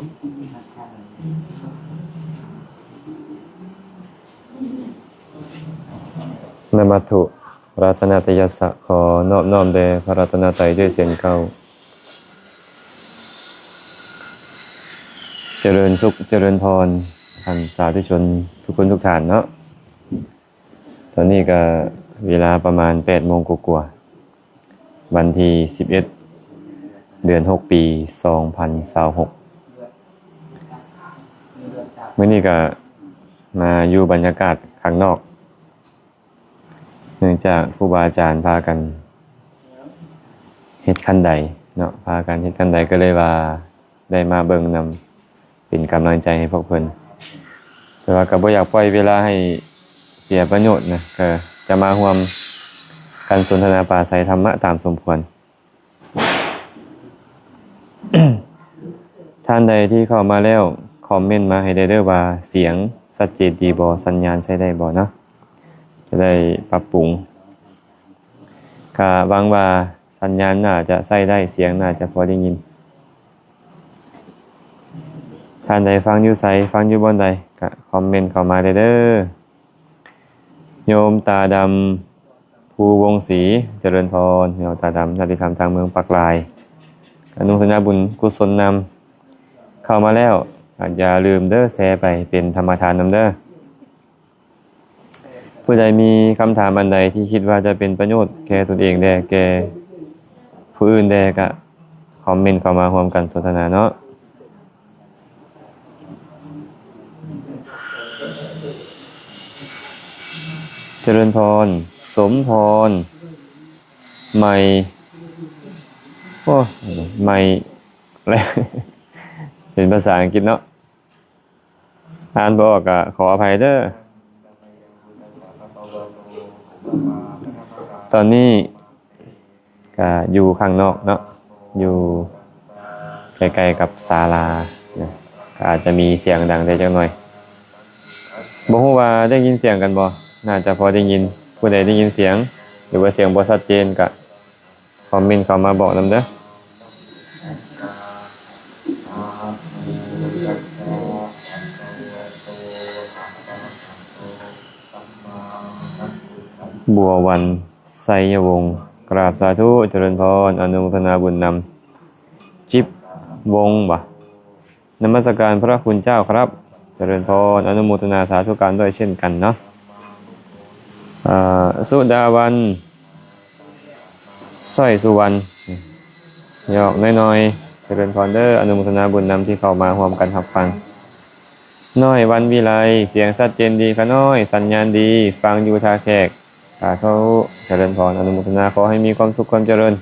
ນະມັດຖຸ ລັດຕະນະຕະຍັດສະ ຂໍນອບນ້ອມແດ່ພະລັດຕະນະໄຕດ້ວຍເຊັ່ນເກົ່າ. ຈະເລີນສຸກ ຈະເລີນພອນ ທ່ານສາທຸຊົນທຸກຄົນທຸກທ່ານເນາະ. ຕອນນີ້ກະເວລາປະມານແປດໂມງກວ່າໆ ວັນທີສິບເອັດ ເດືອນຫົກ ປີສອງພັນຊາວຫົກ. ມື້ນີ້ກະມາຢູ່ບັນຍາກາດຂ້າງນອກ ເນື່ອງຈາກຄູບາອາຈານພາກັນເຮັດຄັນໄດເນາະ, ພາກັນເຮັດຄັນໄດ ກໍເລີຍວ່າໄດ້ມາເບິ່ງນຳ ເປັນກຳລັງໃຈໃຫ້ພວກເພິ່ນ. ແຕ່ວ່າກໍບໍ່ຢາກປ່ອຍເວລາໃຫ້ເສຍປະໂຫຍດນະ, ກໍຈະມາຮ່ວມກັນສົນທະນາປາໄສທຳມະຕາມສົມຄວນ. ທ່ານໃດທີ່ເຂົ້າມາແລ້ວ ຄອມເມັນມາໃຫ້ໄດ້ເດີ້ວ່າ ສຽງຊັດເຈນດີບໍ່, ສັນຍານໃຊ້ໄດ້ບໍ່ເນາະ, ຈະໄດ້ປັບປຸງ. ກະຫວັງວ່າສັນຍານໜ້າຈະໃຊ້ໄດ້, ສຽງໜ້າຈະພໍໄດ້ຍິນ. ທ່ານໃດຟັງຢູ່ໃສ, ຟັງຢູ່ບ່ອນໃດ ກະຄອມເມັນເຂົ້າມາໄດ້ເດີ້. ໂຍມຕາດຳ ພູວົງສີ ຈະເລີນພອນ. ໂຍມຕາດຳ ຍາດຕິທຳທາງເມືອງປາກລາຍ ອະນຸໂມທະນາບຸນກຸສົນນຳ. ເຂົ້າມາແລ້ວ ກະຢ່າລືມເດີ້ ແຊໄປເປັນທຳມະທານນຳເດີ້. ຜູ້ໃດມີຄຳຖາມອັນໃດທີ່ຄິດວ່າຈະເປັນປະໂຫຍດແກ່ຕົນເອງແດ່ ແກ່ຜູ້ອື່ນແດ່ ກະຄອມເມັນເຂົ້າມາຮ່ວມກັນສົນທະນາເນາະ. ຈະເລີນພອນ, ສົມພອນ, ໃໝ່, ໂອ້, ໃໝ່ ເປັນພາສາອັງກິດເນາະ. ອ່ານບໍ່ອອກກໍຂໍອະໄພເດີ້. ຕອນນີ້ກໍຢູ່ຂ້າງນອກເນາະ, ຢູ່ໃກ້ໆກັບສາລານະ, ກໍອາດຈະມີສຽງດັງໄດ້ຈັກໜ່ອຍ. ບໍ່ຮູ້ວ່າໄດ້ຍິນສຽງກັນບໍ່? ໜ້າຈະພໍໄດ້ຍິນ. ຜູ້ໃດໄດ້ຍິນສຽງ ຫຼືວ່າສຽງບໍ່ຊັດເຈນ ກໍ ຄອມເມັນເຂົ້າມາບອກນຳເດີ້. ບົວວັນ ໄຊຍະວົງ ກາບສາທຸ ຈະເລີນພອນ ອະນຸໂມທະນາບຸນນຳ. ຈິບວົງ ຫວາ? ນະມັດສະການພະຄຸນເຈົ້າຄັບ. ຈະເລີນພອນ ອະນຸໂມທະນາສາທຸການດ້ວຍເຊັ່ນກັນເນາະ. ເອີ ສຸດາວັນ ສ້ອຍສຸວັນ ຍອກນ້ອຍໆ ຈະເລີນພອນເດີ້. ອະນຸໂມທະນາບຸນນຳທີ່ເຂົ້າມາຮ່ວມກັນຮັບຟັງ. ນ້ອຍວັນວິໄລ ສຽງຊັດເຈນດີຂະນ້ອຍ, ສັນຍານດີ, ຟັງຢູ່ທ່າແຂກ. ສາທຸ ຈະເລີນພອນ ອະນຸໂມທະນາ ຂໍໃຫ້ມີຄວາມສຸກຄວາມຈະເລີນ.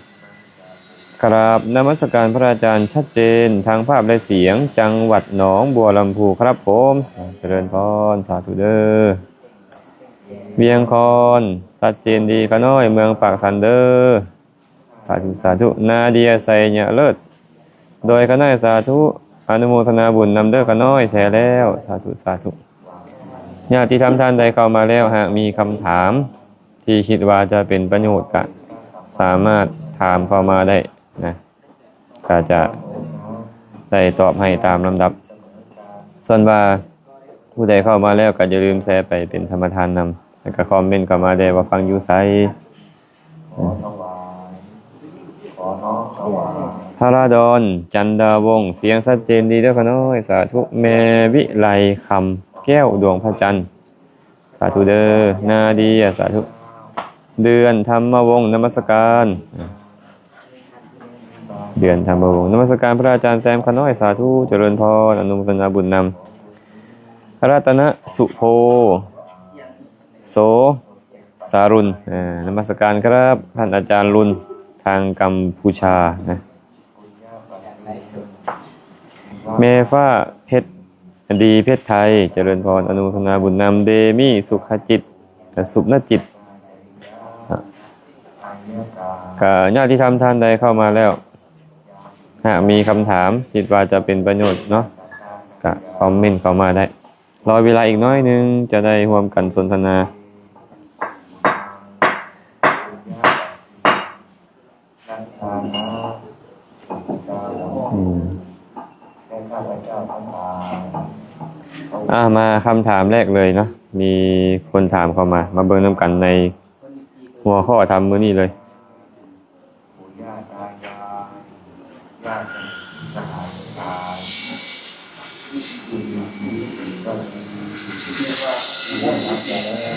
ກະລາບນະມັດສະການພະອາຈານ ຊັດເຈນທັງພາບ ແລະ ສຽງ ຈັງຫວັດໜອງບົວລຳພູຄັບຜົມ. ຈະເລີນພອນ ສາທຸເດີ້. ວຽງຄອນ ຊັດເຈນດີຂະນ້ອຍ ເມືອງປາກຊັນເດີ້. ສາທຸ ສາທຸ. ນາເດຍ ໄຊຍະເລີດ ໂດຍຂະນ້ອຍ ສາທຸ ອະນຸໂມທະນາບຸນນຳເດີ້ຂະນ້ອຍ ແຊແລ້ວ. ສາທຸ ສາທຸ. ຍາດຕິທຳທ່ານໃດເຂົ້າມາແລ້ວ ຫາກມີຄຳຖາມ ທີ່ຄິດວ່າຈະເປັນປະໂຫຍດ ກະສາມາດຖາມເຂົ້າມາໄດ້ນະ, ກະຈະໄດ້ຕອບໃຫ້ຕາມລຳດັບ. ສ່ວນວ່າຜູ້ໃດເຂົ້າມາແລ້ວ ກະຢ່າລືມແຊໄປເປັນທຳມະທານນຳ, ແລ້ວກະຄອມເມັນເຂົ້າມາແດ່ວ່າຟັງຢູ່ໃສ. ພະລາດອນ ຈັນດາວົງ ສຽງຊັດເຈນດີເດີ້ຂະນ້ອຍ ສາທຸ. ແມ່ວິໄລຄຳ ແກ້ວດວງພະຈັນ ສາທຸເດີ້. ນາເດຍ ສາທຸ. ເດືອນທຳມະວົງ ນະມັດສະການ. ເດືອນທຳມະວົງ ນະມັດສະການພະອາຈານແຊມຂະນ້ອຍ ສາທຸ ຈະເລີນພອນ ອະນຸໂມທະນາບຸນນຳ. ລັດຕະນະ ສຸໂພ ໂສ ສາລຸນ ເອີ ນະມັດສະການຄັບ ທ່ານອາຈານລຸນ ທາງກຳພູຊານະ. ແມ່ຟ້າ ເພັດດີ ເພັດໄທ ຈະເລີນພອນ ອະນຸໂມທະນາບຸນນຳ. ເດມີ ສຸຂະຈິດ ແລະ ສຸນະຈິດ. ກະຍາດຕິທຳທ່ານໃດເຂົ້າມາແລ້ວ ຫາກມີຄຳຖາມ ຄິດວ່າຈະເປັນປະໂຫຍດເນາະ ກະຄອມເມັນເຂົ້າມາໄດ້. ລໍເວລາອີກໜ້ອຍໜຶ່ງ ຈະໄດ້ຮ່ວມກັນສົນທະນາ. ອືມ. ອ່າ ມາຄຳຖາມແລກເລີຍເນາະ ມີຄົນຖາມເຂົ້າມາ ມາເບິ່ງນຳກັນໃນຫົວຂໍ້ທຳມື້ນີ້ເລີຍ.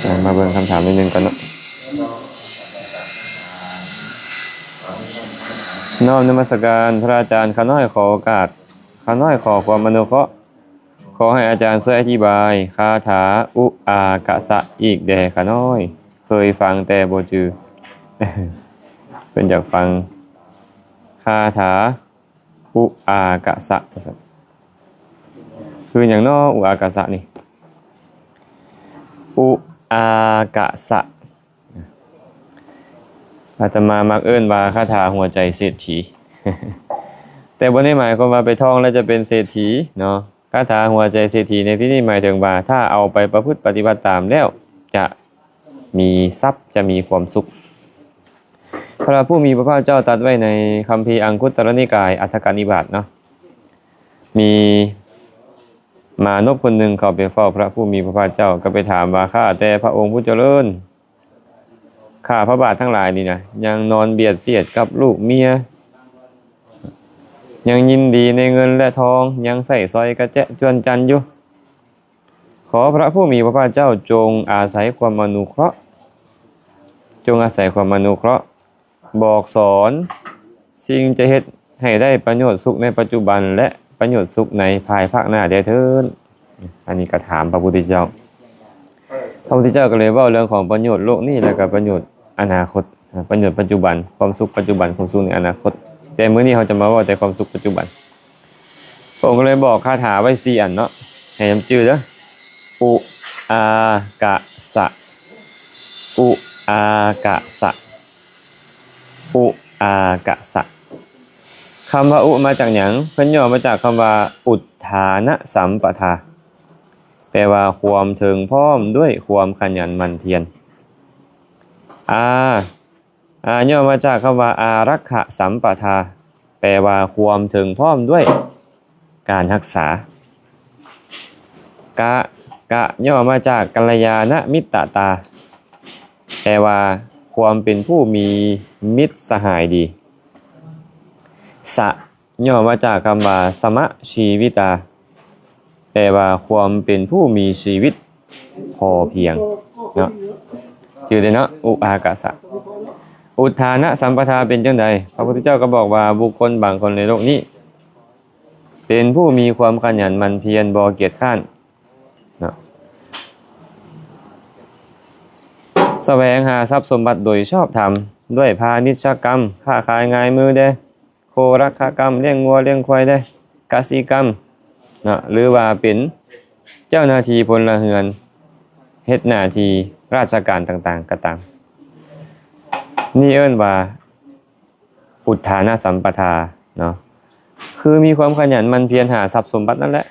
ອ່າ ມາເບິ່ງຄຳຖາມນິດໜຶ່ງກ່ອນເນາະ. ນ້ອມນະມັດສະການພະອາຈານ, ຂ້ານ້ອຍຂໍໂອກາດ, ຂ້ານ້ອຍຂໍຄວາມອະນຸເຄາະ, ຂໍໃຫ້ອາຈານຊ່ວຍອະທິບາຍຄາຖາອຸອາກະສະອີກແດ່ຂ້ານ້ອຍ, ເຄີຍຟັງແຕ່ບໍ່ຈື່. ເພິ່ນຢາກຟັງຄາຖາ ອຸອາກະສະ ວ່າຊັ້ນ. ຄືຫຍັງນໍ ອຸອາກະສະນີ້? ອຸອາກະສະ ອາດຕະມາມັກເອີ້ນວ່າຄາຖາຫົວໃຈເສດຖີ ແຕ່ບໍ່ໄດ້ໝາຍຄວາມວ່າໄປທ່ອງແລ້ວຈະເປັນເສດຖີເນາະ. ຄາຖາຫົວໃຈເສດຖີໃນທີ່ນີ້ໝາຍເຖິງວ່າ ຖ້າເອົາໄປປະພຶດປະຕິບັດຕາມແລ້ວ ຈະ ມີຊັບ ຈະມີຄວາມສຸກ. ພະຜູ້ມີພະພາກເຈົ້າຕັດໄວ້ໃນຄຳພີອັງຄຸດຕະລະນິກາຍ ອັດຖະກະນິບາດເນາະ, ມີມານົບຄົນໜຶ່ງເຂົ້າໄປເຝົ້າພະຜູ້ມີພະພາກເຈົ້າ ກໍໄປຖາມວ່າ ຂ້າແຕ່ພະອົງຜູ້ຈະເລີນ, ຂ້າພະບາດທັງຫຼາຍນີ້ນະ ຍັງນອນບຽດສຽດກັບລູກເມຍ, ຍັງຍິນດີໃນເງິນແລະທອງ, ຍັງໃຊ້ສອຍກະແຈະຈວນຈັນຢູ່. ຂໍພະຜູ້ມີພະພາກເຈົ້າຈົ່ງອາໄສຄວາມອະນຸເຄາະ, ຈົ່ງອາໄສຄວາມອະນຸເຄາະ ບອກສອນສິ່ງຈະເຮັດໃຫ້ໄດ້ປະໂຫຍດສຸກໃນປັດຈຸບັນ ແລະ ປະໂຫຍດສຸກໃນພາຍພາກໜ້າແດ່ເທີ້ນ. ອັນນີ້ກໍຖາມພະພຸດທະເຈົ້າ. ພະພຸດທະເຈົ້າກໍເລີຍເວົ້າເລື່ອງຂອງປະໂຫຍດໂລກນີ້ ແລະ ກໍປະໂຫຍດອະນາຄົດ, ປະໂຫຍດປັດຈຸບັນ, ຄວາມສຸກປັດຈຸບັນ, ຄວາມສຸກໃນອະນາຄົດ. ແຕ່ມື້ນີ້ເຮົາຈະມາເວົ້າແຕ່ຄວາມສຸກປັດຈຸບັນ. ພະອົງກໍເລີຍບອກຄາຖາໄວ້ສີ່ອັນເນາະ ໃຫ້ຈຳຈື່ເດີ້. ອຸອາກະສະ ອຸອາກະສະ ອຸອາກະສະ. ຄຳວ່າອຸມາຈາກຫຍັງ? ເພິ່ນຫຍໍ້ມາຈາກຄຳວ່າ ອຸດຖານະສຳປະທາ ແປວ່າຄວາມເຖິງພ້ອມດ້ວຍຄວາມຂະຫຍັນໝັ່ນພຽນ. ອາ ອາ ຫຍໍ້ມາຈາກຄຳວ່າ ອາລັກຂະສຳປະທາ ແປວ່າຄວາມເຖິງພ້ອມດ້ວຍການຮັກສາ. ກະ ກະ ຫຍໍ້ມາຈາກກັນລະຍານະມິດຕະຕາ ແປວ່າຄວາມເປັນຜູ້ມີມິດສະຫາຍດີ. ສະ ຫຍໍ້ມາຈາກຄຳວ່າ ສະມະຊີວິຕາ ແປວ່າຄວາມເປັນຜູ້ມີຊີວິດພໍພຽງເນາະ. ຈື່ໄດ້ເນາະ ອຸອາກະສະ. ອຸດຖານະສຳປະທາເປັນຈັ່ງໃດ? ພະພຸດທະເຈົ້າກໍບອກວ່າ ບຸກຄົນບາງຄົນໃນໂລກນີ້ ເປັນຜູ້ມີຄວາມຂະຫຍັນໝັ່ນພຽນ ບໍ່ກຽດຄ້ານເນາະ, ສະແຫວງຫາຊັບສົມບັດໂດຍຊອບທຳ ດ້ວຍພານິດຊະກຳ, ຄ້າຂາຍງາຍມືແດ່, ໂຄລະຄະກຳ, ລ້ຽງງົວລ້ຽງຄວາຍແດ່, ກະສິກຳເນາະ ຫຼືວ່າເປັນເຈົ້າໜ້າທີ່ພົນລະເຮືອນ ເຮັດໜ້າທີ່ລາຊະການຕ່າງໆກໍຕາມ. ນີ້ເອີ້ນວ່າ ອຸດຖານະສຳປະທາເນາະ, ຄືມີຄວາມຂະຫຍັນໝັ່ນພຽນຫາຊັບສົມບັດນັ້ນແຫຼະ,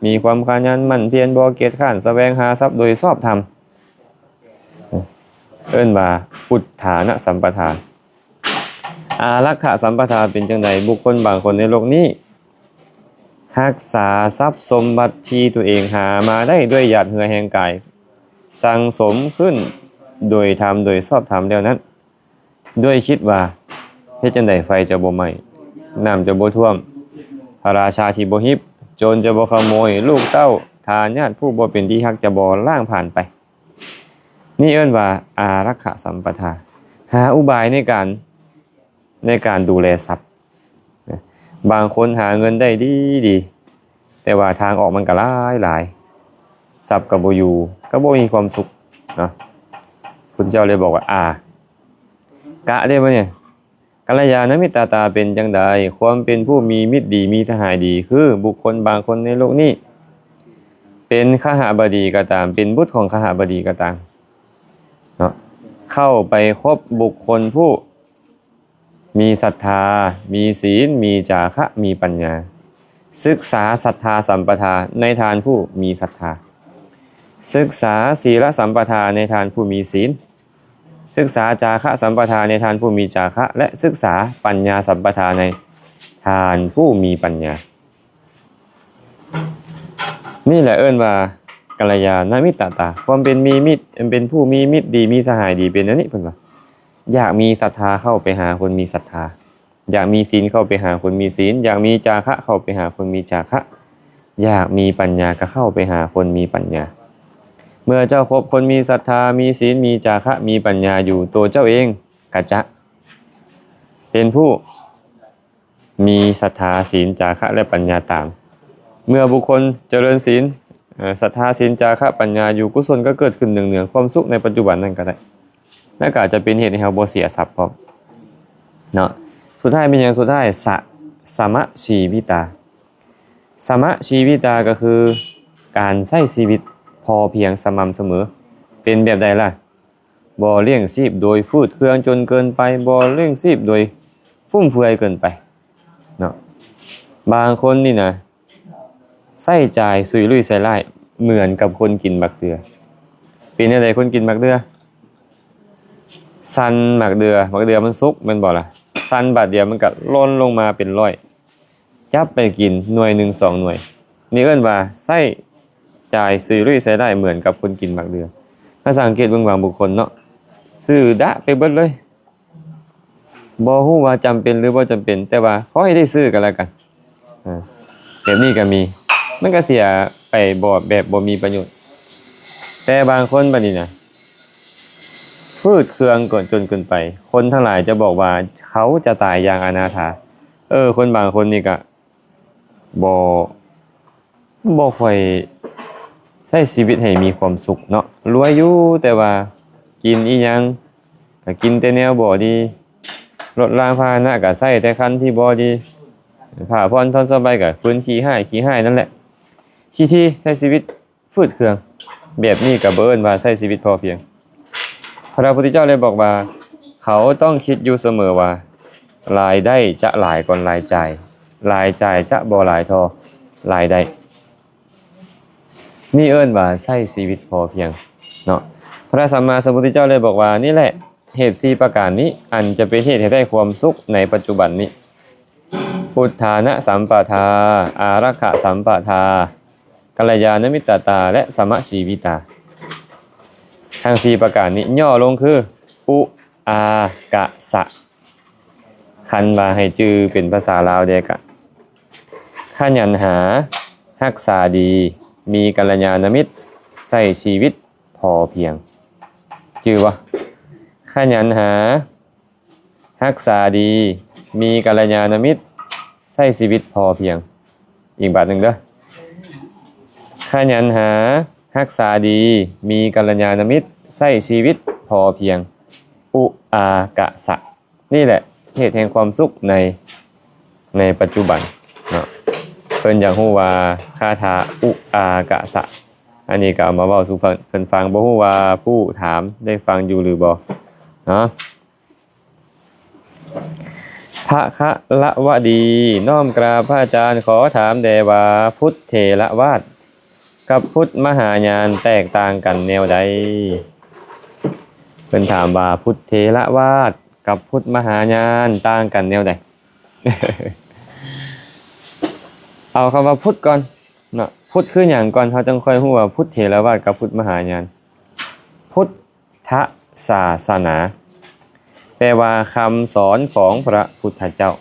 ມີຄວາມຂະຫຍັນໝັ່ນພຽນ ບໍ່ກຽດຄ້ານ ສະແຫວງຫາຊັບໂດຍຊອບທຳ, ເອີ້ນວ່າ ອຸດຖານະສຳປະທາ. ອາລັກຂະສຳປະທາເປັນຈັ່ງໃດ? ບຸກຄົນບາງຄົນໃນໂລກນີ້ ຮັກສາຊັບສົມບັດທີ່ຕົວເອງຫາມາໄດ້ດ້ວຍຫຍາດເຫື່ອແຮງກາຍ ສັງສົມຂຶ້ນໂດຍທຳ ໂດຍຊອບທຳແລ້ວນັ້ນ ດ້ວຍຄິດວ່າ ເຮັດຈັ່ງໃດໄຟຈະບໍ່ໄໝ້, ນ້ຳຈະບໍ່ຖ້ວມ, ພະລາຊາທີ່ບໍ່ຮິບ, ໂຈນຈະບໍ່ຂະໂມຍ, ລູກເຕົ້າ, ທາຍາດຜູ້ບໍ່ເປັນທີ່ຮັກຈະບໍ່ລ້າງຜ່ານໄປ. ນີ້ເອີ້ນວ່າ ອາລັກຂະສຳປະທາ, ຫາອຸບາຍໃນການ ໃນການດູແລຊັບ. ບາງຄົນຫາເງິນໄດ້ດີໆ ແຕ່ວ່າທາງອອກມັນກໍຫຼາຍໆ, ຊັບກໍບໍ່ຢູ່, ກໍບໍ່ມີຄວາມສຸກເນາະ. ພຸດທະເຈົ້າເລີຍບອກວ່າ ອາ ກະເດ້ບັດນີ້ ກັນລະຍານະມິດຕະຕາເປັນຈັ່ງໃດ? ຄວາມເປັນຜູ້ມີມິດດີ ມີສະຫາຍດີ ຄືບຸກຄົນບາງຄົນໃນໂລກນີ້ ເປັນຄະຫະບະດີກໍຕາມ, ເປັນບຸດຂອງຄະຫະບະດີກໍຕາມເນາະ, ເຂົ້າໄປຄົບບຸກຄົນຜູ້ ມີສັດທາ, ມີສີນ, ມີຈາຄະ, ມີປັນຍາ. ສຶກສາສັດທາສຳປະທາໃນທ່ານຜູ້ມີສັດທາ. ສຶກສາສີລະສຳປະທາໃນທ່ານຜູ້ມີສີນ. ສຶກສາຈາຄະສຳປະທາໃນທ່ານຜູ້ມີຈາຄະ ແລະ ສຶກສາປັນຍາສຳປະທາໃນທ່ານຜູ້ມີປັນຍາ. ນີ້ແຫຼະເອີ້ນວ່າກັນລະຍານະມິດຕະຕາ ຄວາມເປັນມີມິດ ເປັນຜູ້ມີມິດດີ ມີສະຫາຍດີ ເປັນແນວນີ້ເພິ່ນວ່າ. ຢາກມີສັດທາ ເຂົ້າໄປຫາຄົນມີສັດທາ, ຢາກມີສິນ ເຂົ້າໄປຫາຄົນມີສິນ, ຢາກມີຈາຄະ ເຂົ້າໄປຫາຄົນມີຈາຄະ, ຢາກມີປັນຍາ ກໍເຂົ້າໄປຫາຄົນມີປັນຍາ. ເມື່ອເຈົ້າພົບຄົນມີສັດທາ ມີສິນ ມີຈາຄະ ມີປັນຍາຢູ່, ໂຕເຈົ້າເອງກໍຈະເປັນຜູ້ ມີສັດທາ, ສິນ, ຈາຄະ ແລະ ປັນຍາຕາມ. ເມື່ອບຸກຄົນຈະເລີນສິນ, ເອີ ສັດທາ, ສິນ, ຈາຄະ, ປັນຍາຢູ່, ກຸສົນກໍເກີດຂຶ້ນເນືອງໆ ຄວາມສຸກໃນປັດຈຸບັນນັ້ນກໍໄດ້ ແລະ ກໍອາດຈະເປັນເຫດໃຫ້ເຮົາບໍ່ເສຍຊັບພ້ອມເນາະ. ສຸດທ້າຍເປັນຫຍັງ? ສຸດທ້າຍ ສະ ສະມະຊີວິຕາ. ສະມະຊີວິຕາກໍຄືການໃຊ້ຊີວິດພໍພຽງສະໝ່ຳສະເໝີ. ເປັນແບບໃດລະ? ບໍ່ລ້ຽງຊີບໂດຍຟືດເຄືອງຈົນເກີນໄປ, ບໍ່ລ້ຽງຊີບໂດຍຟຸມເຟືອຍເກີນໄປເນາະ. ບາງຄົນນີ້ນະ ໃຊ້ຈ່າຍສຸຍລຸຍໃສ່ຫຼາຍ ເໝືອນກັບຄົນກິນໝາກເດື່ອ. ເປັນແນວໃດຄົນກິນໝາກເດື່ອ? ສັນໝາກເດື່ອ, ໝາກເດື່ອມັນສຸກແມ່ນບໍ່ລະ? ສັນບາດດຽວມັນກະຫຼົ່ນລົງມາເປັນຮ້ອຍ. ຈັບໄປກິນໜ່ວຍໜຶ່ງສອງໜ່ວຍ. ນີ້ເອີ້ນວ່າໃຊ້ຈ່າຍສຸຍລຸຍໃສ່ຫຼາຍເໝືອນກັບຄົນກິນໝາກເດື່ອ. ຖ້າສັງເກດເບິ່ງບາງບຸກຄົນເນາະ ຊື້ດະໄປເບິດເລີຍ. ບໍ່ຮູ້ວ່າຈຳເປັນຫຼືບໍ່ຈຳເປັນ, ແຕ່ວ່າຂໍໃຫ້ໄດ້ຊື້ກໍແລ້ວກັນ. ອາ ແບບນີ້ກໍມີ. ມັນກໍເສຍໄປບໍ່ ແບບບໍ່ມີປະໂຫຍດ. ແຕ່ບາງຄົນບັດນີ້ນະ ຟືດເຄືອງເກີນ ຈົນເກີນໄປ, ຄົນທັງຫຼາຍຈະບອກວ່າເຂົາຈະຕາຍຢ່າງອະນາຖາ. ເອີ ຄົນບາງຄົນນີ້ກະບໍ່ ບໍ່ຄ່ອຍໃຊ້ຊີວິດໃຫ້ມີຄວາມສຸກເນາະ. ລວຍຢູ່ ແຕ່ວ່າກິນອີ່ຫຍັງກະກິນແຕ່ແນວບໍ່ດີ, ລົດລາງພາຫະນະກະໃຊ້ແຕ່ຄັນທີ່ບໍ່ດີ, ຜ້າຜ່ອນທ່ອນສະບາຍກະເພິ່ນຂີ້ຮ້າຍ ຂີ້ຮ້າຍນັ້ນແຫຼະ. ຂີ້ຖີ່ໃຊ້ຊີວິດ ຟືດເຄືອງ ແບບນີ້ກໍບໍ່ເອີ້ນວ່າໃຊ້ຊີວິດພໍພຽງ. ພະພຸດທະເຈົ້າເລີຍບອກວ່າ ເຂົາຕ້ອງຄິດຢູ່ສະເໝີວ່າ ລາຍໄດ້ຈະຫຼາຍກ່ອນລາຍຈ່າຍ, ລາຍຈ່າຍຈະບໍ່ຫຼາຍທໍ່ລາຍໄດ້. ນີ້ເອີ້ນວ່າໃຊ້ຊີວິດພໍພຽງເນາະ. ພະສຳມາສຳພຸດທະເຈົ້າເລີຍບອກວ່າ ນີ້ແຫຼະ ເຫດສີ່ປະການນີ້ ອັນຈະເປັນເຫດໃຫ້ໄດ້ຄວາມສຸກໃນປັດຈຸບັນນີ້. ພຸດທານະສຳປະທາ, ອາລັກຂະສຳປະທາ, ກັນລະຍານະມິດຕະຕາ ແລະ ສະມະຊີວິຕາ. ທັງສີ່ປະການນີ້ຫຍໍ້ລົງຄື ອຸອາກະສະ. ຄັນວ່າໃຫ້ຈື່ເປັນພາສາລາວແດ່ກະ ຂະຫຍັນຫາ, ຮັກສາດີ, ມີກັນລະຍານະມິດ, ໃຊ້ຊີວິດພໍພຽງ. ຈື່ບໍ່? ຂະຫຍັນຫາ, ຮັກສາດີ, ມີກັນລະຍານະມິດ, ໃຊ້ຊີວິດພໍພຽງ. ອີກບາດໜຶ່ງເດີ້. ຂະຫຍັນຫາ, ຮັກສາດີ, ມີກັນລະຍານະມິດ, ໃຊ້ຊີວິດພໍພຽງ. ອຸອາກະສະ. ນີ້ແຫຼະເຫດແຫ່ງຄວາມສຸກໃນ ໃນປັດຈຸບັນເນາະ. ເພິ່ນຢາກຮູ້ວ່າຄາຖາອຸອາກະສະ ອັນນີ້ກໍເອົາມາເວົ້າສູ່ເພິ່ນ ເພິ່ນຟັງ. ບໍ່ຮູ້ວ່າຜູ້ຖາມໄດ້ຟັງຢູ່ຫຼືບໍ່ເນາະ. ພະຄະລະວະດີ ນ້ອມກາບພະອາຈານ ຂໍຖາມແດ່ວ່າ ພຸດເຖລະວາດກັບພຸດມະຫາຍານແຕກຕ່າງກັນແນວໃດ? ເພິ່ນຖາມວ່າ ພຸດເຖລະວາດກັບພຸດມະຫາຍານຕ່າງກັນແນວໃດ? ເອົາຄຳວ່າພຸດກ່ອນເນາະ. ພຸດຄືຫຍັງກ່ອນ ເຮົາຈັ່ງຄ່ອຍຮູ້ວ່າພຸດເຖລະວາດກັບພຸດມະຫາຍານ. ພຸດທະສາສະໜາ ແປວ່າຄຳສອນຂອງພະພຸດທະເຈົ້າ.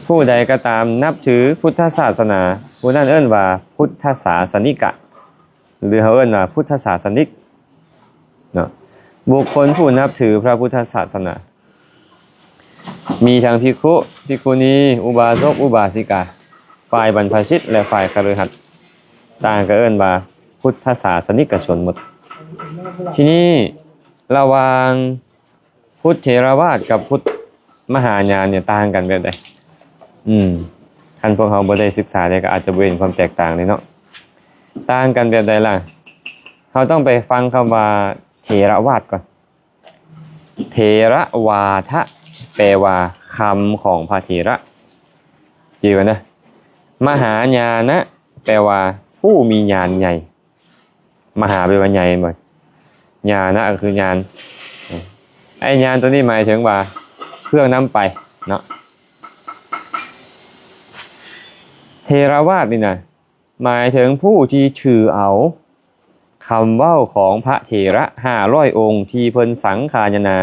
ຜູ້ໃດກໍຕາມນັບຖືພຸດທະສາສະໜາ ຜູ້ນັ້ນເອີ້ນວ່າພຸດທະສາສະນິກະ ຫຼືເຮົາເອີ້ນວ່າພຸດທະສາສະນິກເນາະ. ບຸກຄົນຜູ້ນັບຖືພະພຸດທະສາສະໜາ ມີທັງພິກຂຸ, ພິກຂຸນີ, ອຸບາສົກ, ອຸບາສິກາ, ຝ່າຍບັນພະຊິດ ແລະ ຝ່າຍຄະລືຫັດ ຕ່າງກໍເອີ້ນວ່າພຸດທະສາສະນິກະຊົນໝົດ. ທີນີ້ລະຫວ່າງພຸດເຖລະວາດກັບພຸດມະຫາຍານນີ້ຕ່າງກັນແບບໃດ? ອືມ ຄັນພວກເຮົາບໍ່ໄດ້ສຶກສາເດ ກໍອາດຈະບໍ່ເຫັນຄວາມແຕກຕ່າງເດເນາະ. ຕ່າງກັນແບບໃດລະ? ເຮົາຕ້ອງໄປຟັງຄຳວ່າເຖລະວາດກ່ອນ. ເຖລະວາທະ ແປວ່າຄຳຂອງພະເຖລະ. ຈື່ໄວ້ເດີ. ມະຫາຍານະ ແປວ່າຜູ້ມີຍານໃຫຍ່. ມະຫາແປວ່າໃຫຍ່ແມ່ນບໍ່? ຍານະກໍຄືຍານ. ໄອ້ຍານຕົວນີ້ໝາຍເຖິງວ່າເຄື່ອງນຳໄປເນາະ. ເຖລະວາດນີ້ນະ ໝາຍເຖິງຜູ້ທີ່ຖືເອົາຄຳເວົ້າຂອງພະເຖລະຫ້າຮ້ອຍອົງທີ່ເພິ່ນສັງຄາຍະນາ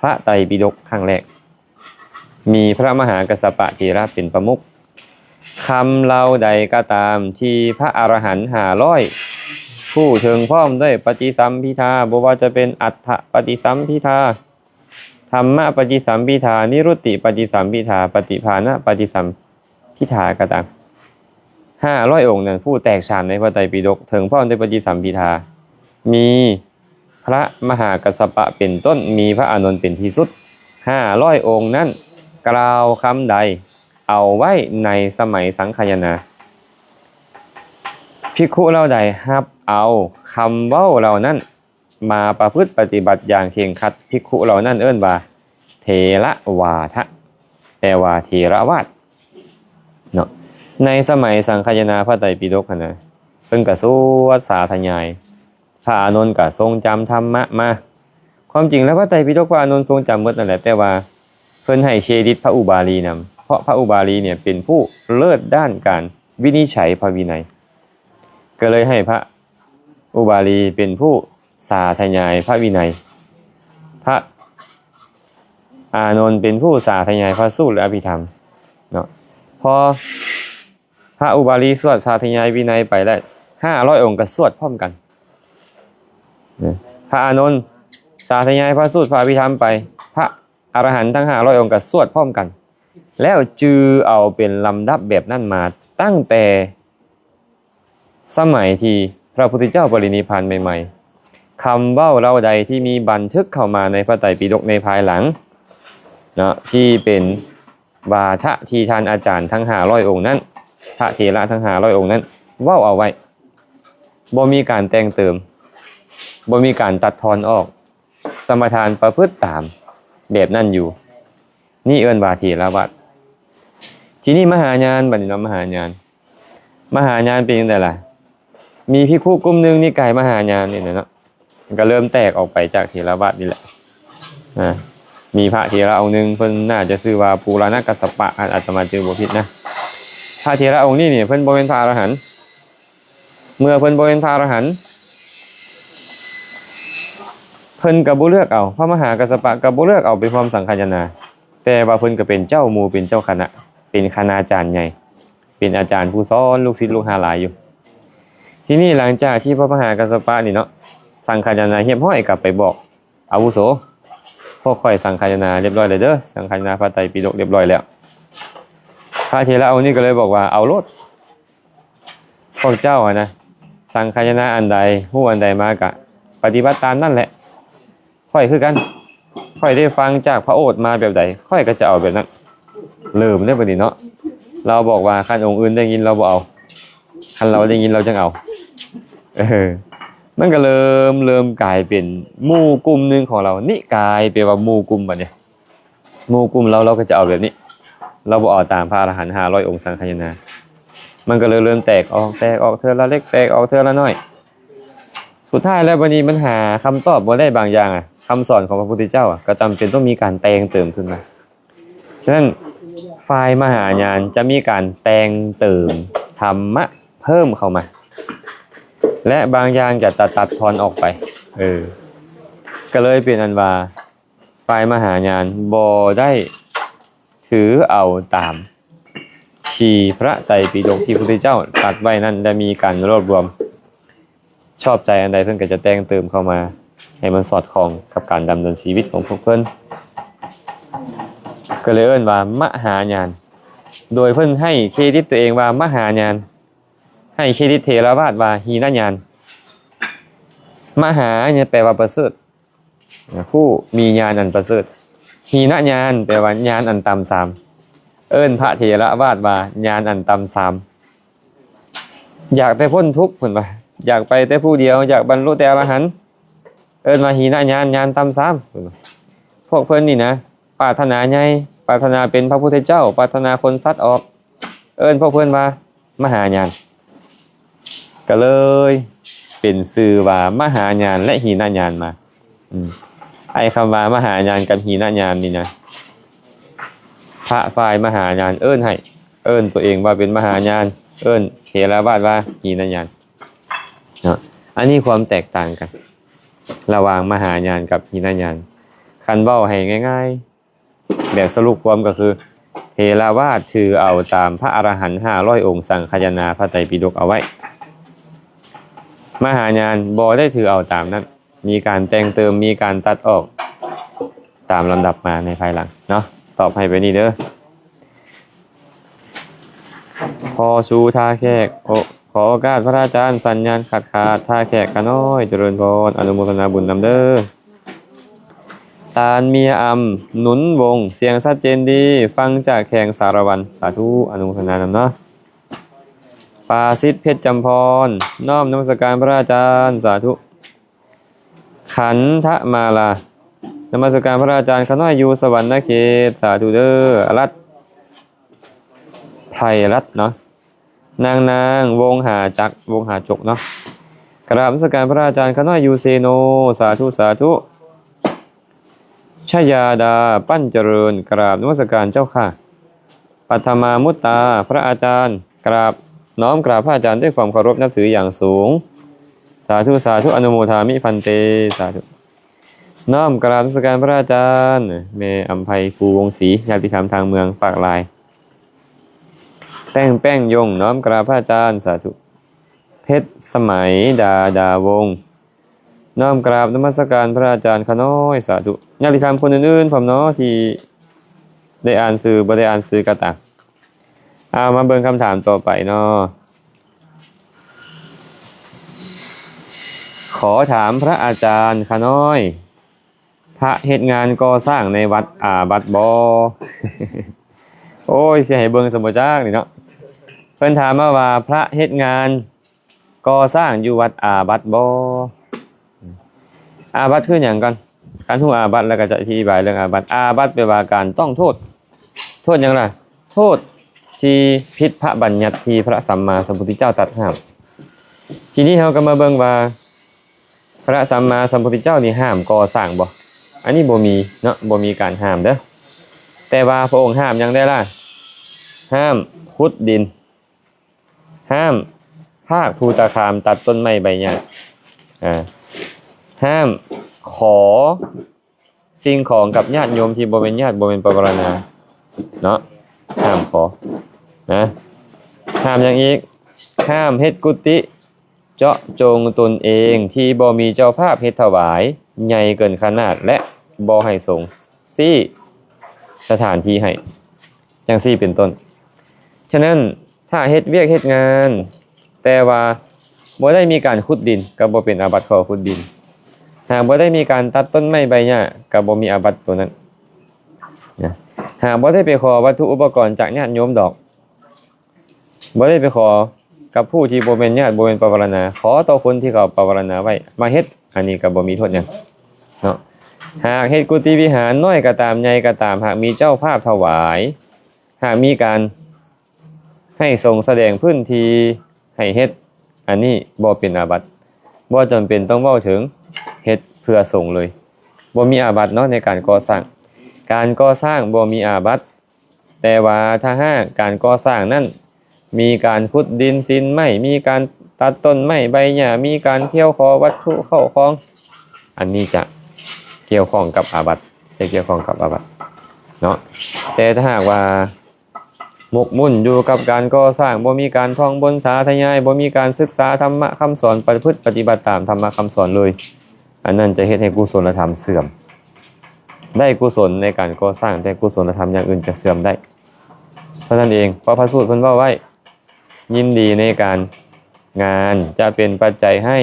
ພະໄຕປິດົກຄັ້ງແລກ ມີພະມະຫາກັດສະປະເຖລະເປັນປະມຸກ. ຄຳເຫຼົ່າໃດກໍຕາມທີ່ພະອະລະຫັນຫ້າຮ້ອຍຜູ້ເຖິງພ້ອມດ້ວຍປະຕິສຳພິທາ, ບໍ່ວ່າຈະເປັນອັດຖະປະຕິສຳພິທາ, ທຳມະປະຕິສຳພິທາ, ນິລຸດຕິປະຕິສຳພິທາ, ປະຕິພານະປະຕິສຳພິທາກໍຕາມ, ຫ້າຮ້ອຍອົງນັ້ນ ຜູ້ແຕກສານໃນພະໄຕປິດົກ ເຖິງພ້ອມດ້ວຍປະຕິສຳພິທາ ມີພະມະຫາກັດສະປະເປັນຕົ້ນ, ມີພະອານົນເປັນທີ່ສຸດ ຫ້າຮ້ອຍອົງນັ້ນ ກ່າວຄຳໃດ ເອົາໄວ້ໃນສະໄໝສັງຄາຍະນາ, ພິກຂຸເຫຼົ່າໃດຮັບເອົາຄຳເວົ້າເຫຼົ່ານັ້ນ ມາປະພຶດປະຕິບັດຢ່າງເຄັ່ງຄັດ, ພິກຂຸເຫຼົ່ານັ້ນເອີ້ນວ່າເຖລະວາທະ ແປວ່າເຖລະວາດເນາະ. ໃນສະໄໝສັງຄາຍະນາພະໄຕປິດົກຫັ້ນນະ ເພິ່ນກໍສວດສາທະຍາຍ, ພະອານົນກໍຊົງຈຳທຳມະມາ. ຄວາມຈິງແລ້ວພະໄຕປິດົກພະອານົນຊົງຈຳໝົດນັ້ນແຫຼະ, ແຕ່ວ່າເພິ່ນໃຫ້ເຄຣດິດພະອຸບາລີນຳ, ເພາະພະອຸບາລີເນ່ຍເປັນຜູ້ເລີດດ້ານການວິນິດໄຈພະວິໄນ, ກໍເລີຍໃຫ້ພະອຸບາລີເປັນຜູ້ ສາທະຍາຍພະວິໄນ, ພະອານົນເປັນຜູ້ສາທະຍາຍພະສູດ ແລະ ອະພິທຳເນາະ. ພໍພະອຸບາລີສວດສາທະຍາຍວິໄນໄປແລ້ວ ຫ້າຮ້ອຍອົງກໍສວດພ້ອມກັນ, ພະອານົນສາທະຍາຍພະສູດ ພະອະພິທຳໄປ, ພະ ອະລະຫັນທັງຫ້າຮ້ອຍອົງກໍສວດພ້ອມກັນ ແລ້ວຈື່ເອົາເປັນລຳດັບແບບນັ້ນມາຕັ້ງແຕ່ສະໄໝທີ່ພະພຸດທະເຈົ້າປະລິນິບພານໃໝ່ໆ. ຄຳເວົ້າເຫຼົ່າໃດທີ່ມີບັນທຶກເຂົ້າມາໃນພະໄຕປິດົກໃນພາຍຫຼັງເນາະ ທີ່ເປັນວາທະທີ່ທ່ານອາຈານທັງຫ້າຮ້ອຍອົງນັ້ນ, ພະເຖລະທັງຫ້າຮ້ອຍອົງນັ້ນເວົ້າເອົາໄວ້ ບໍ່ມີການແຕ່ງເຕີມ, ບໍ່ມີການຕັດທອນອອກ, ສະມາທານປະພຶດຕາມແບບນັ້ນຢູ່, ນີ້ເອີ້ນວ່າເຖລະວາດ. ທີນີ້ມະຫາຍານ, ບັດນີ້ເນາະ ມະຫາຍານ, ມະຫາຍານເປັນຈັ່ງໃດລະ? ມີພິກຂຸກຸ່ມໜຶ່ງ ນິກາຍມະຫາຍານນີ້ແຫຼະເນາະ, ມັນກໍເລີ່ມແຕກອອກໄປຈາກເຖລະວາດນີ້ແຫຼະ. ອາ ມີພະເຖລະອົງໜຶ່ງ ເພິ່ນໜ້າຈະຊື່ວ່າ ປູລານະກັດສະປະ, ອາດ ອາດຕະມາຈື່ບໍ່ຜິດນະ. ພະເຖລະອົງນີ້ນີ້ ເພິ່ນບໍ່ແມ່ນພະອະລະຫັນ, ເມື່ອເພິ່ນບໍ່ແມ່ນພະອະລະຫັນ ເພິ່ນກໍບໍ່ເລືອກເອົາ, ພະມະຫາກັດສະປະກໍບໍ່ເລືອກເອົາເປັນຄວາມສັງຄາຍະນາ, ແຕ່ວ່າເພິ່ນກໍເປັນເຈົ້າໝູ່ເປັນເຈົ້າຄະນະ, ເປັນຄະນາຈານໃຫຍ່, ເປັນອາຈານຜູ້ສອນລູກສິດລູກຫາຫຼາຍຢູ່. ທີນີ້ຫຼັງຈາກທີ່ພະມະຫາກັດສະປະນີ້ເນາະ ສັງຄາຍະນາຮຽບຮ້ອຍ ກໍໄປບອກອາວຸໂສ, ພວກຂ້ອຍສັງຄາຍະນາຮຽບຮ້ອຍແລ້ວເດີ, ສັງຄາຍະນາພະໄຕປິດົກຮຽບຮ້ອຍແລ້ວ. ພະເຖລະອົງນີ້ກໍເລີຍບອກວ່າ ເອົາໂລດ ພວກເຈົ້າຫັ້ນນະ ສັງຄາຍະນາອັນໃດ ຮູ້ອັນໃດມາກະປະຕິບັດຕາມນັ້ນແຫຼະ. ຂ້ອຍຄືກັນ, ຂ້ອຍໄດ້ຟັງຈາກພະໂອດມາແບບໃດ ຂ້ອຍກໍຈະເອົາແບບນັ້ນ. ເລີ່ມເດ້ບັດນີ້ເນາະ, ລາວບອກວ່າຄັນອົງອື່ນໄດ້ຍິນລາວບໍ່ເອົາ, ຄັນລາວໄດ້ຍິນລາວຈັ່ງເອົາ. ເອີ ມັນກໍເລີ່ມ, ເລີ່ມກາຍເປັນໝູ່ກຸ່ມໜຶ່ງຂອງລາວ, ນິກາຍແປວ່າໝູ່ກຸ່ມບັດນີ້. ໝູ່ກຸ່ມລາວ ລາວກໍຈະເອົາແບບນີ້, ລາວບໍ່ເອົາຕາມພະອະລະຫັນຫ້າຮ້ອຍອົງສັງຄາຍະນາ. ມັນກໍເລີຍເລີ່ມແຕກອອກ, ແຕກອອກເທື່ອລະເລັກ, ແຕກອອກເທື່ອລະນ້ອຍ. ສຸດທ້າຍແລ້ວບັດນີ້ມັນຫາຄຳຕອບບໍ່ໄດ້ບາງຢ່າງອະ, ຄຳສອນຂອງພະພຸດທະເຈົ້າອະ ກໍຈຳເປັນຕ້ອງມີການແຕ່ງເຕີມຂຶ້ນມາ. ສະນັ້ນ ຝ່າຍມະຫາຍານຈະມີການແຕ່ງເຕີມທຳມະເພີ່ມເຂົ້າມາ ແລະ ບາງຢ່າງຈະຕັດ, ຕັດທອນອອກໄປ. ເອີ ກໍເລີຍເປັນອັນວ່າ ຝ່າຍມະຫາຍານບໍ່ໄດ້ຖືເອົາຕາມທີ່ພະໄຕປິດົກທີ່ພະພຸດທະເຈົ້າຕັດໄວ້ນັ້ນ ແລະ ມີການລວບລວມ ຊອບໃຈອັນໃດເພິ່ນກໍຈະແຕ່ງເຕີມເຂົ້າມາໃຫ້ມັນສອດຄ່ອງກັບການດຳເນີນຊີວິດຂອງພວກເພິ່ນ. ກໍເລີຍເອີ້ນວ່າມະຫາຍານ, ໂດຍເພິ່ນໃຫ້ເຄຣດິດຕົວເອງວ່າມະຫາຍານ, ໃຫ້ເຄຣດິດເຖລະວາດວ່າຫີນະຍານ. ມະຫາຍານແປວ່າປະເສີດ, ຜູ້ມີຍານອັນປະເສີດ. ຫີນະຍານແປວ່າຍານອັນຕ່ຳຊາມ. ເອີ້ນພະເຖລະວາດວ່າຍານອັນຕ່ຳຊາມ. ຢາກແຕ່ພົ້ນທຸກ ເພິ່ນວ່າ, ຢາກໄປແຕ່ຜູ້ດຽວ, ຢາກບັນລຸແຕ່ອະລະຫັນ, ເອີ້ນວ່າຫີນະຍານ, ຍານຕ່ຳຊາມ ເພິ່ນວ່າ. ພວກເພິ່ນນີ້ນະ ປາດຖະໜາໃຫຍ່, ປາດຖະໜາເປັນພະພຸດທະເຈົ້າ, ປາດຖະໜາຂົນສັດອອກ, ເອີ້ນພວກເພິ່ນວ່າ ມະຫາຍານ. ກໍເລີຍເປັນຊື່ວ່າມະຫາຍານ ແລະ ຫີນະຍານມາ. ອືມ ໄອ້ຄຳວ່າມະຫາຍານກັບຫີນະຍານນີ້ນະ ພະຝ່າຍມະຫາຍານເອີ້ນໃຫ້, ເອີ້ນຕົວເອງວ່າເປັນມະຫາຍານ, ເອີ້ນເຖລະວາດວ່າຫີນະຍານເນາະ. ອັນນີ້ຄວາມແຕກຕ່າງກັນລະຫວ່າງມະຫາຍານກັບຫີນະຍານ. ຄັນເວົ້າໃຫ້ງ່າຍໆ ແບບສະຫຼຸບຄວາມກໍຄື ເຖລະວາດຖືເອົາຕາມພະອະລະຫັນຫ້າຮ້ອຍອົງ ສັງຄາຍະນາພະໄຕປິດົກເອົາໄວ້. ມະຫາຍານບໍ່ໄດ້ຖືເອົາຕາມນັ້ນ. ມີການແຕ່ງເຕີມ ມີການຕັດອອກຕາມລຳດັບມາໃນພາຍຫຼັງເນາະ. ຕອບໃຫ້ໄປນີ້ເດີ. ຂໍສູ່ທ່າແຂກ ໂອ ຂໍໂອກາດພະອາຈານ ສັນຍານຂາດໆ ທ່າແຂກຂ້ານ້ອຍ ຈະເລີນພອນ ອະນຸໂມທະນາບຸນນຳເດີ. ຕານເມຍອຳ ໜູນວົງ ສຽງຊັດເຈນດີ ຟັງຈາກແຂວງສາລະວັນ ສາທຸ ອະນຸໂມທະນານຳເນາະ. ປາສິດ ເພັດຈຳພອນ ນ້ອມນະມັດສະການພະອາຈານ ສາທຸ. ຂັນທະມາລາ ນະມັດສະການພະອາຈານຂ້ານ້ອຍຢູ່ສະຫວັນນະເຂດ ສາທຸເດີ. ລັດ ໄພລັດເນາະ ນາງນາງ ວົງຫາຈັກ ວົງຫາຈົກເນາະ ກະລາບນະມັດສະການພະອາຈານຂ້ານ້ອຍຢູ່ເຊໂນ ສາທຸ ສາທຸ. ຊະຍາດາ ປັ້ນຈະເລີນ ກະລາບນະມັດສະການເຈົ້າຂ້າ. ປັດຖະມາມຸດຕາ ພະອາຈານ ກາບ ນ້ອມກາບພະອາຈານດ້ວຍຄວາມເຄົາລົບນັບຖືຢ່າງສູງ. ສາທຸ ສາທຸ ອະນຸໂມທາມິ ພັນເຕ ສາທຸ. ນ້ອມກາບນະມັດສະການພະອາຈານ ແມ່ອຳໄພ ພູວົງສີ ຍາດຕິທຳທາງເມືອງປາກລາຍ. ແປ້ງ ແປ້ງຍົງ ນ້ອມກາບພະອາຈານ ສາທຸ. ເພັດສະໄໝ ດາດາວົງ ນ້ອມກາບນະມັດສະການພະອາຈານຂ້ານ້ອຍ ສາທຸ. ຍາດຕິທຳຄົນອື່ນໆພ້ອມເນາະ ທີ່ໄດ້ອ່ານຊື່ ບໍ່ໄດ້ອ່ານຊື່ກໍຕາມ. ເອົາ ມາເບິ່ງຄຳຖາມຕໍ່ໄປເນາະ. ຂໍຖາມພະອາຈານຂ້ານ້ອຍ ພະເຮັດງານກໍ່ສ້າງໃນວັດອາບັດບໍ່? ໂອ້ຍ ຊິໃຫ້ເບິ່ງຊະບໍ່ຈັກນີ້ເນາະ. ເພິ່ນຖາມມາວ່າ ພະເຮັດງານ ກໍ່ສ້າງຢູ່ວັດອາບັດບໍ່? ອາບັດຄືຫຍັງກ່ອນ? ຄັນຮູ້ອາບັດແລ້ວກໍຈະອະທິບາຍເລື່ອງອາບັດ. ອາບັດແປວ່າການຕ້ອງໂທດ. ໂທດຫຍັງລະ? ໂທດທີ່ຜິດພະບັນຍັດທີ່ພະສຳມາສຳພຸດທະເຈົ້າຕັດຫ້າມ. ທີນີ້ເຮົາກໍມາເບິ່ງວ່າ ພະສຳມາສຳພຸດທະເຈົ້ານີ້ຫ້າມກໍ່ສ້າງບໍ່? ອັນນີ້ບໍ່ມີເນາະ, ບໍ່ມີການຫ້າມເດີ້. ແຕ່ວ່າພະອົງຫ້າມຫຍັງແດ່ລະ? ຫ້າມຂຸດດິນ. ຫ້າມພາກພູຕະຄາມ ຕັດຕົ້ນໄມ້ໃບຫຍ້າ. ອາ ຫ້າມຂໍສິ່ງຂອງກັບຍາດໂຍມທີ່ບໍ່ແມ່ນຍາດ ບໍ່ແມ່ນປະວາລະນາເນາະ, ຫ້າມຂໍນະ. ຫ້າມຫຍັງອີກ? ຫ້າມເຮັດກຸຕິເຈາະຈົງຕົນເອງທີ່ບໍ່ມີເຈົ້າພາບເຮັດຖວາຍໃຫຍ່ເກີນຂະໜາດ ແລະ ບໍ່ໃຫ້ສົງຊີ້ສະຖານທີ່ໃຫ້ ຈັ່ງຊີ້ເປັນຕົ້ນ. ສະນັ້ນ ຖ້າເຮັດວຽກເຮັດງານ ແຕ່ວ່າບໍ່ໄດ້ມີການຂຸດດິນ ກໍບໍ່ເປັນອາບັດຂໍ້ຂຸດດິນ. ຫາກບໍ່ໄດ້ມີການຕັດຕົ້ນໄມ້ໃບຫຍ້າ ກໍບໍ່ມີອາບັດຕົວນັ້ນນະ. ຫາກບໍ່ໄດ້ໄປຂໍວັດຖຸອຸປະກອນຈາກຍາດໂຍມດອກ, ບໍ່ໄດ້ໄປຂໍກັບຜູ້ທີ່ບໍ່ແມ່ນຍາດ ບໍ່ແມ່ນປະວາລະນາ, ຂໍຕໍ່ຄົນທີ່ເຂົາປະວາລະນາໄວ້ມາເຮັດ, ອັນນີ້ກໍບໍ່ມີໂທດຫຍັງເນາະ. ຫາກເຮັດກຸຕິວິຫານນ້ອຍກໍຕາມ ໃຫຍ່ກໍຕາມ, ຫາກມີເຈົ້າພາບຖວາຍ, ຫາກມີການ ໃຫ້ຊົງສະແດງພື້ນທີ່ໃຫ້ເຮັດ, ອັນນີ້ບໍ່ເປັນອາບັດ, ບໍ່ຈຳເປັນຕ້ອງເວົ້າເຖິງເຮັດເພື່ອສົງເລີຍ. ບໍ່ມີອາບັດເນາະໃນການກໍ່ສ້າງ. ການກໍ່ສ້າງບໍ່ມີອາບັດ, ແຕ່ວ່າຖ້າຫາກການກໍ່ສ້າງນັ້ນມີການຂຸດດິນຊິນໄມ້, ມີການຕັດຕົ້ນໄມ້ໃບຫຍ້າ, ມີການກ່ຽວຂໍວັດຖຸເຂົ້າຂອງ, ອັນນີ້ຈະກ່ຽວຂ້ອງກັບອາບັດ, ຈະກ່ຽວຂ້ອງກັບອາບັດເນາະ. ແຕ່ຖ້າຫາກວ່າ ໝົກໝຸ່ນຢູ່ກັບການກໍ່ສ້າງ, ບໍ່ມີການທ່ອງບົນສາທະຍາຍ, ບໍ່ມີການສຶກສາທຳມະຄຳສອນ, ປະພຶດປະຕິບັດຕາມທຳມະຄຳສອນເລີຍ, ອັນນັ້ນຈະເຮັດໃຫ້ກຸສົນລະທຳເສື່ອມ. ໄດ້ກຸສົນໃນການກໍ່ສ້າງ, ແຕ່ກຸສົນລະທຳຢ່າງອື່ນຈະເສື່ອມໄດ້. ເທົ່ານັ້ນເອງ, ເພາະພະສູດເພິ່ນເວົ້າໄວ້, ຍິນດີໃນການງານຈະເປັນປັດໄຈໃຫ້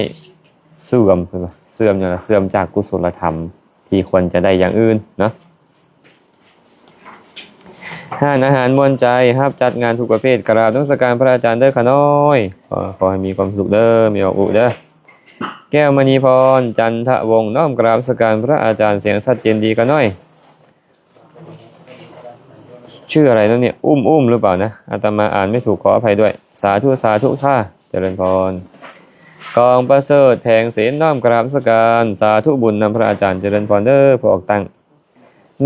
ເສື່ອມ, ເພິ່ນວ່າເສື່ອມຫຍັງລະ? ເສື່ອມຈາກກຸສົນລະທຳທີ່ຄວນຈະໄດ້ຢ່າງອື່ນເນາະ. ຮ້ານອາຫານມ່ວນໃຈ ຮັບຈັດງານທຸກປະເພດ. ກະລາບນະມັດສະການພະອາຈານເດີຂ້ານ້ອຍ. ຂໍ ຂໍໃຫ້ມີຄວາມສຸກເດີ, ມີຄວາມສຸກເດີ. ແກ້ວມະນີພອນ ຈັນທະວົງ ນ້ອມກະລາບນະມັດສະການພະອາຈານ, ສຽງຊັດເຈນດີຂ້ານ້ອຍ. ຊື່ອະໄລເນາະເນຍ? ອຸ້ມໆ ຫຼືເປົ່ານະ? ອາດຕະມາອ່ານໄມ່ຖືກ, ຂໍອະໄພດ້ວຍ. ສາທຸ ສາທຸຄ່າ, ຈະເລີນພອນ. ກອງປະເສີດ ແຜງເສນ ນ້ອມກະລາບນະມັດສະການ, ສາທຸບຸນນຳພະອາຈານ, ຈະເລີນພອນເດີ. ຜູ້ອອກຕັ້ງ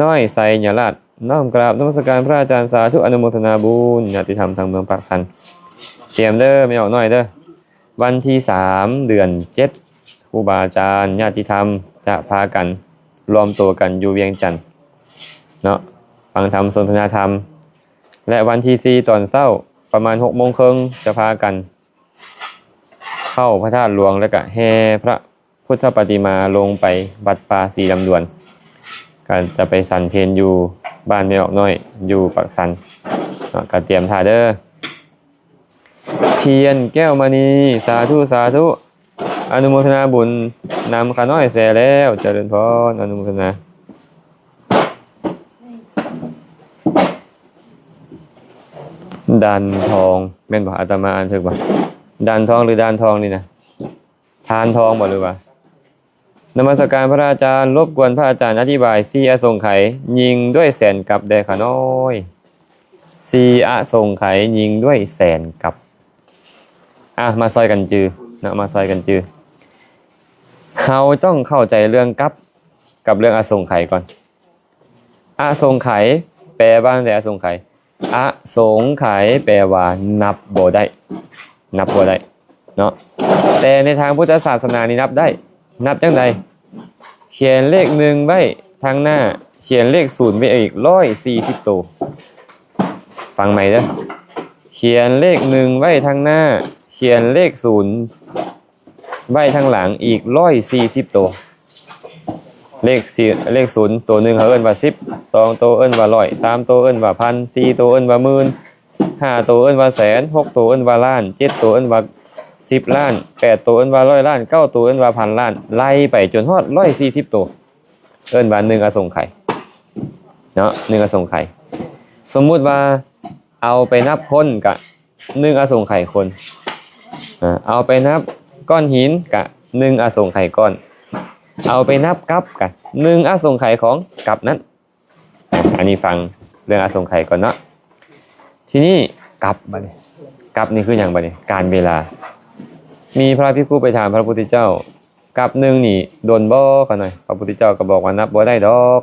ນ້ອຍໄຊຍະລາດ ນ້ອມກະລາບນະມັດສະການພະອາຈານ, ສາທຸອະນຸໂມທະນາບຸນ. ຍາດຕິທຳທາງເມືອງປາກຊັນ. ຕຽມເດີແມ່ອອກນ້ອຍເດີ. ວັນທີສາມເດືອນເຈັດ ຄູບາອາຈານ ຍາດຕິທຳ ຈະພາກັນລວມໂຕກັນຢູ່ວຽງຈັນເນາະ ຟັງທຳສົນທະນາທຳ ແລະ ວັນທີສີ່ຕອນເຊົ້າ ປະມານຫົກໂມງເຄິ່ງ ຈະພາກັນເຂົ້າພະທາດຫຼວງ ແລະ ກະແຫ່ພະພຸດທະປະຕິມາລົງໄປວັດປ່າສີລຳດວນ ກະຈະໄປສັນເພັນຢູ່ບ້ານແມ່ອອກນ້ອຍ ຢູ່ປາກຊັນເນາະ ກະຕຽມຖ້າເດີ. ພຽນແກ້ວມະນີ ສາທຸ ສາທຸ ອະນຸໂມທະນາບຸນນຳຂ້ານ້ອຍແຊແລ້ວ ຈະເລີນພອນ ອະນຸໂມທະນາ. ດານທອງ ແມ່ນບໍ່? ອາດຕະມາອ່ານຖືກບໍ່? ດານທອງ ຫຼື ດານທອງນີ້ນະ? ທານທອງບໍ່ ຫຼືວ່າ? ນະມັດສະການພະອາຈານ, ລົບກວນພະອາຈານອະທິບາຍສີ່ອະສົງໄຂຍິງດ້ວຍແສນກັບແດ່ຂ້ານ້ອຍ. ສີ່ອະສົງໄຂຍິງດ້ວຍແສນກັບ. ອ່ະ ມາຊ່ອຍກັນຈື່ເນາະ, ມາຊ່ອຍກັນຈື່. ເຮົາຕ້ອງເຂົ້າໃຈເລື່ອງກັບກັບເລື່ອງອະສົງໄຂກ່ອນ. ອະສົງໄຂແປວ່າແນວໃດ? ອະສົງໄຂ ອະສົງໄຂແປວ່ານັບບໍ່ໄດ້, ນັບບໍ່ໄດ້ເນາະ. ແຕ່ໃນທາງພຸດທະສາສະໜານີ້ນັບໄດ້. ນັບຈັ່ງໃດ? ຂຽນເລກໜຶ່ງໄວ້ທາງໜ້າ, ຂຽນເລກສູນໄວ້ອີກຮ້ອຍສີ່ສິບໂຕ. ຟັງໃໝ່ເດີ. ຂຽນເລກໜຶ່ງໄວ້ທາງໜ້າ, ຂຽນເລກສູນ ໄວ້ທາງຫຼັງອີກຮ້ອຍສີ່ສິບໂຕ. ເລກສີ່ ເລກສູນໂຕໜຶ່ງເຮົາເອີ້ນວ່າສິບ, ສອງໂຕເອີ້ນວ່າຮ້ອຍ, ສາມໂຕເອີ້ນວ່າພັນ, ສີ່ໂຕເອີ້ນວ່າໝື່ນ, ຫ້າໂຕເອີ້ນວ່າແສນ, ຫົກໂຕເອີ້ນວ່າລ້ານ, ເຈັດໂຕເອີ້ນວ່າສິບລ້ານ, ແປດໂຕເອີ້ນວ່າຮ້ອຍລ້ານ, ເກົ້າໂຕເອີ້ນວ່າພັນລ້ານ, ໄລ່ໄປຈົນຮອດຮ້ອຍສີ່ສິບໂຕ. ເອີ້ນວ່າໜຶ່ງອະສົງໄຂເນາະ, ໜຶ່ງອະສົງໄຂ. ສົມມຸດວ່າເອົາໄປນັບຄົນກະ ໜຶ່ງອະສົງໄຂຄົນ, ເອົາໄປນັບກ້ອນຫີນກະໜຶ່ງອະສົງໄຂກ້ອນ, ເອົາໄປນັບກັບກະໜຶ່ງອະສົງໄຂຂອງກັບນັ້ນ. ອັນນີ້ຟັງເລື່ອງອະສົງໄຂກ່ອນເນາະ. ທີນີ້ກັບບັດນີ້, ກັບນີ້ຄືຫຍັງບັດນີ້? ການເວລາ. ມີພະພິກຂຸໄປຖາມພະພຸດທະເຈົ້າ ກັບໜຶ່ງນີ້ດົນບໍ່? ຂ້ານ້ອຍ ພະພຸດທະເຈົ້າກໍບອກວ່ານັບບໍ່ໄດ້ດອກ,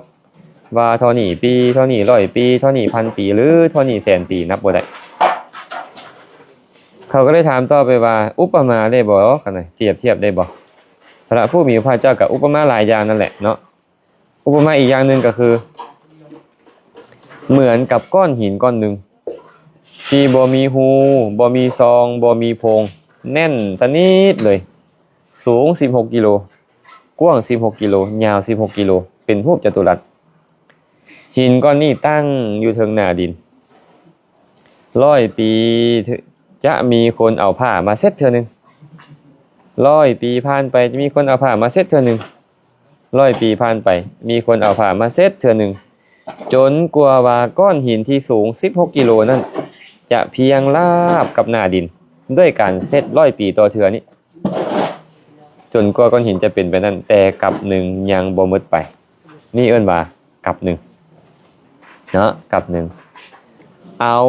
ວ່າເທົ່ານີ້ປີ, ເທົ່ານີ້ຮ້ອຍປີ, ເທົ່ານີ້ພັນປີ ຫຼື ເທົ່ານີ້ແສນປີ ນັບບໍ່ໄດ້. ເຂົາກໍເລີຍຖາມຕໍ່ໄປວ່າ ອຸປະມາໄດ້ບໍ່? ຂ້ານ້ອຍ ທຽບທຽບໄດ້ບໍ່? ພະຜູ້ມີພະພາກເຈົ້າກໍອຸປະມາຫຼາຍຢ່າງນັ້ນແຫຼະເນາະ. ອຸປະມາອີກຢ່າງໜຶ່ງກໍຄື ເໝືອນກັບກ້ອນຫີນກ້ອນໜຶ່ງ ທີ່ບໍ່ມີຮູ, ບໍ່ມີຊ່ອງ, ບໍ່ມີໂພງ, ແໜ້ນສະໜິດເລີຍ, ສູງສິບຫົກກິໂລ, ກວ້າງສິບຫົກກິໂລ, ຍາວສິບຫົກກິໂລ, ເປັນຮູບຈະຕຸລັດ. ຫີນກ້ອນນີ້ຕັ້ງຢູ່ເທິງໜ້າດິນ. ຮ້ອຍປີຈະມີຄົນເອົາຜ້າມາເຊັດເທື່ອໜຶ່ງ. ຮ້ອຍປີຜ່ານໄປ ຈະມີຄົນເອົາຜ້າມາເຊັດເທື່ອໜຶ່ງ. ຮ້ອຍປີຜ່ານໄປ ມີຄົນເອົາຜ້າມາເຊັດເທື່ອໜຶ່ງ, ຈົນກວ່າວ່າກ້ອນຫີນທີ່ສູງສິບຫົກກິໂລນັ້ນ ຈະພຽງລາບກັບໜ້າດິນ ດ້ວຍການເຊັດຮ້ອຍປີຕໍ່ເທື່ອນີ້, ຈົນກວ່າກ້ອນຫີນຈະເປັນໄປນັ້ນ, ແຕ່ກັບໜຶ່ງຍັງບໍ່ໝົດໄປ. ນີ້ເອີ້ນວ່າກັບໜຶ່ງເນາະ, ກັບໜຶ່ງ. ເອົາ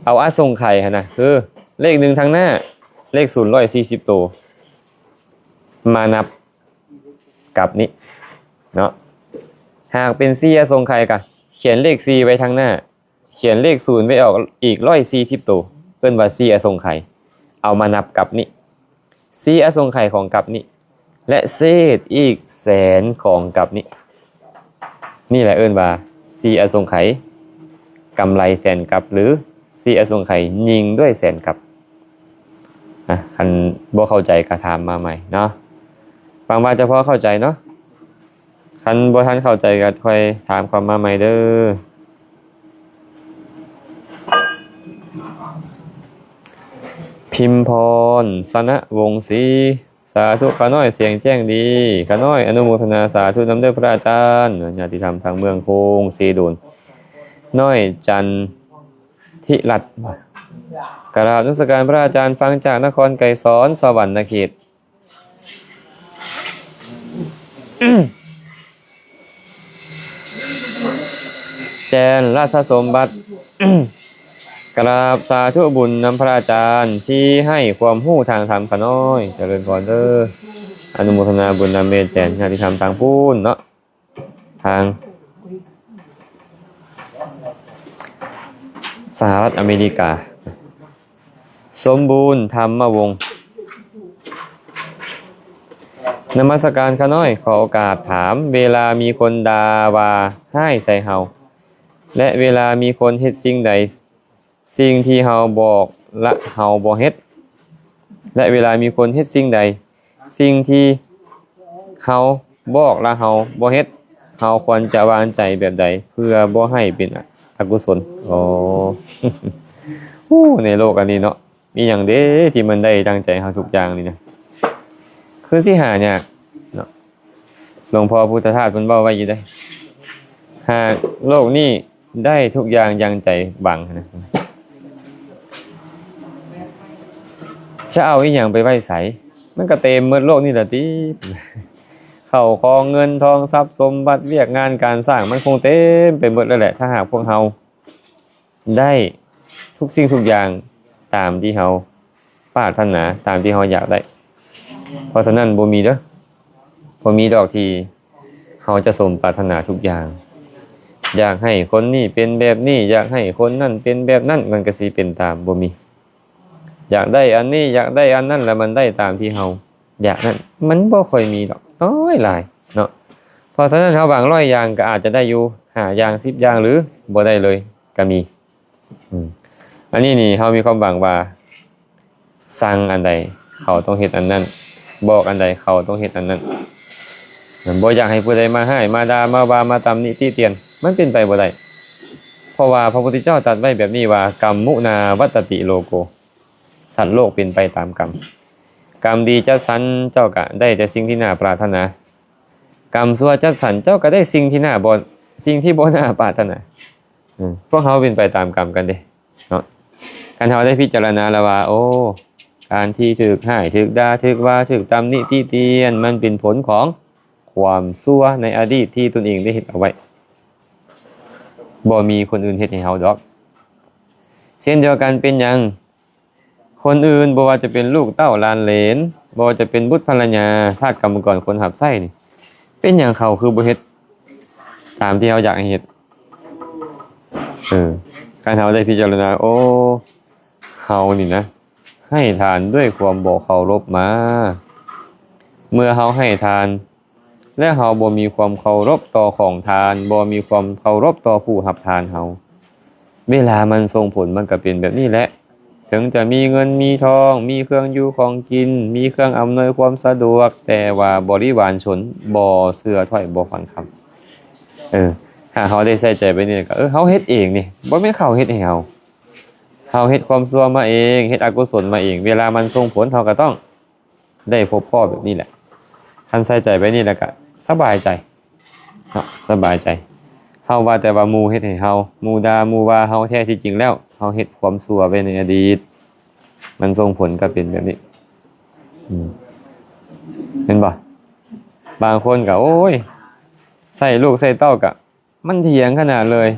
ເອົາອະສົງໄຂຫັ້ນນະ ຄືເລກໜຶ່ງທາງໜ້າ, ເລກສູນຮ້ອຍສີ່ສິບໂຕ ມານັບກັບນີ້ເນາະ. ຫາກເປັນສີ່ອະສົງໄຂກະຂຽນເລກສີ່ໄວ້ທາງໜ້າ, ຂຽນເລກສູນໄວ້ອອກອີກຮ້ອຍສີ່ສິບໂຕ, ເອີ້ນວ່າສີ່ອະສົງໄຂ, ເອົາມານັບກັບນີ້. ສີ່ອະສົງໄຂຂອງກັບນີ້ ແລະ ເສດອີກແສນຂອງກັບນີ້. ນີ້ແຫຼະເອີ້ນວ່າສີ່ອະສົງໄຂກຳໄລແສນກັບ ຫຼື ສີ່ອະສົງໄຂຍິງດ້ວຍແສນກັບ. ອາ ຄັນບໍ່ເຂົ້າໃຈກໍຖາມມາໃໝ່ເນາະ. ຫວັງວ່າຈະພໍເຂົ້າໃຈເນາະ. ຄັນບໍ່ທັນເຂົ້າໃຈກໍຄ່ອຍຖາມເຂົ້າມາໃໝ່ເດີ. ພິມພອນ ຊະນະວົງສີ ສາທຸ ຂ້ານ້ອຍສຽງແຈ້ງດີ, ຂ້ານ້ອຍອະນຸໂມທະນາສາທຸນຳເດີພະອາຈານ. ຍາດຕິທຳທາງເມືອງໂຄງເຊໂດນ, ນ້ອຍຈັນທິລັດ, ກະລາບນະມັດສະການພະອາຈານ, ຟັງຈາກນະຄອນໄກສອນ ສະຫວັນນະເຂດ. ແຈນ ລາຊະສົມບັດ, ກະລາບສາທຸບຸນນຳພະອາຈານທີ່ໃຫ້ຄວາມຮູ້ທາງທຳຂ້ານ້ອຍ. ຈະເລີນພອນເດີ, ອະນຸໂມທະນາບຸນນຳແມ່ແຈນ, ຍາດຕິທຳທາງພຸ້ນເນາະ, ທາງສະຫະລັດອາເມລິກາ. ສົມບູນທຳມະວົງ. ນະມັດສະການຂ້ານ້ອຍ, ຂໍໂອກາດຖາມ, ເວລາມີຄົນດ່າວ່າຮ້າຍໃສ່ເຮົາ ແລະ ເວລາມີຄົນເຮັດສິ່ງໃດ, ສິ່ງທີ່ເຮົາບອກ ແລະ ເຮົາບໍ່ເຮັດ ແລະ ເວລາມີຄົນເຮັດສິ່ງໃດ, ສິ່ງທີ່ເຮົາບອກ ແລະ ເຮົາບໍ່ເຮັດ, ເຮົາຄວນຈະວາງໃຈແບບໃດ ເພື່ອບໍ່ໃຫ້ເປັນອະ ອະກຸສົນ? ໂອ້ ໂອ້ ໃນໂລກອັນນີ້ເນາະ ມີຫຍັງເດ້ທີ່ມັນໄດ້ດັ່ງໃຈເຮົາທຸກຢ່າງນີ້ນະ? ຄືຊິຫາຍາກເນາະ. ຫຼວງພໍ່ພຸດທະທາດເພິ່ນເວົ້າໄວ້ຢູ່ເດ້, ຫາກໂລກນີ້ໄດ້ທຸກຢ່າງຢ່າງໃຈຫວັງນະ, ຈະເອົາອີ່ຫຍັງໄປໄວ້ໃສ? ມັນກໍເຕັມໝົດໂລກນີ້ລະຕິ. ເຂົ້າຂອງເງິນທອງຊັບສົມບັດວຽກງານການສ້າງ ມັນຄົງເຕັມໄປໝົດແລ້ວແຫຼະ ຖ້າຫາກພວກເຮົາ ໄດ້ທຸກສິ່ງທຸກຢ່າງຕາມທີ່ເຮົາປາດຖະໜາ, ຕາມທີ່ເຮົາຢາກໄດ້. ເພາະສະນັ້ນບໍ່ມີເດີ້, ບໍ່ມີດອກທີ່ເຮົາຈະສົມປາດຖະໜາທຸກຢ່າງ. ຢາກໃຫ້ຄົນນີ້ເປັນແບບນີ້, ຢາກໃຫ້ຄົນນັ້ນເປັນແບບນັ້ນ, ມັນກໍຊິເປັນຕາມ, ບໍ່ມີ. ຢາກໄດ້ອັນນີ້, ຢາກໄດ້ອັນນັ້ນ, ແລ້ວມັນໄດ້ຕາມທີ່ເຮົາຢາກນັ້ນ, ມັນບໍ່ຄ່ອຍມີດອກ, ນ້ອຍຫຼາຍເນາະ. ເພາະສະນັ້ນ ເຮົາຫວັງຮ້ອຍຢ່າງກໍອາດຈະໄດ້ຢູ່ຫ້າຢ່າງ, ສິບຢ່າງ ຫຼື ບໍ່ໄດ້ເລີຍກໍມີ. ອືມ ອັນນີ້ນີ້ເຮົາມີຄວາມຫວັງວ່າ ສັ່ງອັນໃດເຂົາຕ້ອງເຮັດອັນນັ້ນ, ບອກອັນໃດເຂົາຕ້ອງເຮັດອັນນັ້ນ. ບໍ່ຢາກໃຫ້ຜູ້ໃດມາຮ້າຍ, ມາດ່າ, ມາວ່າ, ມາຕຳໜິຕິຕຽນ, ມັນເປັນໄປບໍ່ໄດ້. ເພາະວ່າພະພຸດທະເຈົ້າຕັດໄວ້ແບບນີ້ວ່າ ກຳມຸນາວັດຕະຕິໂລໂກ. ສັດໂລກເປັນໄປຕາມກຳ. ກຳດີຈັດສັນເຈົ້າກະໄດ້ແຕ່ສິ່ງທີ່ໜ້າປາດຖະໜາ, ກຳຊົ່ວຈັດສັນເຈົ້າກະໄດ້ສິ່ງທີ່ໜ້າບໍ່ ສິ່ງທີ່ບໍ່ໜ້າປາດຖະໜາ. ອືມ ພວກເຮົາເປັນໄປຕາມກຳກັນເດ້ເນາະ. ຄັນເຮົາໄດ້ພິຈາລະນາແລ້ວວ່າ ໂອ້ ການທີ່ຖືກຮ້າຍ ຖືກດ່າ ຖືກວ່າ ຖືກຕຳໜິຕິຕຽນ ມັນເປັນຜົນຂອງຄວາມຊົ່ວໃນອະດີດທີ່ຕົນເອງໄດ້ເຮັດເອົາໄວ້, ບໍ່ມີຄົນອື່ນເຮັດໃຫ້ເຮົາດອກ. ເຊັ່ນດຽວກັນ ເປັນຫຍັງ ຄົນອື່ນ ບໍ່ວ່າຈະເປັນລູກເຕົ້າຫຼານເຫຼນ, ບໍ່ວ່າຈະເປັນບຸດພັນລະຍາ, ທາດກຳມະກອນ, ຄົນຮັບໃຊ້ນີ້ ເປັນຫຍັງເຂົາຄືບໍ່ເຮັດຕາມທີ່ເຮົາຢາກໃຫ້ເຮັດ? ເອີ ຄັນເຮົາໄດ້ພິຈາລະນາ, ໂອ້ ເຮົານີ້ນະ ໃຫ້ທານດ້ວຍຄວາມບໍ່ເຄົາລົບມາ. ເມື່ອເຮົາໃຫ້ທານ ແລະ ເຮົາບໍ່ມີຄວາມເຄົາລົບຕໍ່ຂອງທານ, ບໍ່ມີຄວາມເຄົາລົບຕໍ່ຜູ້ຮັບທານເຮົາ, ເວລາມັນສົ່ງຜົນມັນກໍເປັນແບບນີ້ແຫຼະ. ເຖິງຈະມີເງິນມີທອງ, ມີເຄື່ອງຢູ່ຂອງກິນ, ມີເຄື່ອງອຳນວຍຄວາມສະດວກ, ແຕ່ວ່າບໍລິວານຊົນບໍ່ເຊື່ອຖ້ອຍບໍ່ຟັງຄຳ. ເອີ ຖ້າເຮົາໄດ້ໃສ່ໃຈໄປນີ້ກໍ ເອີ ເຮົາເຮັດເອງນີ້, ບໍ່ແມ່ນເຂົາເຮັດໃຫ້ເຮົາ. ເຮົາເຮັດຄວາມຊົ່ວມາເອງ, ເຮັດອະກຸສົນມາເອງ, ເວລາມັນສົ່ງຜົນ ເຮົາກໍຕ້ອງ ໄດ້ພົບພໍ້ແບບນີ້ແຫຼະ. ຄັນໃສ່ໃຈໄປນີ້ແລ້ວກະສະບາຍໃຈເນາະ, ສະບາຍໃຈ. ເຮົາວ່າແຕ່ວ່າໝູ່ເຮັດໃຫ້ເຮົາ, ໝູ່ດ່າ ໝູ່ວ່າເຮົາ, ແທ້ທີ່ຈິງແລ້ວເຮົາເຮັດຄວາມຊົ່ວໄວ້ໃນອະດີດ, ມັນສົ່ງຜົນກໍເປັນແບບນີ້. ອືມ ເຫັນບໍ່? ບາງຄົນກໍ ໂອ້ຍ ໃສ່ລູກໃສ່ເຕົ້າກໍ ມັນຖຽງຂະໜາດເລີຍ,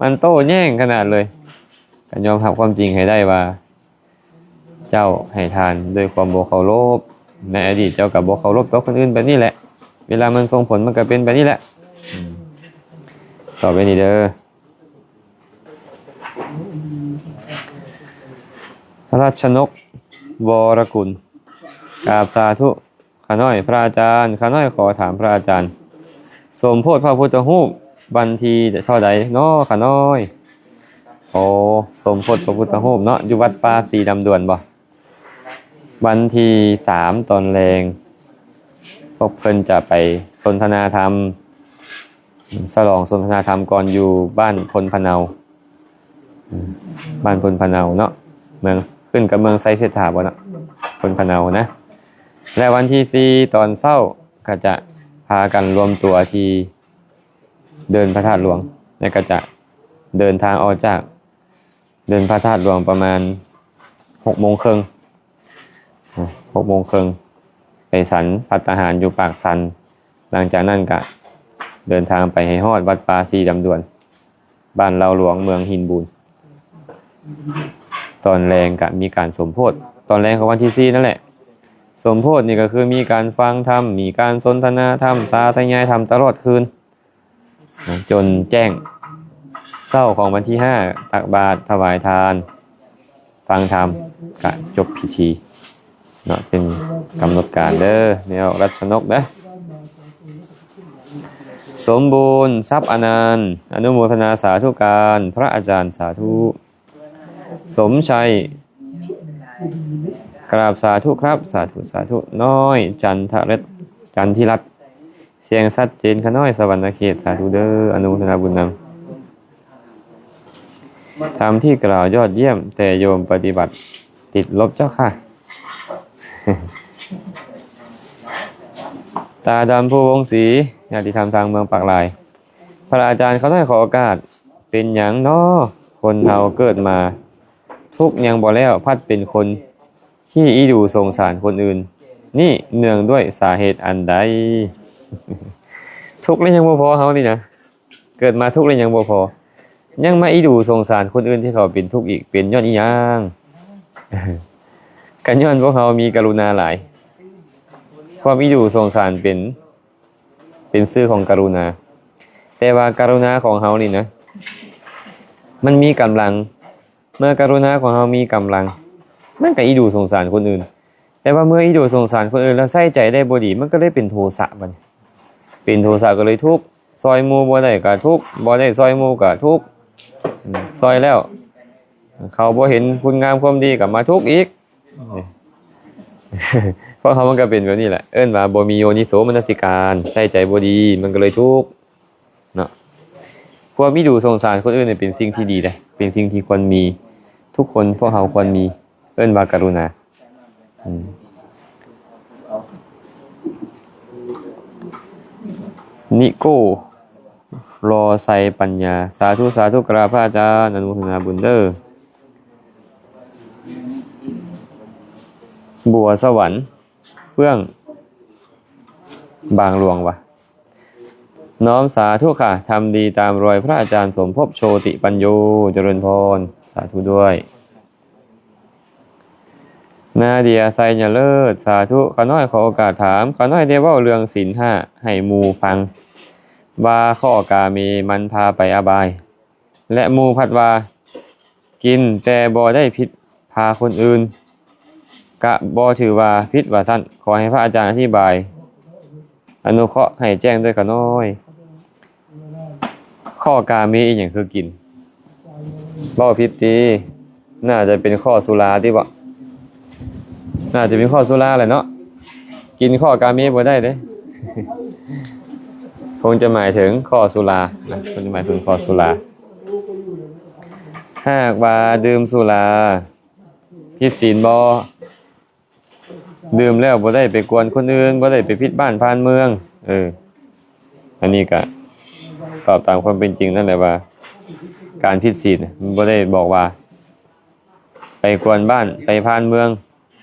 ມັນໂຕ້ແຍ້ງຂະໜາດເລີຍ. ກໍຍອມຮັບຄວາມຈິງໃຫ້ໄດ້ວ່າ ເຈົ້າໃຫ້ທານດ້ວຍຄວາມບໍ່ເຄົາລົບ, ໃນອະດີດເຈົ້າກໍບໍ່ເຄົາລົບຕໍ່ຄົນອື່ນແບບນີ້ແຫຼະ, ເວລາມັນສົ່ງຜົນມັນກໍເປັນແບບນີ້ແຫຼະ. ອືມ ຕໍ່ໄປນີ້ເດີ ລັດຊະນົກ ວໍລະກຸນ ກາບສາທຸ. ຂ້ານ້ອຍ ພະອາຈານ, ຂ້ານ້ອຍຂໍຖາມພະອາຈານ, ສົມໂພດພະພຸດທະຮູບວັນທີເທົ່າໃດນໍ ຂ້ານ້ອຍ? ໂອ ສົມໂພດພະພຸດທະຮູບເນາະ ຢູ່ວັດປ່າສີດຳດວນບໍ? ວັນທີສາມຕອນແລງ ພວກເພິ່ນຈະໄປສົນທະນາທຳ ສະຫຼອງສົນທະນາທຳກ່ອນຢູ່ບ້ານພົນພະເນົາ. ບ້ານພົນພະເນົາເນາະ ເມືອງ ຂຶ້ນກັບເມືອງໄຊເສດຖາບໍເນາະ ພົນພະເນົານະ. ແລະວັນທີສີ່ຕອນເຊົ້າກໍຈະພາກັນລວມຕົວທີ່ເດີ່ນພະທາດຫຼວງ ແລະກໍຈະເດີນທາງອອກຈາກເດີ່ນພະທາດຫຼວງປະມານຫົກໂມງເຄິ່ງ ຫົກໂມງເຄິ່ງ ໄປສັນພັດຕາຫານຢູ່ປາກຊັນ. ຫຼັງຈາກນັ້ນກະເດີນທາງໄປໃຫ້ຮອດວັດປ່າສີດຳດວນ ບ້ານເລົ່າຫຼວງ ເມືອງຫີນບູນ. ຕອນແລງກະມີການສົມໂພດ ຕອນແລງຂອງວັນທີສີ່ນັ້ນແຫຼະ. ສົມໂພດນີ້ກໍຄືມີການຟັງທຳ ມີການສົນທະນາທຳ ສາທະຍາຍທຳຕະຫຼອດຄືນ ຈົນແຈ້ງ. ເຊົ້າຂອງວັນທີຫ້າ ຕັກບາດ ຖວາຍທານ ຟັງທຳ. ກະຈົບພິທີເນາະ ເປັນກຳນົດການເດີ ແນວລັດຊະນົກເດີ. ສົມບູນຊັບອະນັນ ອະນຸໂມທະນາສາທຸການ ພະອາຈານ ສາທຸ. ສົມໄຊ ກາບສາທຸຄັບ ສາທຸ ສາທຸ. ນ້ອຍ ຈັນທະເລັດ ຈັນທິລັດ ສຽງຊັດເຈນ ຂະນ້ອຍ ສະຫວັນນະເຂດ ສາທຸເດີ ອະນຸໂມທະນາບຸນນຳ. ທຳທີ່ກ່າວຍອດຢ້ຽມ ແຕ່ໂຍມປະຕິບັດຕິດລົບເຈົ້າຄ່ະ. ຕາດຳ ພູວົງສີ ຍາດຕິທຳທາງເມືອງປາກລາຍ. ພະອາຈານ ຂ້ານ້ອຍຂໍໂອກາດ, ເປັນຫຍັງນໍຄົນເຮົາເກີດມາທຸກຍັງບໍ່ແລ້ວ ພັດເປັນຄົນ ຂີ້ອີດູສົງສານຄົນອື່ນ ນີ້ເນື່ອງດ້ວຍສາເຫດອັນໃດ? ທຸກແລ້ວຍັງບໍ່ພໍ ເຮົານີ້ນະ ເກີດມາທຸກແລ້ວຍັງບໍ່ພໍ ຍັງມາອີດູສົງສານຄົນອື່ນທີ່ເຂົາເປັນທຸກອີກ ເປັນຍ້ອນອີຫຍັງ? ກໍຍ້ອນພວກເຮົາມີກະລຸນາຫຼາຍ. ຄວາມອີດູສົງສານເປັນ ເປັນຊື່ຂອງກະລຸນາ. ແຕ່ວ່າກະລຸນາຂອງເຮົານີ້ນະ ມັນມີກຳລັງ. ເມື່ອກະລຸນາຂອງເຮົາມີກຳລັງ ມັນກໍອີດູສົງສານຄົນອື່ນ. ແຕ່ວ່າເມື່ອອີດູສົງສານຄົນອື່ນແລ້ວໃຊ້ໃຈໄດ້ບໍ່ດີ ມັນກໍເລີຍເປັນໂທສະບັດນີ້. ເປັນໂທສະກໍເລີຍທຸກ. ຊ່ອຍໝູ່ບໍ່ໄດ້ກໍທຸກ. ບໍ່ໄດ້ຊ່ອຍໝູ່ກໍທຸກ. ອືມ ຊ່ອຍແລ້ວ ເຂົາບໍ່ເຫັນຄຸນງາມຄວາມດີກໍມາທຸກອີກ. ເພາະເຮົາມັນກໍເປັນແບບນີ້ແຫຼະ ເອີ້ນວ່າບໍ່ມີໂຍນິໂສມະນະສິການ ໃຊ້ໃຈບໍ່ດີ ມັນກໍເລີຍທຸກເນາະ. ຄວາມອີດູສົງສານຄົນອື່ນນີ້ເປັນສິ່ງທີ່ດີເດ້ ເປັນສິ່ງທີ່ຄວນມີ ທຸກຄົນພວກເຮົາຄວນມີ ເອີ້ນວ່າກະລຸນາ. ອືມ ນິໂກ້ ລໍໄຊປັນຍາ ສາທຸ ສາທຸ ກະລາບພະອາຈານ ອະນຸໂມທະນາບຸນເດີ. ບົວສະຫວັນ ເຟື່ອງ ບາງຫຼວງວະ ນ້ອມສາທຸຄ່ະ ທຳດີຕາມຮອຍພະອາຈານ ສົມພົບ ໂຊຕິປັນໂຍ ຈະເລີນພອນ ສາທຸດ້ວຍ. ນາເດຍ ໄຊຍະເລີດ ສາທຸ ຂ້ານ້ອຍຂໍໂອກາດຖາມ ຂ້ານ້ອຍໄດ້ເວົ້າເລື່ອງສິນຫ້າໃຫ້ໝູ່ຟັງວ່າ ຂໍ້ກາເມມັນພາໄປອະບາຍ ແລະ ໝູ່ພັດວ່າ ກິນແຕ່ບໍ່ໄດ້ຜິດພາຄົນອື່ນ ກະບໍ່ຖືວ່າຜິດວ່າຊັ້ນ. ຂໍໃຫ້ພະອາຈານອະທິບາຍ ອະນຸເຄາະໃຫ້ແຈ້ງດ້ວຍຂ້ານ້ອຍ. ຂໍ້ກາເມອີ່ຫຍັງຄືກິນ? ເວົ້າຜິດຕິ? ໜ້າຈະເປັນຂໍ້ສຸລາຕິບໍ? ໜ້າຈະເປັນຂໍ້ສຸລາແຫຼະເນາະ. ກິນຂໍ້ກາເມບໍ່ໄດ້ເດ້. ຄົງຈະໝາຍເຖິງຂໍ້ສຸລານະ, ຄົງຈະໝາຍເຖິງຂໍ້ສຸລາ. ຫາກວ່າດື່ມສຸລາຜິດສິນບໍ່? ດື່ມແລ້ວບໍ່ໄດ້ໄປກວນຄົນອື່ນ, ບໍ່ໄດ້ໄປຜິດບ້ານຜ່ານເມືອງ. ເອີ ອັນນີ້ກະຕອບຕາມຄວາມເປັນຈິງນັ້ນແຫຼະວ່າ ການຜິດສິນມັນບໍ່ໄດ້ບອກວ່າ ໄປກວນບ້ານ ໄປຜ່ານເມືອງ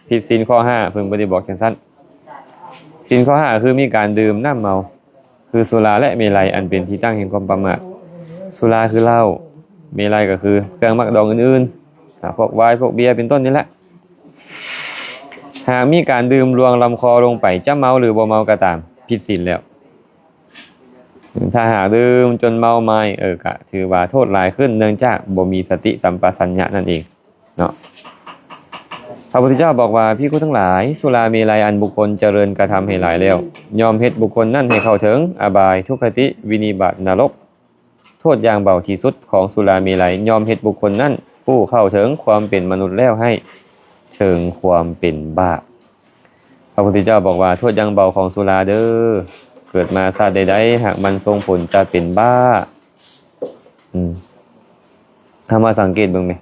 ຜິດສິນຂໍ້ຫ້າ, ເພິ່ນບໍ່ໄດ້ບອກຈັ່ງຊັ້ນ. ສິນຂໍ້ຫ້າຄືມີການດື່ມນ້ຳເມົາ ຄືສຸລາ ແລະ ເມໄລ ອັນເປັນທີ່ຕັ້ງແຫ່ງຄວາມປະໝາດ. ສຸລາຄືເຫຼົ້າ, ເມໄລກໍຄືເຄື່ອງໝັກດອງອື່ນໆ ອາ ພວກວາຍ ພວກເບຍ ເປັນຕົ້ນນີ້ແຫຼະ. ຫາກມີການດື່ມລວງລຳຄໍລົງໄປ ຈະເມົາຫຼືບໍ່ເມົາກໍຕາມ ຜິດສິນແລ້ວ. ຖ້າຫາກດື່ມຈົນເມົາມາຍ ເອີ ກະຖືວ່າໂທດຫຼາຍຂຶ້ນ ເນື່ອງຈາກບໍ່ມີສະຕິສຳປະຊັນຍະນັ້ນເອງເນາະ. ພະພຸດທະເຈົ້າບອກວ່າ ພິກຂຸທັງຫຼາຍ, ສຸລາເມໄລອັນບຸກຄົນຈະເລີນກະທຳໃຫ້ຫຼາຍແລ້ວ ຍ່ອມເຮັດບຸກຄົນນັ້ນໃຫ້ເຂົ້າເຖິງອະບາຍ, ທຸກຄະຕິ, ວິນິບາດ, ນະລົກ. ໂທດຢ່າງເບົາທີ່ສຸດຂອງສຸລາເມໄລ ຍ່ອມເຮັດບຸກຄົນນັ້ນຜູ້ເຂົ້າເຖິງຄວາມເປັນມະນຸດແລ້ວໃຫ້ເຖິງຄວາມເປັນບ້າ. ພະພຸດທະເຈົ້າບອກວ່າ ໂທດຢ່າງເບົາຂອງສຸລາເດີ, ເກີດມາຊາດໃດໆ ຫາກມັນສົ່ງຜົນຈະເປັນບ້າ. ອືມ ເຮົາມາສັງເກດເບິ່ງແມ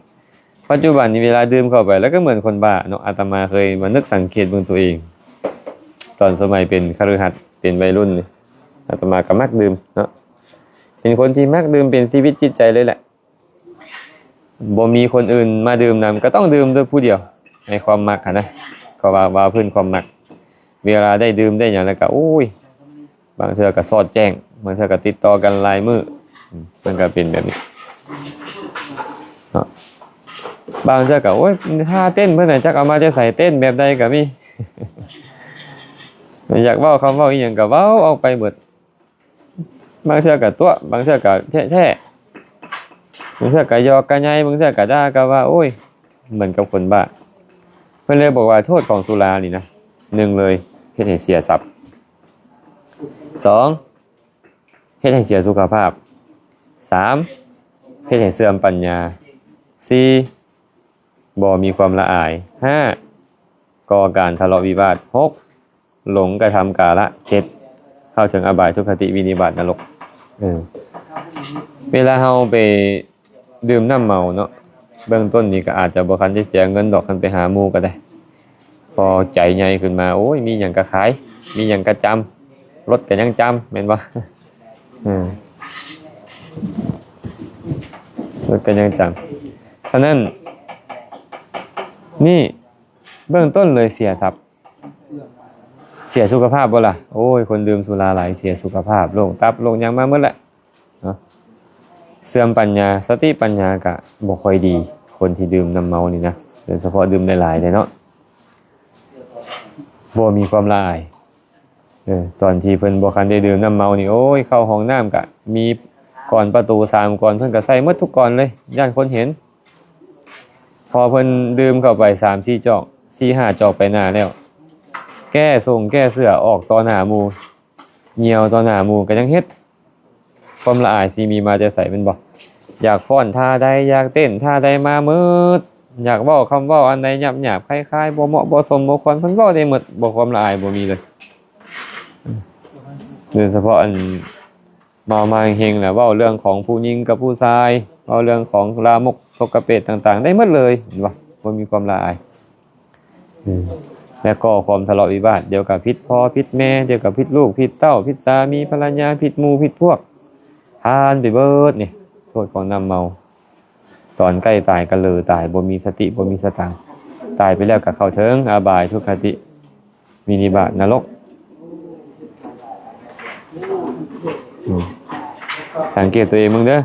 ປັດຈຸບັນນີ້ເວລາດື່ມເຂົ້າໄປແລ້ວກໍເໝືອນຄົນບ້າເນາະ. ອາດຕະມາເຄີຍມານຶກສັງເກດເບິ່ງຕົວເອງ ຕອນສະໄໝເປັນຄະລືຫັດ ເປັນໄວລຸ້ນນີ້ ອາດຕະມາກໍມັກດື່ມເນາະ, ເປັນຄົນທີ່ມັກດື່ມເປັນຊີວິດຈິດໃຈເລີຍແຫຼະ. ບໍ່ມີຄົນອື່ນມາດື່ມນຳ ກໍຕ້ອງດື່ມໂດຍຜູ້ດຽວ ໃນຄວາມມັກຫັ້ນນະ, ເພາະວ່າ ວ່າພື້ນຄວາມມັກ. ເວລາໄດ້ດື່ມໄດ້ຫຍັງແລ້ວກໍ ໂອ້ຍ ບາງເທື່ອກໍສອດແຈ້ງ, ບາງເທື່ອກໍຕິດຕໍ່ກັນຫຼາຍມື້, ມັນກໍເປັນແບບນີ້ເນາະ. ບາງເທື່ອກໍ ໂອ້ຍ ທ່າເຕັ້ນເພິ່ນນະ ຈັກເອົາມາແຕ່ໃສ, ເຕັ້ນແບບໃດກໍມີ. ຢາກເວົ້າຄຳເວົ້າອີ່ຫຍັງກໍເວົ້າອອກໄປເບິດ. ບາງເທື່ອກໍຕົວະ, ບາງເທື່ອກໍແທະ, ບາງເທື່ອກໍຫຍອກກໍໃຍ, ບາງເທື່ອກໍດ່າກໍວ່າ, ໂອ້ຍ ເໝືອນກັບຄົນບ້າ. ເພິ່ນເລີຍບອກວ່າໂທດຂອງສຸລານີ້ນະ ໜຶ່ງເລີຍ ເຮັດໃຫ້ເສຍຊັບ, ສອງ ເຮັດໃຫ້ເສຍສຸຂະພາບ, ສາມ ເຮັດໃຫ້ເສື່ອມປັນຍາ, ສີ່ ບໍ່ມີຄວາມລະອາຍ, ຫ້າ ກໍ່ການທະເລາະວິວາດ, ຫົກ ຫຼົງກະທຳກາລະ, ເຈັດ ເຂົ້າເຖິງອະບາຍ, ທຸກຄະຕິ, ວິນິບາດ, ນະລົກ. ເອີ ເວລາເຮົາໄປດື່ມນ້ຳເມົາເນາະ, ເບື້ອງຕົ້ນນີ້ກໍອາດຈະບໍ່ທັນໄດ້ເສຍເງິນດອກ, ຄັນໄປຫາໝູ່ກໍໄດ້. ພໍໃຈໃຫຍ່ຂຶ້ນມາ, ໂອ້ຍ ມີຫຍັງກໍຂາຍ, ມີຫຍັງກໍຈຳ, ລົດກໍຍັງຈຳ, ແມ່ນບໍ່? ເອີ ລົດກໍຍັງຈຳ. ສະນັ້ນ ນີ້ ເບື້ອງຕົ້ນເລີຍເສຍຊັບ ເສຍສຸຂະພາບບໍ່ລະ? ໂອ້ຍ ຄົນດື່ມສຸລາຫຼາຍເສຍສຸຂະພາບ, ໂລກຕັບ ໂລກຫຍັງມາໝົດແຫຼະເນາະ. ເສື່ອມປັນຍາ, ສະຕິປັນຍາກະບໍ່ຄ່ອຍດີ, ຄົນທີ່ດື່ມນ້ຳເມົານີ້ນະ, ໂດຍສະເພາະດື່ມຫຼາຍໆເດ້ເນາະ, ບໍ່ມີຄວາມລະອາຍ. ເອີ ຕອນທີ່ເພິ່ນບໍ່ທັນໄດ້ດື່ມນ້ຳເມົານີ້ ໂອ້ຍ ເຂົ້າຫ້ອງນ້ຳກະມີກອນປະຕູສາມກອນ, ເພິ່ນກະໃສ່ໝົດທຸກກອນເລີຍ ຢ້ານຄົນເຫັນ. ພໍເພິ່ນດື່ມເຂົ້າໄປສາມສີ່ຈອກ ສີ່ຫ້າຈອກໄປໜ້າແລ້ວ ແກ້ຊົງແກ້ເສື້ອອອກຕໍ່ໜ້າໝູ່, ຍ່ຽວຕໍ່ໜ້າໝູ່ກໍຍັງເຮັດ. ຄວາມລະອາຍຊິມີມາແຕ່ໃສແມ່ນບໍ່? ຢາກຟ້ອນທ່າໃດ, ຢາກເຕັ້ນທ່າໃດມາໝົດ, ຢາກເວົ້າຄຳເວົ້າອັນໃດຫຍາບໆ ຄາຍໆ ບໍ່ເໝາະບໍ່ສົມບໍ່ຄວນ, ເພິ່ນເວົ້າໄດ້ໝົດ, ບໍ່ ຄວາມລະອາຍບໍ່ມີເລີຍ. ໂດຍສະເພາະອັນເມົາມາເຮັງແລ້ວ ເວົ້າເລື່ອງຂອງຜູ້ຍິງກັບຜູ້ຊາຍ, ເວົ້າເລື່ອງຂອງລາມົກ ສົກກະເປດຕ່າງໆ ໄດ້ໝົດເລີຍ ເຫັນບໍ່? ບໍ່ມີຄວາມລະອາຍ. ອືມ ແລ້ວກໍຄວາມທະເລາະວິວາດ, ດຽວກໍຜິດພໍ່ຜິດແມ່, ດຽວກໍຜິດລູກຜິດເຕົ້າ, ຜິດສາມີພັນລະຍາ, ຜິດໝູ່ຜິດພວກ, ຜ່ານໄປເບິດນີ້ ໂທດຂອງນ້ຳເມົາ. ຕອນໃກ້ຕາຍກໍເລີຕາຍ, ບໍ່ມີສະຕິ ບໍ່ມີສະຕັງ, ຕາຍໄປແລ້ວກໍເຂົ້າເຖິງອະບາຍ, ທຸກຄະຕິ, ວິນິບາດ, ນະລົກ. ອືມ ສັງເກດຕົວເອງເບິ່ງເດີ,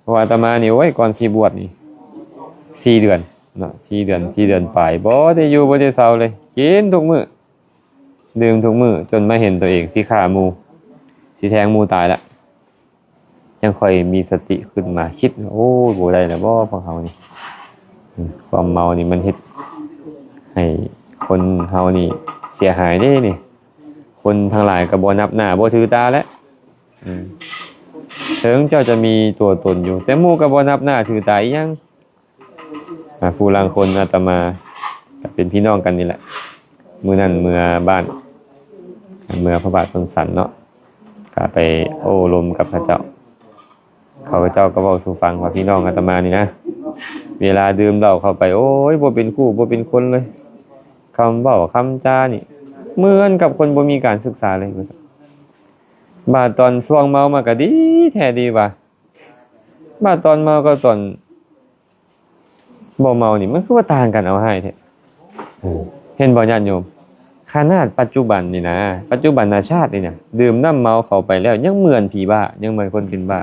ເພາະວ່າອາດຕະມານີ້ ໂອ້ຍ ກ່ອນຊິບວດນີ້ ສີ່ເດືອນເນາະ, ສີ່ເດືອນ ສີ່ເດືອນປາຍ ບໍ່ໄດ້ຢູ່ບໍ່ໄດ້ເຊົາເລີຍ, ກິນທຸກມື້ ດື່ມທຸກມື້ ຈົນມາເຫັນຕົວເອງຊິຂ້າໝູ່ ຊິແທງໝູ່ຕາຍລະ, ຈັ່ງຄ່ອຍມີສະຕິຂຶ້ນມາ ຄິດ ໂອ້ຍ ບໍ່ໄດ້ແລ້ວບໍພວກເຮົານີ້. ອືມ ຄວາມເມົານີ້ມັນເຮັດໃຫ້ຄົນເຮົານີ້ເສຍຫາຍເດ້ນີ້, ຄົນທັງຫຼາຍກໍບໍ່ນັບໜ້າບໍ່ຖືຕາແລ້ວ. ອືມ ເຖິງເຈົ້າຈະມີຕົວຕົນຢູ່ ແຕ່ໝູ່ກໍບໍ່ນັບໜ້າຖືຕາອີ່ຫຍັງ. ອາ ຜູ້ລາງຄົນອາດຕະມາກໍເປັນພີ່ນ້ອງກັນນີ້ແຫຼະ, ມື້ນັ້ນເມືອບ້ານ ເມືອພະບາດຕົ້ນສັນເນາະ, ກໍໄປໂອ້ລົມກັບເຂົາເຈົ້າ. ເຂົາເຈົ້າກໍເວົ້າສູ່ຟັງວ່າ ພີ່ນ້ອງອາດຕະມານີ້ນະ ເວລາດື່ມເຫຼົ້າເຂົ້າໄປ ໂອ້ຍ ບໍ່ເປັນຄູ່ບໍ່ເປັນຄົນເລີຍ, ຄຳເວົ້າຄຳຈານີ້ເໝືອນກັບຄົນບໍ່ມີການສຶກສາເລີຍ ວ່າຊັ້ນ. ບາດຕອນຊ່ວງເມົາມາກໍດີແທ້ດີວ່າ, ບາດຕອນເມົາກັບຕອນບໍ່ເມົານີ້ ມັນຄືວ່າຕ່າງກັນເອົາຮ້າຍແທ້. ເອີ ເຫັນບໍ່ຍາດໂຍມ? ຂະໜາດປັດຈຸບັນນີ້ນະ, ປັດຈຸບັນນະຊາດນີ້ນະ, ດື່ມນ້ຳເມົາເຂົ້າໄປແລ້ວ ຍັງເໝືອນຜີບ້າ, ຍັງເໝືອນຄົນເປັນບ້າ.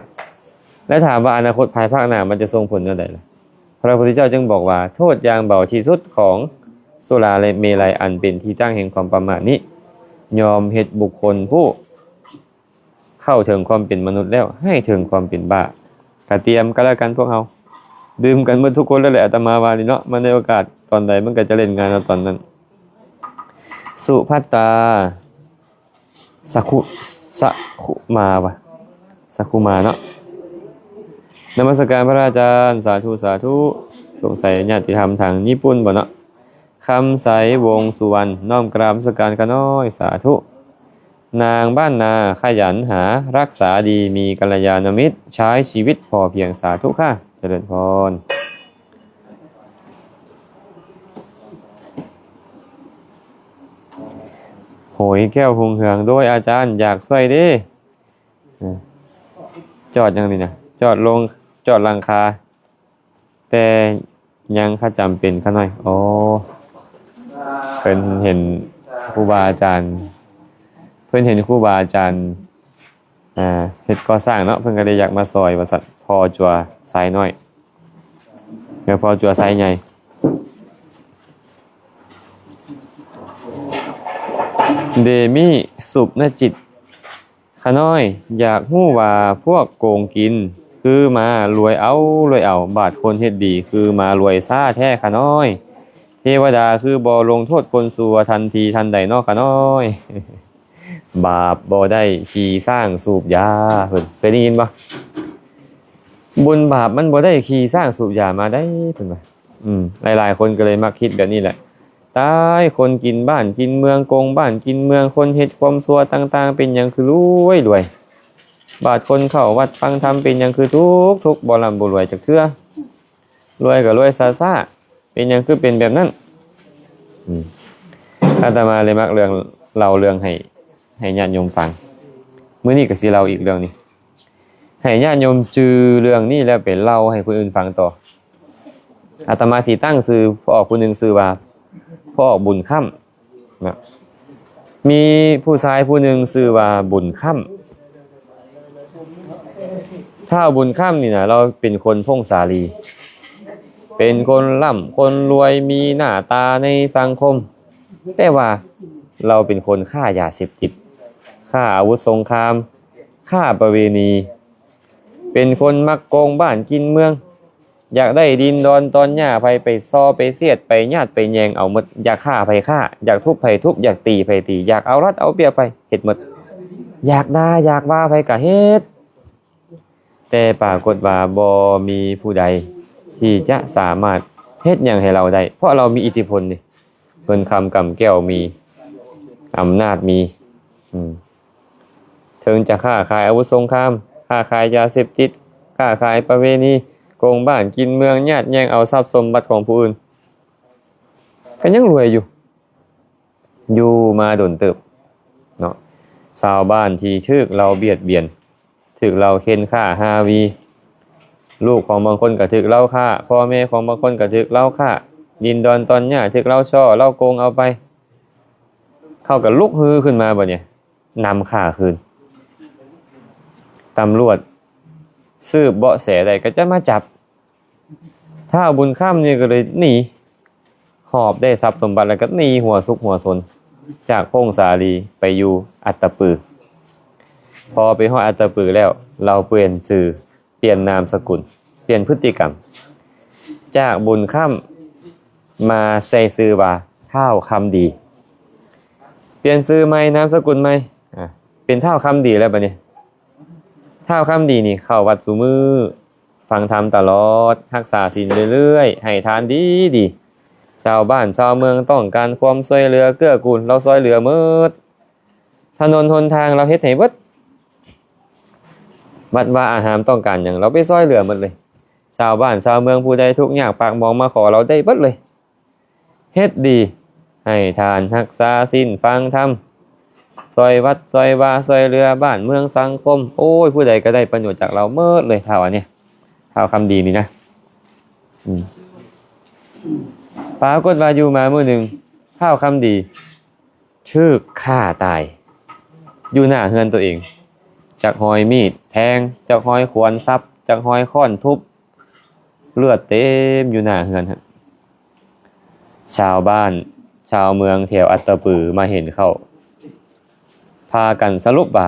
ແລະ ຖາມວ່າອະນາຄົດພາຍພາກໜ້າ ມັນຈະສົ່ງຜົນແນວໃດລະ? ພະພຸດທະເຈົ້າຈຶ່ງບອກວ່າ ໂທດຢ່າງເບົາທີ່ສຸດຂອງສຸລາເມໄລ ອັນເປັນທີ່ຕັ້ງແຫ່ງຄວາມປະໝາດນີ້ ຍ່ອມເຮັດບຸກຄົນຜູ້ ເຂົ້າເຖິງຄວາມເປັນມະນຸດແລ້ວ ໃຫ້ເຖິງຄວາມເປັນບ້າ. ກະຕຽມກັນແລ້ວກັນພວກເຮົາ, ດື່ມກັນເບິດທຸກຄົນແລ້ວແຫຼະ ອາດຕະມາວ່ານີ້ເນາະ, ມາໃນໂອກາດຕອນໃດມັນກໍຈະຫຼິ້ນງານເຮົາຕອນນັ້ນ. ສຸພັດຕາ ສະຄຸ ສະຄຸມາວະ ສະຄຸມາເນາະ. ນະມັດສະການພະອາຈານ, ສາທຸ ສາທຸ. ສົງໄສຍາດຕິທຳທາງຍີ່ປຸ່ນບໍ່ເນາະ? ຄຳໄຊ ວົງສຸວັນ ນ້ອມກາບນະມັດສະການຂ້ານ້ອຍ ສາທຸ. ນາງບ້ານນາ ຂະຫຍັນຫາ ຮັກສາດີ ມີກັນລະຍານະມິດ ໃຊ້ຊີວິດພໍພຽງ ສາທຸຄ່ະ ຈະເລີນພອນ. ໂຫຍແກ້ວຮຸ່ງເຮືອງ ໂດຍອາຈານ ຢາກຊ່ວຍເດ້. ເອີ ຈອດຫຍັງນີ້ນະ? ຈອດລົງ ຈອດຫຼັງຄາ ແຕ່ຍັງຂະຈຳເປັນຂະນ້ອຍ. ອໍ ເພິ່ນເຫັນຄູບາອາຈານ ເພິ່ນເຫັນຄູບາອາຈານ ອ່າ ເຮັດກໍ່ສ້າງເນາະ, ເພິ່ນກໍເລີຍຢາກມາຊ່ອຍວ່າຊັ້ນ. ພໍ່ຈົວຊາຍນ້ອຍ ແລ້ວພໍ່ຈົວຊາຍໃຫຍ່. ເດມີ ສຸບນະຈິດ. ຂະນ້ອຍ ຢາກຮູ້ວ່າພວກໂກງກິນ ຄືມາລວຍເອົາ ລວຍເອົາ, ບາດຄົນເຮັດດີ ຄືມາລວຍຊ້າແທ້ຂະນ້ອຍ. ເທວະດາຄືບໍ່ລົງໂທດຄົນຊົ່ວທັນທີທັນໃດນໍຂ້ານ້ອຍ. ບາບບໍ່ໄດ້ຂີ່ຊ້າງສູບຢາ ເພິ່ນເຄີຍໄດ້ຍິນບໍ່? ບຸນບາບມັນບໍ່ໄດ້ຂີ່ຊ້າງສູບຢາມາໃດ ເພິ່ນວ່າ. ອືມ ຫຼາຍໆຄົນກໍເລີຍມັກຄິດແບບນີ້ແຫຼະ. ຕາຍ ຄົນກິນບ້ານກິນເມືອງ ໂກງບ້ານກິນເມືອງ ຄົນເຮັດຄວາມຊົ່ວຕ່າງໆ ເປັນຫຍັງຄືລວຍໆ? ບາດຄົນເຂົ້າວັດຟັງທຳ ເປັນຫຍັງຄືທຸກໆ ບໍ່ລ່ຳບໍ່ລວຍຈັກເທື່ອ? ລວຍກໍລວຍຊ້າໆ ເປັນຫຍັງຄືເປັນແບບນັ້ນ? ອືມ ອາດຕະມາເລີຍມັກເລື່ອງ ເລົ່າເລື່ອງໃຫ້ ໃຫ້ຍາດໂຍມຟັງ. ມື້ນີ້ກໍຊິເລົ່າອີກເລື່ອງໜຶ່ງ ໃຫ້ຍາດໂຍມຈື່ເລື່ອງນີ້ແລ້ວໄປເລົ່າໃຫ້ຄົນອື່ນຟັງຕໍ່. ອາດຕະມາຊິຕັ້ງຊື່ພໍ່ອອກຜູ້ໜຶ່ງຊື່ວ່າ ພໍ່ອອກບຸນຄ້ຳ. ນະ ມີຜູ້ຊາຍຜູ້ໜຶ່ງຊື່ວ່າບຸນຄ້ຳ. ທ້າວບຸນຄ້ຳນີ້ນະ ລາວເປັນຄົນພົງສາລີ ເປັນຄົນລ່ຳຄົນລວຍ ມີໜ້າຕາໃນສັງຄົມ, ແຕ່ວ່າລາວເປັນຄົນຄ້າຢາເສບຕິດ, ຄ້າອາວຸດສົງຄາມ, ຄ້າປະເວນີ, ເປັນຄົນມັກໂກງບ້ານກິນເມືອງ. ຢາກໄດ້ດິນດອນຕອນຫຍ້າໃຜໄປສໍ້ໄປສຽດໄປຍາດໄປແຍ່ງເອົາໝົດ, ຢາກຂ້າໃຜຂ້າ, ຢາກທຸບໃຜທຸບ, ຢາກຕີໃຜຕີ, ຢາກເອົາລັດເອົາປຽບໃຜເຮັດໝົດ, ຢາກດ່າຢາກວ່າໃຜກະເຮັດ. ແຕ່ປາກົດວ່າບໍ່ມີຜູ້ໃດທີ່ຈະສາມາດເຮັດຫຍັງໃຫ້ລາວໄດ້, ເພາະລາວມີອິດທິພົນເດ້. ເງິນຄຳກຳແກ້ວມີ, ອຳນາດມີ, ອືມ ເຖິງຈະຄ້າຂາຍອາວຸດສົງຄາມ, ຄ້າຂາຍຢາເສບຕິດ, ຄ້າຂາຍປະເວນີ, ໂກງບ້ານກິນເມືອງ, ຍາດແຍ່ງເອົາຊັບສົມບັດຂອງຜູ້ອື່ນ, ກໍຍັງລວຍຢູ່. ຢູ່ມາດົນເຕີບເນາະ, ຊາວບ້ານທີ່ຖືກລາວບຽດບຽນ, ຖືກລາວເຂັ່ນຂ້າຮາວີ, ລູກຂອງບາງຄົນກໍຖືກລາວຂ້າ, ພໍ່ແມ່ຂອງບາງຄົນກໍຖືກລາວຂ້າ, ດິນດອນຕອນຫຍ້າຖືກລາວສໍ້ລາວໂກງເອົາໄປ. ເຂົາກໍລຸກຮືຂຶ້ນມາບັດນີ້ ນຳຂ້າຄືນ. ຕຳຫຼວດສືບເບາະແສໄດ້ກໍຈະມາຈັບ. ທ້າວບຸນຄ້ຳນີ້ກໍເລີຍໜີ, ຫອບໄດ້ຊັບສົມບັດແລ້ວກໍໜີຫົວສຸກຫົວສົນຈາກພົງສາລີໄປຢູ່ອັດຕະປື. ພໍໄປຮອດອັດຕະປືແລ້ວ ລາວປ່ຽນຊື່, ປ່ຽນນາມສະກຸນ, ປ່ຽນພຶດຕິກຳ, ຈາກບຸນຄ້ຳມາໃສ່ຊື່ວ່າທ້າວຄຳດີ. ປ່ຽນຊື່ໃໝ່, ນາມສະກຸນໃໝ່, ອາ ເປັນທ້າວຄຳດີແລ້ວບັດນີ້. ທ້າວຄຳດີນີ້ເຂົ້າວັດຊຸມື້, ຟັງທຳຕະຫຼອດ, ຮັກສາສິນເລື້ອຍໆ, ໃຫ້ທານດີໆ. ຊາວບ້ານຊາວເມືອງຕ້ອງການຄວາມຊ່ວຍເຫຼືອເກື້ອກູນ, ລາວຊ່ວຍເຫຼືອໝົດ. ຖະໜົນຫົນທາງລາວເຮັດໃຫ້ເບິດ, ວັດວາອາຮາມຕ້ອງການຫຍັງ ລາວໄປຊ່ວຍເຫຼືອໝົດເລີຍ. ຊາວບ້ານຊາວເມືອງຜູ້ໃດທຸກຍາກປາກໝອງມາຂໍລາວໄດ້ເບິດເລີຍ. ເຮັດດີ, ໃຫ້ທານ, ຮັກສາສິນ, ຟັງທຳ, ຊ່ອຍວັດ, ຊ່ອຍວາ, ຊ່ວຍເຫຼືອບ້ານເມືອງສັງຄົມ. ໂອ້ຍ, ຜູ້ໃດກໍໄດ້ປະໂຫຍດຈາກລາວໝົດເລີຍ, ທ້າວອັນນີ້, ທ້າວຄຳດີນີ້ນະ. ອືມ. ປາກົດວ່າຢູ່ມາມື້ໜຶ່ງ, ທ້າວຄຳດີຖືກຂ້າຕາຍຢູ່ໜ້າເຮືອນໂຕເອງ. ຈັກຮອຍມີດແທງ, ຈັກຮອຍຂວານສັບ, ຈັກຮອຍຄ້ອນທຸບ, ເລືອດເຕັມຢູ່ໜ້າເຮືອນຫັ້ນ. ຊາວບ້ານຊາວເມືອງແຖວອັດຕະປືມາເຫັນເຂົ້າ ພາກັນສະຫຼຸບວ່າ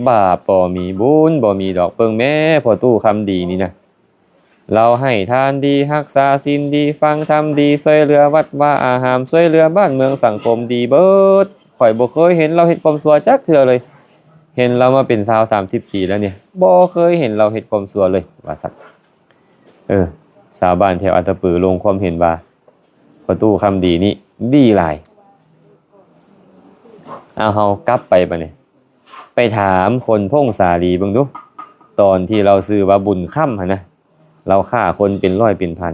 ບາບບໍ່ມີບຸນບໍ່ມີດອກ. ເບິ່ງແມ້ພໍ່ຕູ້ຄຳດີນີ້ນະ, ລາວໃຫ້ທານດີ, ຮັກສາສິນດີ, ຟັງທຳດີ, ຊ່ວຍເຫຼືອວັດວາອາຮາມ, ຊ່ວຍເຫຼືອບ້ານເມືອງສັງຄົມດີເບິດ. ຂ້ອຍບໍ່ເຄີຍເຫັນລາວເຮັດຄວາມຊົ່ວຈັກເທື່ອເລີຍ. ເຫັນລາວມາເປັນຊາວສາມສິບປີແລ້ວນີ້, ບໍ່ເຄີຍເຫັນລາວເຮັດຄວາມຊົ່ວເລີຍ ວ່າຊັ້ນ. ເອີ ຊາວບ້ານແຖວອັດຕະປືລົງຄວາມເຫັນວ່າ ພໍ່ຕູ້ຄຳດີນີ້ດີຫຼາຍ. ເອົາ ເຮົາກັບໄປບາດນີ້ ໄປຖາມຄົນພົງສາລີເບິ່ງດູ, ຕອນທີ່ລາວຊື່ວ່າບຸນຄ້ຳຫັ້ນນະ, ລາວຂ້າຄົນເປັນຮ້ອຍເປັນພັນ,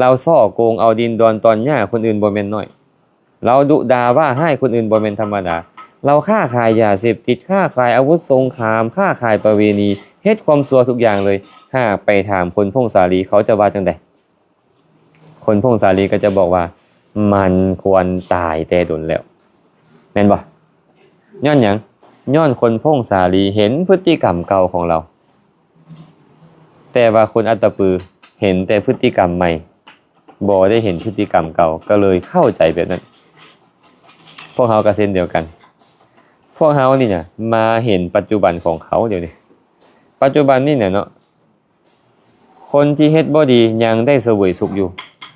ລາວສໍ້ໂກງເອົາດິນດອນຕອນຫຍ້າຄົນອື່ນບໍ່ແມ່ນໜ້ອຍ, ລາວດຸດ່າວ່າຮ້າຍຄົນອື່ນບໍ່ແມ່ນທຳມະດາ, ລາວຄ້າຂາຍຢາເສບຕິດ, ຄ້າຂາຍອາວຸດສົງຄາມ, ຄ້າຂາຍປະເວນີ, ເຮັດຄວາມຊົ່ວທຸກຢ່າງເລີຍ. ຫາກໄປຖາມຄົນພົງສາລີ ເຂົາຈະວ່າຈັ່ງໃດ? ຄົນພົງສາລີກໍຈະບອກວ່າ ມັນຄວນຕາຍແຕ່ດົນແລ້ວ, ແມ່ນບໍ່? ຍ້ອນຫຍັງ? ຍ້ອນຄົນພົງສາລີເຫັນພຶດຕິກຳເກົ່າຂອງລາວ, ແຕ່ວ່າຄົນອັດຕະປືເຫັນແຕ່ພຶດຕິກຳໃໝ່, ບໍ່ໄດ້ເຫັນພຶດຕິກຳເກົ່າ, ກໍເລີຍເຂົ້າໃຈແບບນັ້ນ. ພວກເຮົາກໍເຊັ່ນດຽວກັນ, ພວກເຮົານີ້ນະ ມາເຫັນປັດຈຸບັນຂອງເຂົາດຽວນີ້, ປັດຈຸບັນນີ້ນະເນາະ, ຄົນທີ່ເຮັດບໍ່ດີຍັງໄດ້ສະເຫວີຍສຸກຢູ່,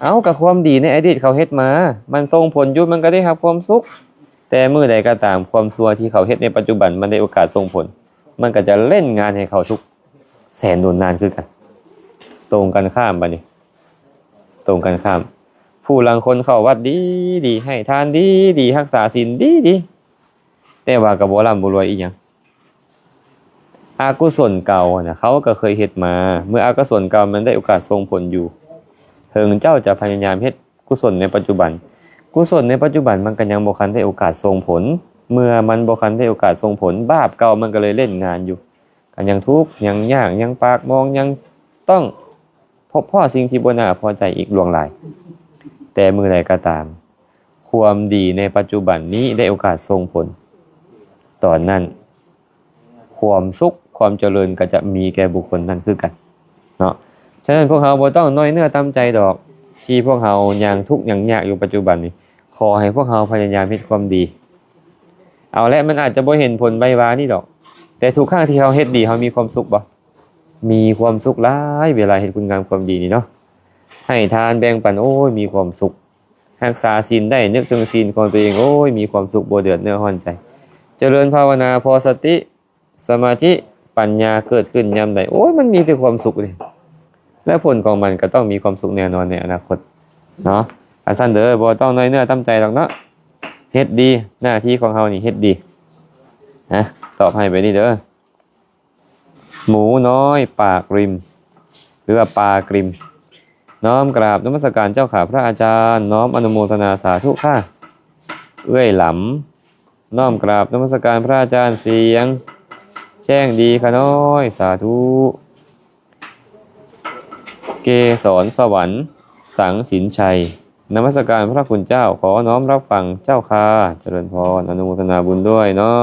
ເອົ້າ ກໍຄວາມດີໃນອະດີດເຂົາເຮັດມາ ມັນສົ່ງຜົນຢູ່ ມັນກໍໄດ້ຮັບຄວາມສຸກ. ແຕ່ມື້ໃດກໍຕາມ ຄວາມຊົ່ວທີ່ເຂົາເຮັດໃນປັດຈຸບັນ ມັນໄດ້ໂອກາດສົ່ງຜົນ ມັນກໍຈະເລ່ນງານໃຫ້ເຂົາທຸກແສນດົນນານຄືກັນ. ຕົງກັນຂ້າມບັດນີ້ ຕົງກັນຂ້າມ ຜູ້ລາງຄົນເຂົ້າວັດດີໆ ໃຫ້ທານດີໆ ຮັກສາສິນດີໆ ແຕ່ວ່າກໍບໍ່ລ່ຳບໍ່ລວຍອີ່ຫຍັງ. ອະກຸສົນເກົ່ານະ ເຂົາກໍເຄີຍເຮັດມາ ເມື່ອອະກຸສົນເກົ່າມັນໄດ້ໂອກາດສົ່ງຜົນຢູ່ ເຖິງເຈົ້າຈະພະຍາຍາມເຮັດກຸສົນໃນປັດຈຸບັນ ກຸສົນໃນປັດຈຸບັນມັນກໍຍັງບໍ່ທັນໄດ້ໂອກາດສົ່ງຜົນ. ເມື່ອມັນບໍ່ທັນໄດ້ໂອກາດສົ່ງຜົນ ບາບເກົ່າມັນກໍເລີຍເລ່ນງານຢູ່ ກໍຍັງທຸກ ຍັງຍາກ ຍັງປາກໝອງ ຍັງຕ້ອງ ພົບພໍ້ສິ່ງທີ່ບໍ່ໜ້າພໍໃຈອີກຫຼວງຫຼາຍ. ແຕ່ມື້ໃດກໍຕາມ ຄວາມດີໃນປັດຈຸບັນນີ້ໄດ້ໂອກາດສົ່ງຜົນ ຕອນນັ້ນ ຄວາມສຸກ ຄວາມຈະເລີນກໍຈະມີແກ່ບຸກຄົນນັ້ນຄືກັນເນາະ. ສະນັ້ນ ພວກເຮົາບໍ່ຕ້ອງນ້ອຍເນື້ອຕ່ຳໃຈດອກ ທີ່ພວກເຮົາຍັງທຸກຍັງຍາກຢູ່ປັດຈຸບັນນີ້. ຂໍໃຫ້ພວກເຮົາພະຍາຍາມເຮັດຄວາມດີ. ເອົາແຫຼະ ມັນອາດຈະບໍ່ເຫັນຜົນໄວວານີ້ດອກ ແຕ່ທຸກຄັ້ງທີ່ເຮົາເຮັດດີ ເຮົາມີຄວາມສຸກບໍ່? ມີຄວາມສຸກຫຼາຍ ເວລາເຮັດຄຸນງາມຄວາມດີນີ້ເນາະ. ໃຫ້ທານແບ່ງປັນ ໂອ້ຍ ມີຄວາມສຸກ. ຮັກສາສິນໄດ້ ນຶກເຖິງສິນຂອງຕົວເອງ ໂອ້ຍ ມີຄວາມສຸກ ບໍ່ເດືອດເນື້ອຮ້ອນໃຈ. ຈະເລີນພາວະນາ ພໍສະຕິ ສະມາທິ ປັນຍາເກີດຂຶ້ນຍາມໃດ ໂອ້ຍ ມັນມີແຕ່ຄວາມສຸກເດ ແລະ ຜົນຂອງມັນກໍຕ້ອງມີຄວາມສຸກແນ່ນອນໃນອະນາຄົດເນາະ. ອັນຊັ້ນເດີ ບໍ່ຕ້ອງນ້ອຍເນື້ອຕ່ຳໃຈດອກເນາະ ເຮັດດີ. ໜ້າທີ່ຂອງເຮົານີ້ເຮັດດີນະ. ຕອບໃຫ້ໄປນີ້ເດີ ໝູນ້ອຍປາກລິມ ຫຼືວ່າປາກລິມ. ນ້ອມກາບນະມັດສະການເຈົ້າຂ້າພະອາຈານ ນ້ອມອະນຸໂມທະນາສາທຸຄ່າ. ເອື້ອຍຫຼຳ ນ້ອມກາບນະມັດສະການພະອາຈານ ສຽງແຈ້ງດີຂ້ານ້ອຍ ສາທຸ. ເກສອນສະຫວັນ ສັງສິນໄຊ ນະມັດສະການພະຄຸນເຈົ້າ ຂໍນ້ອມຮັບຟັງເຈົ້າຂ້າ. ຈະເລີນພອນ ອະນຸໂມທະນາບຸນດ້ວຍເນາະ.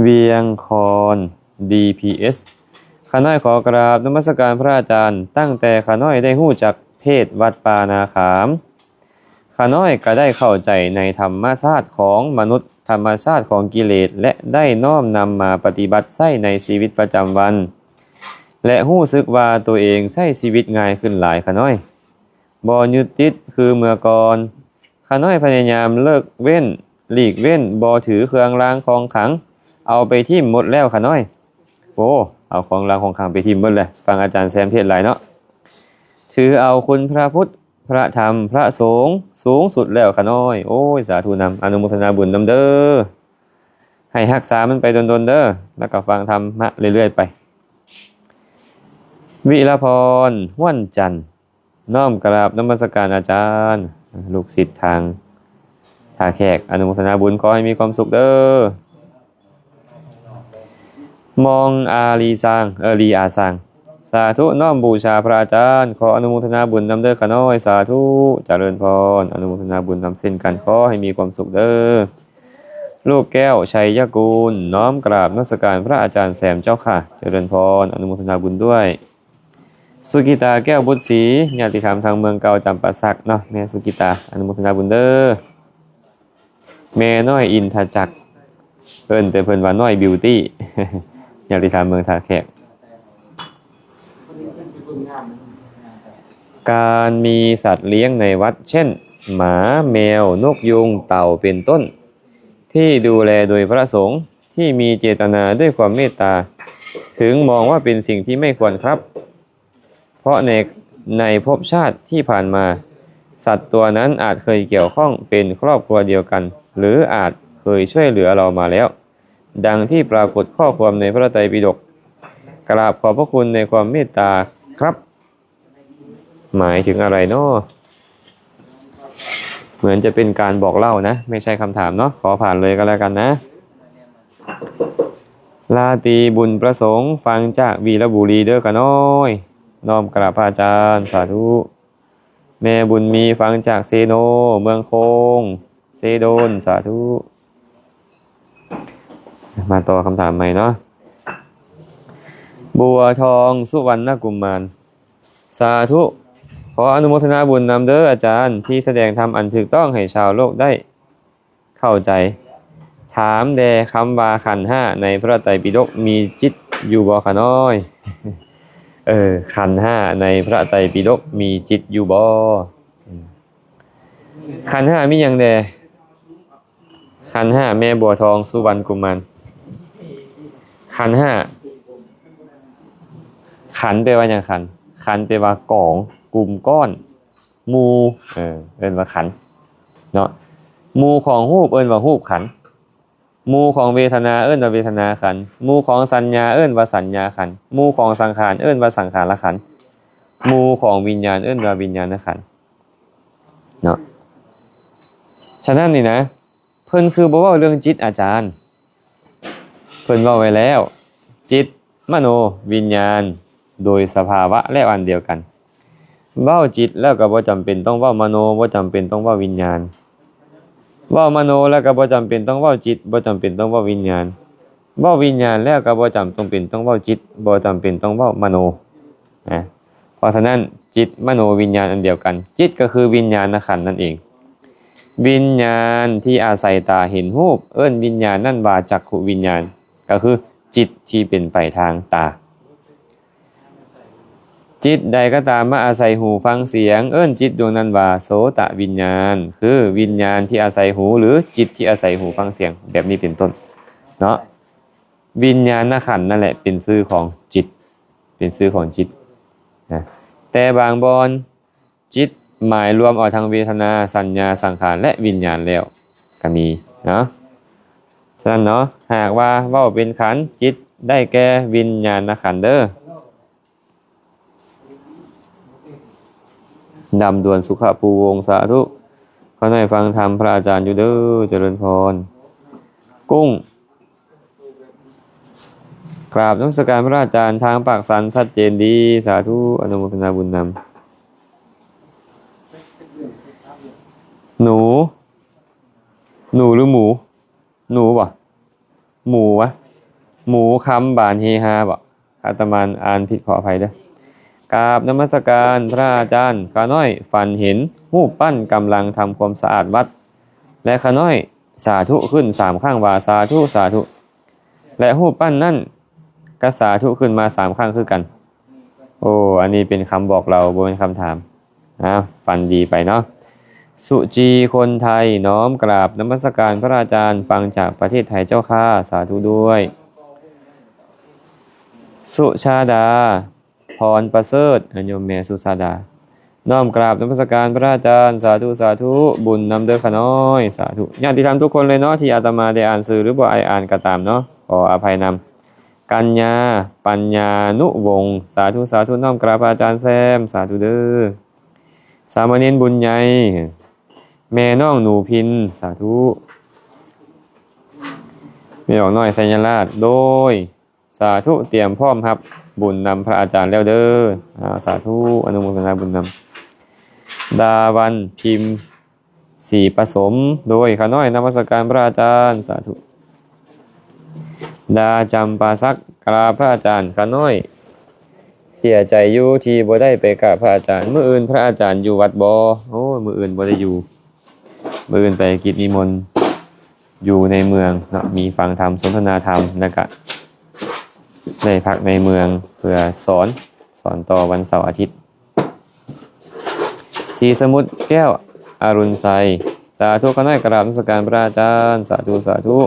ວຽງຄອນ ດີພີເອສ ຂ້ານ້ອຍຂໍກາບນະມັດສະການພະອາຈານ. ຕັ້ງແຕ່ຂ້ານ້ອຍໄດ້ຮູ້ຈັກເທດວັດປ່ານາຂາມ ຂ້ານ້ອຍກໍໄດ້ເຂົ້າໃຈໃນທຳມະຊາດຂອງມະນຸດ, ທຳມະຊາດຂອງກິເລດ ແລະ ໄດ້ນ້ອມນຳມາປະຕິບັດໃຊ້ໃນຊີວິດປະຈຳວັນ ແລະ ຮູ້ສຶກວ່າຕົວເອງໃຊ້ຊີວິດງ່າຍຂຶ້ນຫຼາຍ. ຂ້ານ້ອຍບໍ່ຍຶດຕິດຄືເມື່ອກ່ອນ. ຂ້ານ້ອຍພະຍາຍາມເລີກເວັ້ນ, ຫຼີກເວັ້ນ, ບໍ່ຖືເຄື່ອງລາງຂອງຂັງ, ເອົາໄປຖິ້ມໝົດແລ້ວຂ້ານ້ອຍ. ໂອ້ ເອົາຂອງລາງຂອງຂັງໄປຖິ້ມໝົດແລ້ວ. ຟັງອາຈານແຊມເທດຫຼາຍເນາະ. ຖືເອົາຄຸນພະພຸດ, ພະທຳ, ພະສົງ ສູງສຸດແລ້ວຂ້ານ້ອຍ. ໂອ້ຍ ສາທຸນຳ, ອະນຸໂມທະນາບຸນນຳເດີ. ໃຫ້ຮັກສາມັນໄປດົນໆເດີ ແລ້ວກໍຟັງທຳມະເລື້ອຍໆໄປ. ວິລະພອນ ຫ້ວນຈັນ ນ້ອມກະລາບນະມັດສະການອາຈານ. ລູກສິດທາງທ່າແຂກ ອະນຸໂມທະນາບຸນ, ຂໍໃຫ້ມີຄວາມສຸກເດີ. ມອງອາລີຊາງ ເອີ ລີອາຊາງ ສາທຸ ນ້ອມບູຊາພະອາຈານ, ຂໍອະນຸໂມທະນາບຸນນຳເດີຂ້ານ້ອຍ. ສາທຸ ຈະເລີນພອນ, ອະນຸໂມທະນາບຸນນຳເຊັ່ນກັນ, ຂໍໃຫ້ມີຄວາມສຸກເດີ. ລູກແກ້ວ ໄຊຍະກູນ ນ້ອມກະລາບນະມັດສະການພະອາຈານແຊມເຈົ້າຂ້າ. ຈະເລີນພອນ, ອະນຸໂມທະນາບຸນດ້ວຍ. ສຸກິຕາ ແກ້ວບຸດສີ ຍາດຕິທຳທາງເມືອງເກົ່າຈຳປາສັກເນາະ, ແມ່ສຸກິຕາ ອະນຸໂມທະນາບຸນເດີ. ແມ່ນ້ອຍອິນທະຈັກ ເອີ້ນແຕ່ເພິ່ນວ່ານ້ອຍບິວຕີ ຍາດຕິທຳເມືອງທ່າແຂກ. ການມີສັດລ້ຽງໃນວັດ ເຊັ່ນ ໝາ, ແມວ, ນົກຍຸງ, ເຕົ່າ ເປັນຕົ້ນ ທີ່ດູແລໂດຍພະສົງ ທີ່ມີເຈຕະນາດ້ວຍຄວາມເມດຕາ ເຖິງມອງວ່າເປັນສິ່ງທີ່ໄມ່ຄວນຄັບ ເພາະໃນ ໃນພົບຊາດທີ່ຜ່ານມາ ສັດຕົວນັ້ນອາດເຄີຍກ່ຽວຂ້ອງເປັນຄອບຄົວດຽວກັນ ຫຼື ອາດເຄີຍຊ່ວຍເຫຼືອເຮົາມາແລ້ວ ດັ່ງທີ່ປາກົດຂໍ້ຄວາມໃນພະໄຕປິດົກ. ກາບຂອບພະຄຸນໃນຄວາມເມດຕາຄັບ. ໝາຍເຖິງອະໄລເນາະ? ເໝືອນຈະເປັນການບອກເລົ່ານະ, ໄມ່ໃຊ່ຄຳຖາມເນາະ, ຂໍຜ່ານເລີຍກໍແລ້ວກັນນະ. ລາຕີບຸນປະສົງ, ຟັງຈາກວີລະບູລີເດີຂ້ານ້ອຍ. ນ້ອມກາບພະອາຈານ, ສາທຸ. ແມ່ບຸນມີ, ຟັງຈາກເຊໂນ, ເມືອງໂຄງ, ເຊໂດນ, ສາທຸ. ມາຕໍ່ຄຳຖາມໃໝ່ເນາະ. ບົວທອງ ສຸວັນນະກຸມານ. ສາທຸ. ຂໍອະນຸໂມທະນາບຸນນຳເດີອາຈານ ທີ່ສະແດງທຳອັນຖືກຕ້ອງໃຫ້ຊາວໂລກໄດ້ເຂົ້າໃຈ. ຖາມແດ່, ຄຳວ່າຂັນຫ້າໃນພະໄຕປິດົກມີຈິດຢູ່ບໍ່ຂ້ານ້ອຍ? ເອີ ຂັນຫ້າໃນພະໄຕປິດົກມີຈິດຢູ່ບໍ່? ອືມ ຂັນຫ້າມີຫຍັງແດ່? ຂັນຫ້າ ແມ່ບົວທອງ ສຸວັນກຸມານ. ຂັນຫ້າ ຂັນແປວ່າຫຍັງ? ຂັນ ຂັນແປວ່າກອງ, ກຸ່ມ, ກ້ອນ, ໝູ່ ເອີ ເອີ້ນວ່າຂັນເນາະ. ໝູ່ຂອງຮູບເອີ້ນວ່າຮູບຂັນ, ໝູ່ຂອງເວທະນາເອີ້ນວ່າເວທະນາຂັນ, ໝູ່ຂອງສັນຍາເອີ້ນວ່າສັນຍາຂັນ, ໝູ່ຂອງສັງຂານເອີ້ນວ່າສັງຂາລະຂັນ, ໝູ່ຂອງວິນຍານເອີ້ນວ່າວິນຍານນະຂັນເນາະ. ສະນັ້ນນີ້ນະ ເພິ່ນຄືບໍ່ເວົ້າເລື່ອງຈິດອາຈານ? ເພິ່ນເວົ້າໄວ້ແລ້ວ ຈິດ ມະໂນ ວິນຍານ ໂດຍສະພາວະແລ້ວອັນດຽວກັນ. ເວົ້າຈິດແລ້ວກໍບໍ່ຈຳເປັນຕ້ອງເວົ້າມະໂນ, ບໍ່ຈຳເປັນຕ້ອງເວົ້າວິນຍານ. ເວົ້າມະໂນແລ້ວກໍບໍ່ຈຳເປັນຕ້ອງເວົ້າຈິດ, ບໍ່ຈຳເປັນຕ້ອງເວົ້າວິນຍານ. ເວົ້າວິນຍານແລ້ວກໍບໍ່ຈຳເປັນຕ້ອງເວົ້າຈິດ, ບໍ່ຈຳເປັນຕ້ອງເວົ້າມະໂນ. ນະ ເພາະສະນັ້ນ ຈິດ ມະໂນ ວິນຍານ ອັນດຽວກັນ. ຈິດກໍຄືວິນຍານນະຂັນນັ້ນເອງ. ວິນຍານທີ່ອາໄສຕາເຫັນຮູບ ເອີ້ນວິນຍານນັ້ນວ່າຈັກຂຸວິນຍານ, ກໍຄືຈິດທີ່ເປັນໄປທາງຕາ. ຈິດໃດກໍຕາມມາອາໄສຫູຟັງສຽງ ເອີ້ນຈິດດວງນັ້ນວ່າໂສຕະວິນຍານ, ຄືວິນຍານທີ່ອາໄສຫູ ຫຼື ຈິດທີ່ອາໄສຫູຟັງສຽງ ແບບນີ້ເປັນຕົ້ນເນາະ. ວິນຍານນະຂັນນັ້ນແຫຼະເປັນຊື່ຂອງຈິດ, ເປັນຊື່ຂອງຈິດນະ. ແຕ່ບາງບ່ອນ ຈິດໝາຍລວມເອົາທັງເວທະນາ, ສັນຍາ, ສັງຂານ ແລະ ວິນຍານແລ້ວກໍມີເນາະ. ສະນັ້ນເນາະ ຫາກວ່າເວົ້າເປັນຂັນ, ຈິດໄດ້ແກ່ວິນຍານນະຂັນເດີ້. ດຳດວນສຸຂະພູວົງ ສາທຸ. ຂ້ານ້ອຍຟັງທຳພະອາຈານຢູ່ເດີ້ ຈະເລີນພອນ. ກຸ້ງ ກາບນະມັດສະການພະອາຈານ, ທາງປາກສັນຊັດເຈນດີ ສາທຸ ອະນຸໂມທະນາບຸນນຳ. ໜູ ໜູ ຫຼື ໝູ? ໜູບໍ່? ໝູວະ? ໝູຄຳບານເຮຮາບໍ່? ອາດຕະມາອ່ານຜິດຂໍອະໄພເດີ້. ກາບນະມັດສະການພະອາຈານ, ຂ້ານ້ອຍຝັນເຫັນຮູບປັ້ນກຳລັງທຳຄວາມສະອາດວັດ ແລະ ຂ້ານ້ອຍສາທຸຂຶ້ນສາມຄັ້ງວ່າ ສາທຸ ສາທຸ ແລະ ຮູບປັ້ນນັ້ນກໍສາທຸຂຶ້ນມາສາມຄັ້ງຄືກັນ. ໂອ້ ອັນນີ້ເປັນຄຳບອກເລົ່າ ບໍ່ແມ່ນຄຳຖາມ. ອ່າ ຝັນດີໄປເນາະ. ສຸຈີ ຄົນໄທ ນ້ອມກາບນະມັດສະການພະອາຈານ, ຟັງຈາກປະເທດໄທເຈົ້າຂ້າ ສາທຸດ້ວຍ. ສຸຊາດາ ພອນປະເສີດ ໂຍມແມ່ສຸຊາດາ ນ້ອມກາບນະມັດສະການພະອາຈານ ສາທຸ ສາທຸ ບຸນນຳເດີ້ຂ້ານ້ອຍ ສາທຸ. ຍາດຕິທຳທຸກຄົນເລີຍເນາະ ທີ່ອາດຕະມາໄດ້ອ່ານຊື່ ຫຼື ບໍ່ໄດ້ອ່ານກໍຕາມເນາະ ຂໍອະໄພນຳ. ກັນຍາ ປັນຍານຸວົງ ສາທຸ ສາທຸ ນ້ອມກາບພະອາຈານແຊມ ສາທຸເດີ້. ສາມະເນນບຸນໃຫຍ່ ແມ່ນ້ອງໜູພິນ ສາທຸ. ແມ່ອອກນ້ອຍໄຊຍະລາດ ໂດຍ ສາທຸ ຕຽມພ້ອມຮັບບຸນນຳພະອາຈານແລ້ວເດີ້. ອາ ສາທຸ ອະນຸໂມທະນາບຸນນຳ. ດາວັນ ພິມ ສີປະສົມ ໂດຍ ຂ້ານ້ອຍນະມັດສະການພະອາຈານ ສາທຸ. ດາ ຈຳປາສັກ ກາບພະອາຈານ ຂ້ານ້ອຍເສຍໃຈຢູ່ທີ່ບໍ່ໄດ້ໄປກາບພະອາຈານ. ມື້ອື່ນພະອາຈານຢູ່ວັດບໍ່? ໂອ້ຍ ມື້ອື່ນບໍ່ໄດ້ຢູ່. ມື້ອື່ນໄປກິດນິມົນຢູ່ໃນເມືອງເນາະ ມີຟັງທຳ ສົນທະນາທຳ ແລ້ວກະໄດ້ພັກໃນເມືອງເພື່ອສອນ ສອນຕໍ່ວັນເສົາອາທິດ. ສີສະໝຸດແກ້ວ ອະລຸນໄຊ ສາທຸ ຂ້ານ້ອຍກະລາບນະມັດສະການພະອາຈານ ສາທຸ ສາທຸ.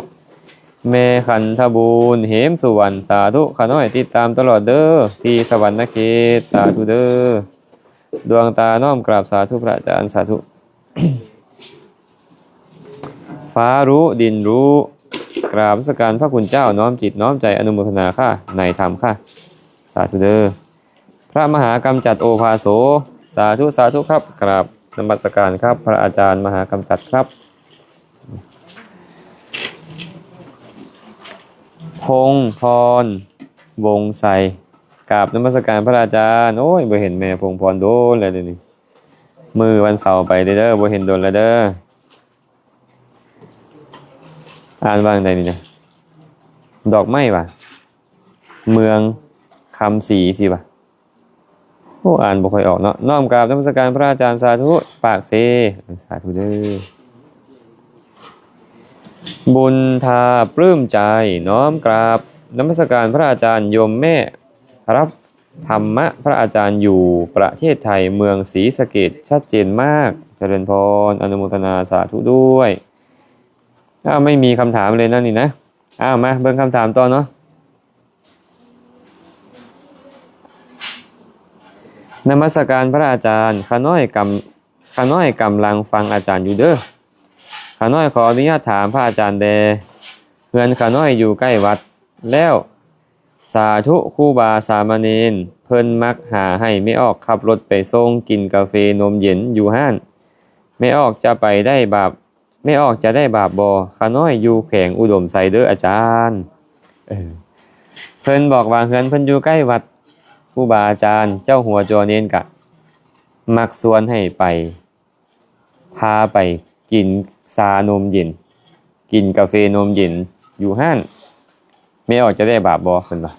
ແມ່ຂັນທະບູນ ເຫມສຸວັນ ສາທຸ ຂ້ານ້ອຍຕິດຕາມຕະຫຼອດເດີ້ ທີ່ສະຫວັນນະເຂດ ສາທຸເດີ້. ດວງຕານ້ອມກາບ ສາທຸ ພະອາຈານ ສາທຸ. ຟ້າຮູ້ ດິນຮູ້ ກາບນະມັດສະການພະຄຸນເຈົ້າ ນ້ອມຈິດນ້ອມໃຈອະນຸໂມທະນາຄ່າ ໃນທຳຄ່າ ສາທຸເດີ້. ພະມະຫາກຳຈັດໂອພາໂສ ສາທຸ ສາທຸຄັບ ກາບນະມັດສະການຄັບ ພະອາຈານມະຫາກຳຈັດຄັບ. ພົງພອນ ວົງໄຊ ກາບນະມັດສະການພະອາຈານ. ໂອ້ຍ ບໍ່ເຫັນແມ່ພົງພອນດົນແລ້ວເດນີ້. ມື້ວັນເສົາໄປເດີ້ ບໍ່ເຫັນດົນແລ້ວເດີ້. ອ່ານວ່າຈັ່ງໃດນີ້ນະ? ດອກໄມ້ຫວາ? ເມືອງຄຳສີ ຊີ້ຫວາ? ໂອ້ ອ່ານບໍ່ຄ່ອຍອອກເນາະ. ນ້ອມກາບນະມັດສະການພະອາຈານ ສາທຸ. ປາກເຊ ສາທຸເດີ້. ບຸນທາ ປຶ້ມໃຈ ນ້ອມກາບນະມັດສະການພະອາຈານ ໂຍມແມ່ ຮັບ ທຳມະພະອາຈານຢູ່ປະເທດໄທ ເມືອງສີສະເກດ ຊັດເຈນມາກ. ຈະເລີນພອນ ອະນຸໂມທະນາສາທຸດ້ວຍ. ອ້າວ ໄມ່ມີຄຳຖາມເລີຍນະນີ້ນະ. ອ້າວ ມາເບິ່ງຄຳຖາມຕໍ່ເນາະ. ນະມັດສະການພະອາຈານ, ຂ້ານ້ອຍກຳ ຂ້ານ້ອຍກຳລັງຟັງອາຈານຢູ່ເດີ. ຂ້ານ້ອຍຂໍອະນຸຍາດຖາມພະອາຈານແດ່, ເຮືອນຂ້ານ້ອຍຢູ່ໃກ້ວັດແລ້ວ ສາທຸ ຄູບາສາມະເນນເພິ່ນມັກຫາໃຫ້ແມ່ອອກຂັບລົດໄປສົ່ງ ກິນກາເຟນົມເຢັນຢູ່ຮ້ານ. ແມ່ອອກຈະໄປໄດ້ບາບ ແມ່ອອກຈະໄດ້ບາບບໍ່? ຂ້ານ້ອຍຢູ່ແຂວງອຸດົມໄຊເດີອາຈານ. ເອີ ເພິ່ນບອກວ່າເຮືອນເພິ່ນຢູ່ໃກ້ວັດ, ຄູບາອາຈານເຈົ້າຫົວຈົວເນນກະມັກຊວນໃຫ້ໄປ ພາໄປກິນຊານົມເຢັນ ກິນກາເຟນົມເຢັນຢູ່ຮ້ານ. ແມ່ອອກຈະໄດ້ບາບບໍ່? ເພິ່ນວ່າ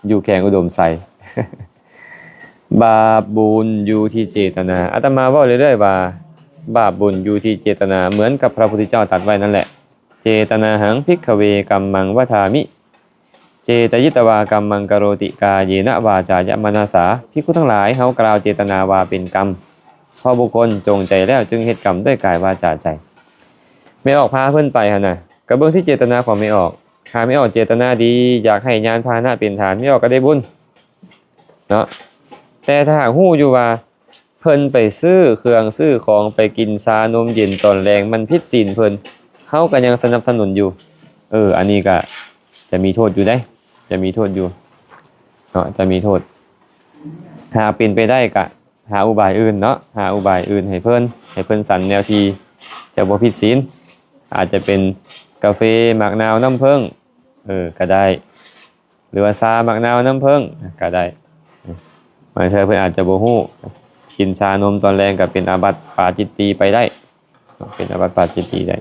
ຢູ່ແຂວງອຸດົມໄຊ. ບາບບຸນຢູ່ທີ່ເຈຕນາ. ອາດຕະມາເວົ້າເລື້ອຍໆວ່າ ບາບບຸນຢູ່ທີ່ເຈຕນາ ເໝືອນກັບພະພຸດທະເຈົ້າຕັດໄວ້ນັ້ນແຫຼະ. ເຈຕະນາຫັງ ພິກຂະເວ ກຳມັງ ວະທາມິ ເຈຕະຍິດຕະວາ ກຳມັງ ກະໂຣຕິ ກາເຍນະ ວາຈາຍະ ມະນະສາ. ພິກຂຸທັງຫຼາຍ, ເຮົາກ່າວເຈຕະນາວ່າເປັນກຳ, ເພາະບຸກຄົນຈົງໃຈແລ້ວຈຶ່ງເຮັດກຳດ້ວຍກາຍ ວາຈາ ໃຈ. ແມ່ອອກພາເພິ່ນໄປຫັ້ນນະ, ກະເບິ່ງທີ່ເຈຕະນາຂອງແມ່ອອກ. ຖ້າແມ່ອອກເຈຕະນາດີ, ຢາກໃຫ້ຍານພາຫະນະເປັນທານ, ແມ່ອອກກະໄດ້ບຸນເນາະ. ແຕ່ຖ້າຫາກຮູ້ຢູ່ວ່າ ເພິ່ນໄປຊື້ເຄື່ອງຊື້ຂອງ ໄປກິນຊານົມເຢັນຕອນແລງ ມັນຜິດສິນເພິ່ນ, ເຮົາກໍຍັງສະໜັບສະໜູນຢູ່. ເອີ ອັນນີ້ກໍຈະມີໂທດຢູ່ເດ້, ຈະມີໂທດຢູ່ເນາະ, ຈະມີໂທດ. ຫາເປັນໄປໄດ້ກໍຫາອຸບາຍອື່ນເນາະ, ຫາອຸບາຍອື່ນໃຫ້ເພິ່ນ, ໃຫ້ເພິ່ນສັນແນວທີ່ຈະບໍ່ຜິດສິນ. ອາດຈະເປັນກາເຟ ໝາກນາວ ນ້ຳເຜິ້ງ, ເອີ ກໍໄດ້. ຫຼືວ່າຊາໝາກນາວນ້ຳເຜິ້ງກໍໄດ້. ບາງເທື່ອເພິ່ນອາດຈະບໍ່ຮູ້, ກິນຊານົມຕອນແລງກໍເປັນອາບັດປາຈິດຕີໄປໄດ້, ເປັນອາບັດປາຈິດຕີໄດ້.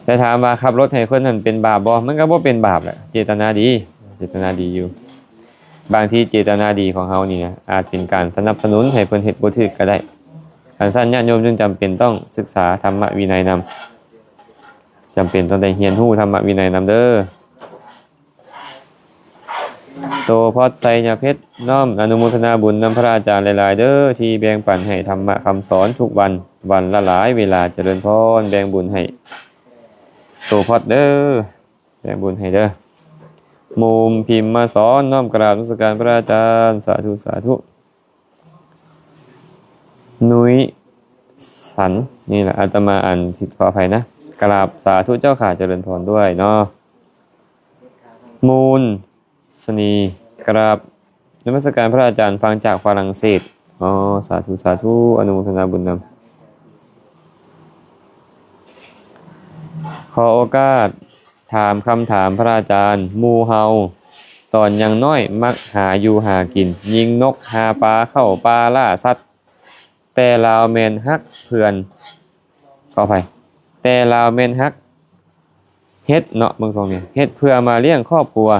ແຕ່ຖາມວ່າຂັບລົດໃຫ້ເພິ່ນນັ້ນເປັນບາບບໍ່? ມັນກໍບໍ່ເປັນບາບແຫຼະ, ເຈດຕະນາດີ, ເຈດຕະນາດີຢູ່. ບາງທີເຈດຕະນາດີຂອງເຮົານີ້ນະ ອາດເປັນການສະໜັບສະໜູນໃຫ້ເພິ່ນເຮັດບໍ່ຖືກກໍໄດ້. ຄັນຊັ້ນ ຍາດໂຍມຈຶ່ງຈຳເປັນຕ້ອງສຶກສາທຳມະວິໄນນຳ. ຈຳເປັນຕ້ອງໄດ້ຮຽນຮູ້ທຳມະວິໄນນຳເດີ. ໂຕພອດ ໄຊຍະເພັດ ນ້ອມອະນຸໂມທະນາບຸນນຳພະອາຈານຫຼາຍໆເດີ ທີ່ແບ່ງປັນໃຫ້ທຳມະຄຳສອນທຸກວັນ, ວັນລະຫຼາຍເວລາ. ຈະເລີນພອນ, ແບ່ງບຸນໃຫ້ໂຕພອດເດີ, ແບ່ງບຸນໃຫ້ເດີ. ໝູມພິມມະສອນ ນ້ອມກາບນະມັດສະການພະອາຈານ, ສາທຸ ສາທຸ. ນຸ້ຍສັນ ນີ້ລະ ອາດຕະມາອ່ານຜິດ ຂໍອະໄພນະ. ກາບສາທຸເຈົ້າຂ້າ, ຈະເລີນພອນດ້ວຍເນາະ. ມູນສະນີ ກາບນະມັດສະການພະອາຈານ, ຟັງຈາກຝຣັ່ງເສດ. ອໍ ສາທຸ ສາທຸ, ອະນຸໂມທະນາບຸນນຳ. ຂໍໂອກາດ ຖາມຄຳຖາມພະອາຈານ, ໝູ່ເຮົາຕອນຍັງນ້ອຍມັກຫາຢູ່ຫາກິນ, ຍິງນົກ, ຫາປາ, ເຂົ້າປ່າ, ລ່າສັດ, ແຕ່ລາວແມ່ນຮັກເພື່ອນ, ຂໍອະໄພ, ແຕ່ລາວແມ່ນຮັກເຮັດເນາະ, ເບິ່ງຊົງນີ້, ເຮັດເພື່ອມາລ້ຽງຄອບຄົວ,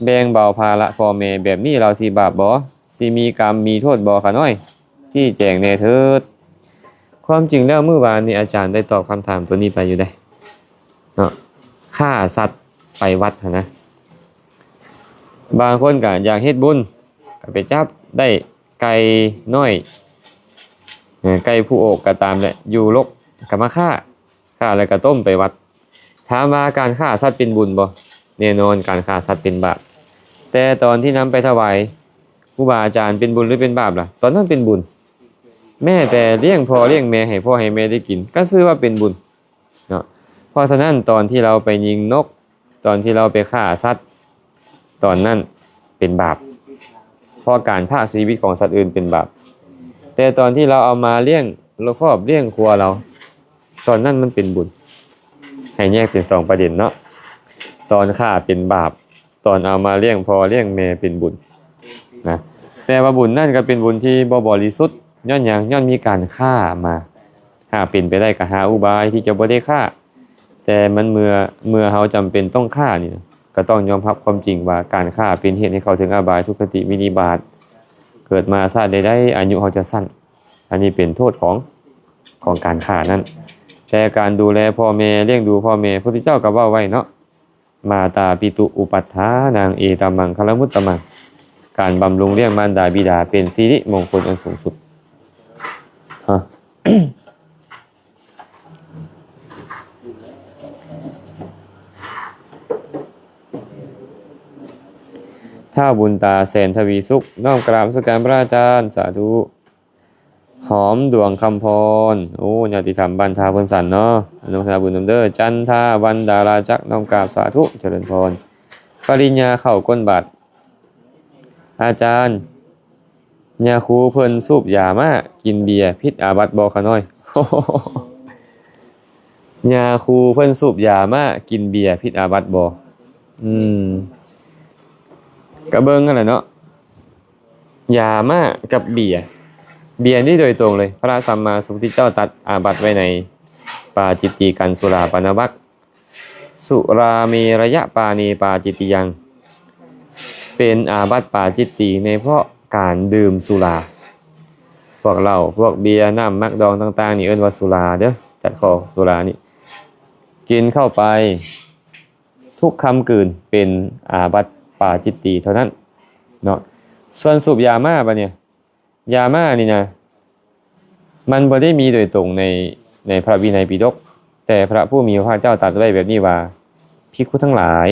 ແບ່ງເບົາພາລະພໍ່ແມ່, ແບບນີ້ລາວຊິບາບບໍ່? ຊິມີກຳມີໂທດບໍ່ຂະນ້ອຍ? ຊີ້ແຈງແດ່ເທີດ. ຄວາມຈິງແລ້ວມື້ວານນີ້ອາຈານໄດ້ຕອບຄຳຖາມໂຕນີ້ໄປຢູ່ເດ້ເນາະ, ຂ້າສັດໄປວັດຫັ້ນນະ. ບາງຄົນກໍຢາກເຮັດບຸນ ກໍໄປຈັບໄດ້ໄກ່ນ້ອຍ, ເອີ ໄກ່ຜູ້ໂອກກໍຕາມແຫຼະ, ຢູ່ລົກກໍມາຂ້າ, ຂ້າແລ້ວກໍຕົ້ມໄປວັດ. ຖາມວ່າການຂ້າສັດເປັນບຸນບໍ່? ແນ່ນອນ ການຂ້າສັດເປັນບາບ. ແຕ່ຕອນທີ່ນຳໄປຖວາຍຄູບາອາຈານເປັນບຸນຫຼືເປັນບາບລະ? ຕອນນັ້ນເປັນບຸນ. ແມ້ແຕ່ລ້ຽງພໍ່ລ້ຽງແມ່ໃຫ້ພໍ່ໃຫ້ແມ່ໄດ້ກິນ ກໍຊື່ວ່າເປັນບຸນເນາະ. ເພາະສະນັ້ນ ຕອນທີ່ລາວໄປຍິງນົກ, ຕອນທີ່ລາວໄປຂ້າສັດ, ຕອນນັ້ນເປັນບາບ, ເພາະການພາກຊີວິດຂອງສັດອື່ນເປັນບາບ. ແຕ່ຕອນທີ່ລາວເອົາມາລ້ຽງຄອບລ້ຽງຄົວລາວ, ຕອນນັ້ນມັນເປັນບຸນ. ໃຫ້ແຍກເປັນສອງປະເດັນເນາະ, ຕອນຂ້າເປັນບາບ, ຕອນເອົາມາລ້ຽງພໍ່ລ້ຽງແມ່ເປັນບຸນນະ. ແຕ່ວ່າບຸນນັ້ນກໍເປັນບຸນທີ່ບໍ່ບໍລິສຸດ. ຍ້ອນຫຍັງ? ຍ້ອນມີການຂ້າມາ. ຫາກເປັນໄປໄດ້ກໍຫາອຸບາຍທີ່ຈະບໍ່ໄດ້ຂ້າ. ແຕ່ມັນເມື່ອ, ເມື່ອເຮົາຈຳເປັນຕ້ອງຂ້ານີ້ນະ, ກໍຕ້ອງຍອມຮັບຄວາມຈິງວ່າການຂ້າເປັນເຫດໃຫ້ເຂົ້າເຖິງອະບາຍ, ທຸກຄະຕິ, ວິນິບາດ. ເກີດມາຊາດໃດໆ ອາຍຸເຮົາຈະສັ້ນ. ອັນນີ້ເປັນໂທດຂອງ, ຂອງການຂ້ານັ້ນ. ແຕ່ການດູແລພໍ່ແມ່, ລ້ຽງດູພໍ່ແມ່, ພະພຸດທະເຈົ້າກໍເວົ້າໄວ້ເນາະ, ມາຕາປິຕຸອຸປັດຖານັງ ເອຕະມັງຄະລະມຸດຕະມັງ. ການບຳລຸງລ້ຽງມານດາບິດາເປັນສິລິມົງຄົນອັນສູງສຸດ. ຮະ ທ້າວບຸນຕາ ແສນທະວີສຸກ ນ້ອມກາບນະມັດສະການພະອາຈານ ສາທຸ. ຫອມດວງຄຳພອນ ໂອ້ ຍາດຕິທຳບ້ານທ່າໂພນສັນເນາະ ອະນຸໂມທະນາບຸນນຳເດີ. ຈັນທາວັນດາລາຈັກ ນ້ອມກາບສາທຸ ຈະເລີນພອນ. ປະລິນຍາເຂົ້າກົ້ນບາດ ອາຈານ ຍາຄູເພິ່ນສູບຢາມ້າ ກິນເບຍ ຜິດອາບັດບໍ່ຂະນ້ອຍ? ຍາຄູເພິ່ນສູບຢາມ້າ ກິນເບຍ ຜິດອາບັດບໍ່? ອືມ ກະເບິ່ງຫັ້ນແຫຼະເນາະ ຢາມ້າກັບເບຍ ເບຍນີ້ໂດຍຕົງເລີຍ ພະສຳມາສຳພຸດທະເຈົ້າຕັດອາບັດໄວ້ໃນປາຈິດຕີກັນສຸລາປານະວັກ ສຸລາເມລະຍະປາເນປາຈິດຕິຍັງ ເປັນອາບັດປາຈິດຕີໃນເພາະການດື່ມສຸລາ. ພວກເຫຼົ້າ ພວກເບຍ ນ້ຳໝາກດອງຕ່າງໆນີ້ເອີ້ນວ່າສຸລາເດີ ຈັດຂໍ້ສຸລານີ້ ກິນເຂົ້າໄປທຸກຄ່ຳຄືນເປັນອາບັດປາຈິດຕີເທົ່ານັ້ນເນາະ. ສ່ວນສູບຢາມ້າບາດນີ້ ຢາມ້ານີ້ນະ ມັນບໍ່ໄດ້ມີໂດຍຕົງໃນ ໃນພະວິໄນປິດົກ ແຕ່ພະຜູ້ມີພະພາກເຈົ້າຕັດໄວ້ແບບນີ້ວ່າ ພິກຂຸທັງຫຼາຍ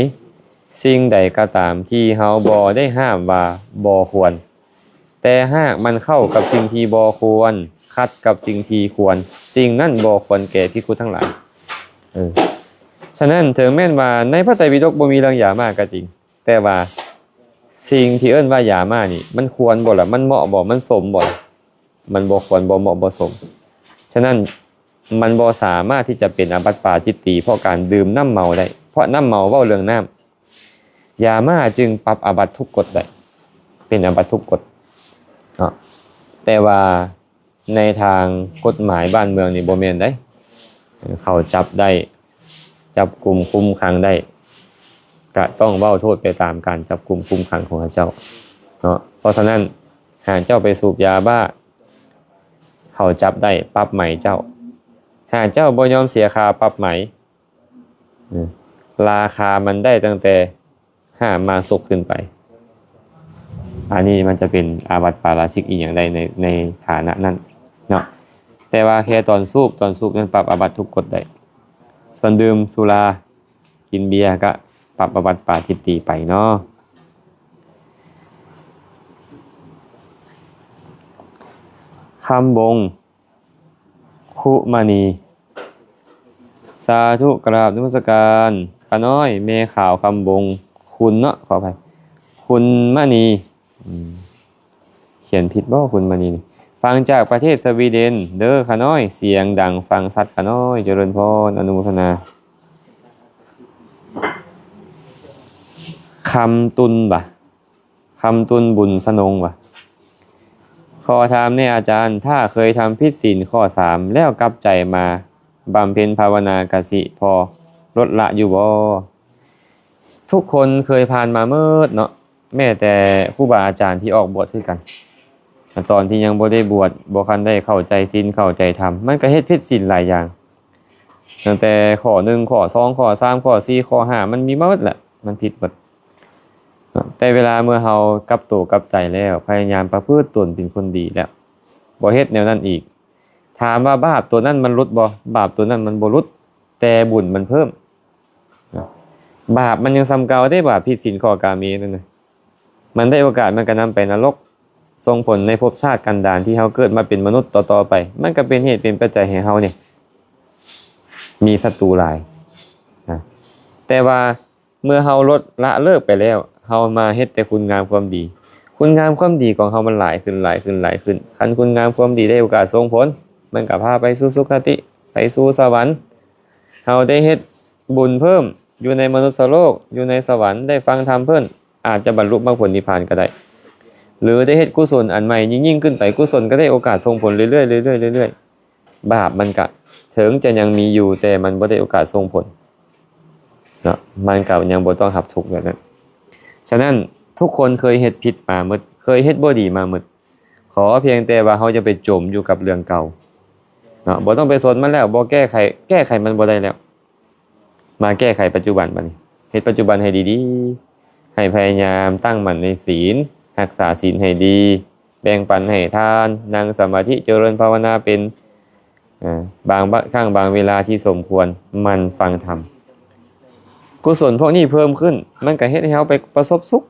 ສິ່ງໃດກໍຕາມທີ່ເຮົາບໍ່ໄດ້ຫ້າມວ່າບໍ່ຄວນ ແຕ່ຫາກມັນເຂົ້າກັບສິ່ງທີ່ບໍ່ຄວນ ຂັດກັບສິ່ງທີ່ຄວນ ສິ່ງນັ້ນບໍ່ຄວນແກ່ພິກຂຸທັງຫຼາຍ. ເອີ ສະນັ້ນ ເຖິງແມ່ນວ່າໃນພະໄຕປິດົກບໍ່ມີເລື່ອງຢາມ້າກໍຈິງ ແຕ່ວ່າສິ່ງທີ່ເອີ້ນວ່າຢາມ້ານີ້ ມັນຄວນບໍ່ລະ? ມັນເໝາະບໍ່? ມັນສົມບໍ່ລະ? ມັນບໍ່ຄວນ ບໍ່ເໝາະ ບໍ່ສົມ. ສະນັ້ນ ມັນບໍ່ສາມາດທີ່ຈະເປັນອາບັດປາຈິດຕີ ເພາະການດື່ມນ້ຳເມົາໄດ້ ເພາະນ້ຳເມົາເວົ້າເລື່ອງນ້ຳ. ຢາມ້າຈຶ່ງປັບອາບັດທຸກກົດໄດ້ ເປັນອາບັດທຸກກົດເນາະ. ແຕ່ວ່າ ໃນທາງກົດໝາຍບ້ານເມືອງນີ້ບໍ່ແມ່ນໃດ໋ ເຂົາຈັບໄດ້ ຈັບກຸມຄຸມຂັງໄດ້ ກະຕ້ອງເວົ້າໂທດໄປຕາມການຈັບກຸມຄຸມຂັງຂອງເຂົາເຈົ້າເນາະ. ເພາະສະນັ້ນ ຫາກເຈົ້າໄປສູບຢາບ້າ ເຂົາຈັບໄດ້ປັບໃໝເຈົ້າ. ຫາກເຈົ້າບໍ່ຍອມເສຍຄ່າປັບໃໝ ອາ ລາຄາມັນໄດ້ຕັ້ງແຕ່ ຫ້າມາສຸກຂຶ້ນໄປ ອັນນີ້ມັນຈະເປັນອາບັດປາລາຊິກອີ່ຫຍັງໄດ້ໃນ ໃນຖານະນັ້ນເນາະ. ແຕ່ວ່າແຄ່ຕອນສູບ ຕອນສູບນັ້ນປັບອາບັດທຸກກົດໄດ້. ສ່ວນດື່ມສຸລາ ກິນເບຍກະປັບອາບັດປາຈິດຕີໄປເນາະ. ຄຳບົງ ຄຸມະນີ ສາທຸ ກະລາບນະມັດສະການ ຂ້ານ້ອຍ ແມ່ຂາວຄຳບົງ ຄຸນເນາະ ຂໍອະໄພ ຄຸນມະນີ ອືມ ຂຽນຜິດບໍ່ ຄຸນມະນີນີ້? ຟັງຈາກປະເທດສະວີເດັນເດີຂ້ານ້ອຍ ສຽງດັງຟັງຊັດຂ້ານ້ອຍ ຈະເລີນພອນ ອະນຸໂມທະນາ. ຄຳຕຸນບະ ຄຳຕຸນບຸນສະນົງວ່າ ຂໍຖາມແນ່ອາຈານ ຖ້າເຄີຍທຳຜິດສິນຂໍ້ສາມ ແລ້ວກັບໃຈມາບຳເພັນພາວະນາ ກະຊິພໍລົດລະຢູ່ບໍ່? ທຸກຄົນເຄີຍຜ່ານມາໝົດເນາະ ແມ້ແຕ່ຄູບາອາຈານທີ່ອອກບວດຄືກັນ ຕອນທີ່ຍັງບໍ່ໄດ້ບວດ ບໍ່ທັນໄດ້ເຂົ້າໃຈສິນ ເຂົ້າໃຈທຳ ມັນກະເຮັດຜິດສິນຫຼາຍຢ່າງ ຕັ້ງແຕ່ຂໍ້ໜຶ່ງ ຂໍ້ສອງ ຂໍ້ສາມ ຂໍ້ສີ່ ຂໍ້ຫ້າ ມັນມີມາໝົດແຫຼະ ມັນຜິດໝົດ. ເນາະ ແຕ່ເວລາເມື່ອເຮົາກັບໂຕກັບໃຈແລ້ວ ພະຍາຍາມປະພຶດຕົນເປັນຄົນດີແລ້ວ ບໍ່ເຮັດແນວນັ້ນອີກ ຖາມວ່າບາບໂຕນັ້ນມັນຫຼຸດບໍ່? ບາບໂຕນັ້ນມັນບໍ່ຫຼຸດ ແຕ່ບຸນມັນເພີ່ມ. ເນາະ ບາບມັນຍັງສ່ຳເກົ່າເດ້ ບາບຜິດສິນຂໍ້ກາເມນັ້ນນະ ມັນໄດ້ໂອກາດ ມັນກະນຳໄປນະລົກ ສົ່ງຜົນໃນພົບຊາດກັນດານທີ່ເຮົາເກີດມາເປັນມະນຸດຕໍ່ໆໄປ ມັນກະເປັນເຫດເປັນປັດໄຈໃຫ້ເຮົານີ້ ມີສັດຕູຫຼາຍນະ. ແຕ່ວ່າ ເມື່ອເຮົາລົດລະເລີກໄປແລ້ວ ເຮົາມາເຮັດແຕ່ຄຸນງາມຄວາມດີ ຄຸນງາມຄວາມດີຂອງເຮົາມັນຫຼາຍຂຶ້ນ ຫຼາຍຂຶ້ນ ຫຼາຍຂຶ້ນ. ຄັນຄຸນງາມຄວາມດີໄດ້ໂອກາດສົ່ງຜົນ ມັນກະພາໄປສູ່ສຸຄະຕິ ໄປສູ່ສະຫວັນ. ເຮົາໄດ້ເຮັດບຸນເພີ່ມຢູ່ໃນມະນຸດສະໂລກ ຢູ່ໃນສະຫວັນ ໄດ້ຟັງທຳເພີ່ມ ອາດຈະບັນລຸມັກຜົນນິບພານກະໄດ້ ຫຼືໄດ້ເຮັດກຸສົນອັນໃໝ່ຍິ່ງໆຂຶ້ນໄປ ກຸສົນກະໄດ້ໂອກາດສົ່ງຜົນເລື້ອຍໆ ເລື້ອຍໆ ເລື້ອຍໆ. ບາບມັນກະເຖິງຈະຍັງມີຢູ່ ແຕ່ມັນບໍ່ໄດ້ໂອກາດສົ່ງຜົນເນາະ ມັນກະຍັງບໍ່ຕ້ອງຮັບທຸກແບບນັ້ນ. ສະນັ້ນ ທຸກຄົນເຄີຍເຮັດຜິດມາໝົດ ເຄີຍເຮັດບໍ່ດີມາໝົດ ຂໍພຽງແຕ່ວ່າເຮົາຢ່າໄປຈົມຢູ່ກັບເລື່ອງເກົ່າເນາະ ບໍ່ຕ້ອງໄປສົນມັນແລ້ວ ບໍ່ແກ້ໄຂ ແກ້ໄຂມັນບໍ່ໄດ້ແລ້ວ. ມາແກ້ໄຂປັດຈຸບັນບາດນີ້ ເຮັດປັດຈຸບັນໃຫ້ດີໆ ໃຫ້ພະຍາຍາມຕັ້ງໝັ້ນໃນສິນ ຮັກສາສິນໃຫ້ດີ, ແບ່ງປັນໃຫ້ທານ, ນັ່ງສະມາທິ, ເຈລິນພາວະນາເປັນ, ເອີ, ບາງ ບາງຄັ້ງບາງເວລາທີ່ສົມຄວນ, ໝັ່ນຟັງທຳ. ກຸສົນພວກນີ້ເພີ່ມຂຶ້ນ, ມັນກໍເຮັດໃຫ້ເຮົາໄປປະສົບສຸກ.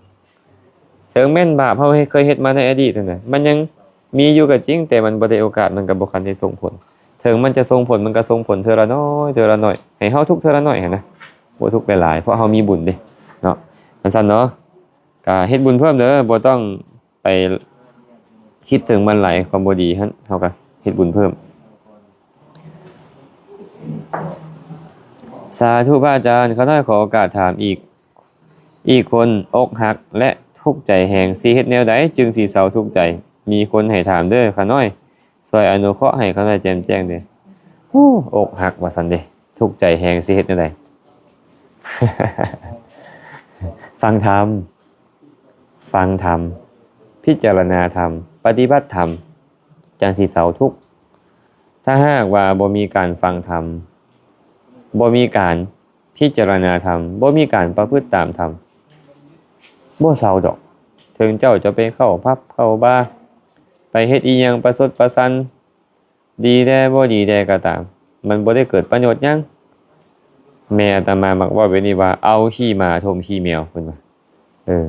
ເຖິງແມ່ນບາບເຮົາເຄີຍເຮັດມາໃນອະດີດຫັ້ນນະ, ມັນຍັງມີຢູ່ກໍຈິງ, ແຕ່ມັນບໍ່ໄດ້ໂອກາດ, ມັນກໍບໍ່ທັນໄດ້ສົ່ງຜົນ. ເຖິງມັນຈະສົ່ງຜົນ, ມັນກໍສົ່ງຜົນເທື່ອລະໜ້ອຍ, ເທື່ອລະໜ້ອຍ, ໃຫ້ເຮົາທຸກເທື່ອລະໜ້ອຍຫັ້ນນະ, ບໍ່ທຸກຫຼາຍໆ, ເພາະເຮົາມີບຸນເດ້ເນາະ. ຈັ່ງຊັ້ນເນາະ, ກໍເຮັດບຸນເພີ່ມເດີ, ບໍ່ຕ້ອງໄປຄິດເຖິງມັນຫຼາຍ, ຄວາມບໍ່ດີຫັ້ນ, ເຮົາກໍເຮັດບຸນເພີ່ມ. ສາທຸພະອາຈານ, ຂ້ານ້ອຍຂໍໂອກາດຖາມອີກ, ອີກຄົນອົກຫັກ ແລະ ທຸກໃຈແຮງ, ຊິເຮັດແນວໃດຈຶ່ງຊິເຊົາທຸກໃຈ? ມີຄົນໃຫ້ຖາມເດີ, ຂ້ານ້ອຍຊ່ອຍອະນຸເຄາະໃຫ້ຂ້ານ້ອຍແຈ່ມແຈ້ງເດີ. ໂອ້, ອົກຫັກວ່າຊັ້ນເດ, ທຸກໃຈແຮງ, ຊິເຮັດແນວໃດ? ຟັງທຳ, ຟັງທຳ, ພິຈາລະນາທຳ, ປະຕິບັດທຳ, ຈັ່ງຊິເຊົາທຸກ. ຖ້າຫາກວ່າບໍ່ມີການຟັງທຳ, ບໍ່ມີການພິຈາລະນາທຳ, ບໍ່ມີການປະພຶດຕາມທຳ, ບໍ່ເຊົາດອກ. ເຖິງເຈົ້າຈະໄປເຂົ້າຜັບເຂົ້າບາ, ໄປເຮັດອີ່ຫຍັງປະຊົດປະຊັນ, ດີແດ່ບໍ່ດີແດ່ກໍຕາມ, ມັນບໍ່ໄດ້ເກີດປະໂຫຍດຫຍັງ. ແມ່ອາດຕະມາມັກເວົ້າແບບນີ້ວ່າ ເອົາຂີ້ໝາຖົມຂີ້ແມວ, ເພິ່ນວ່າ. ເອີ,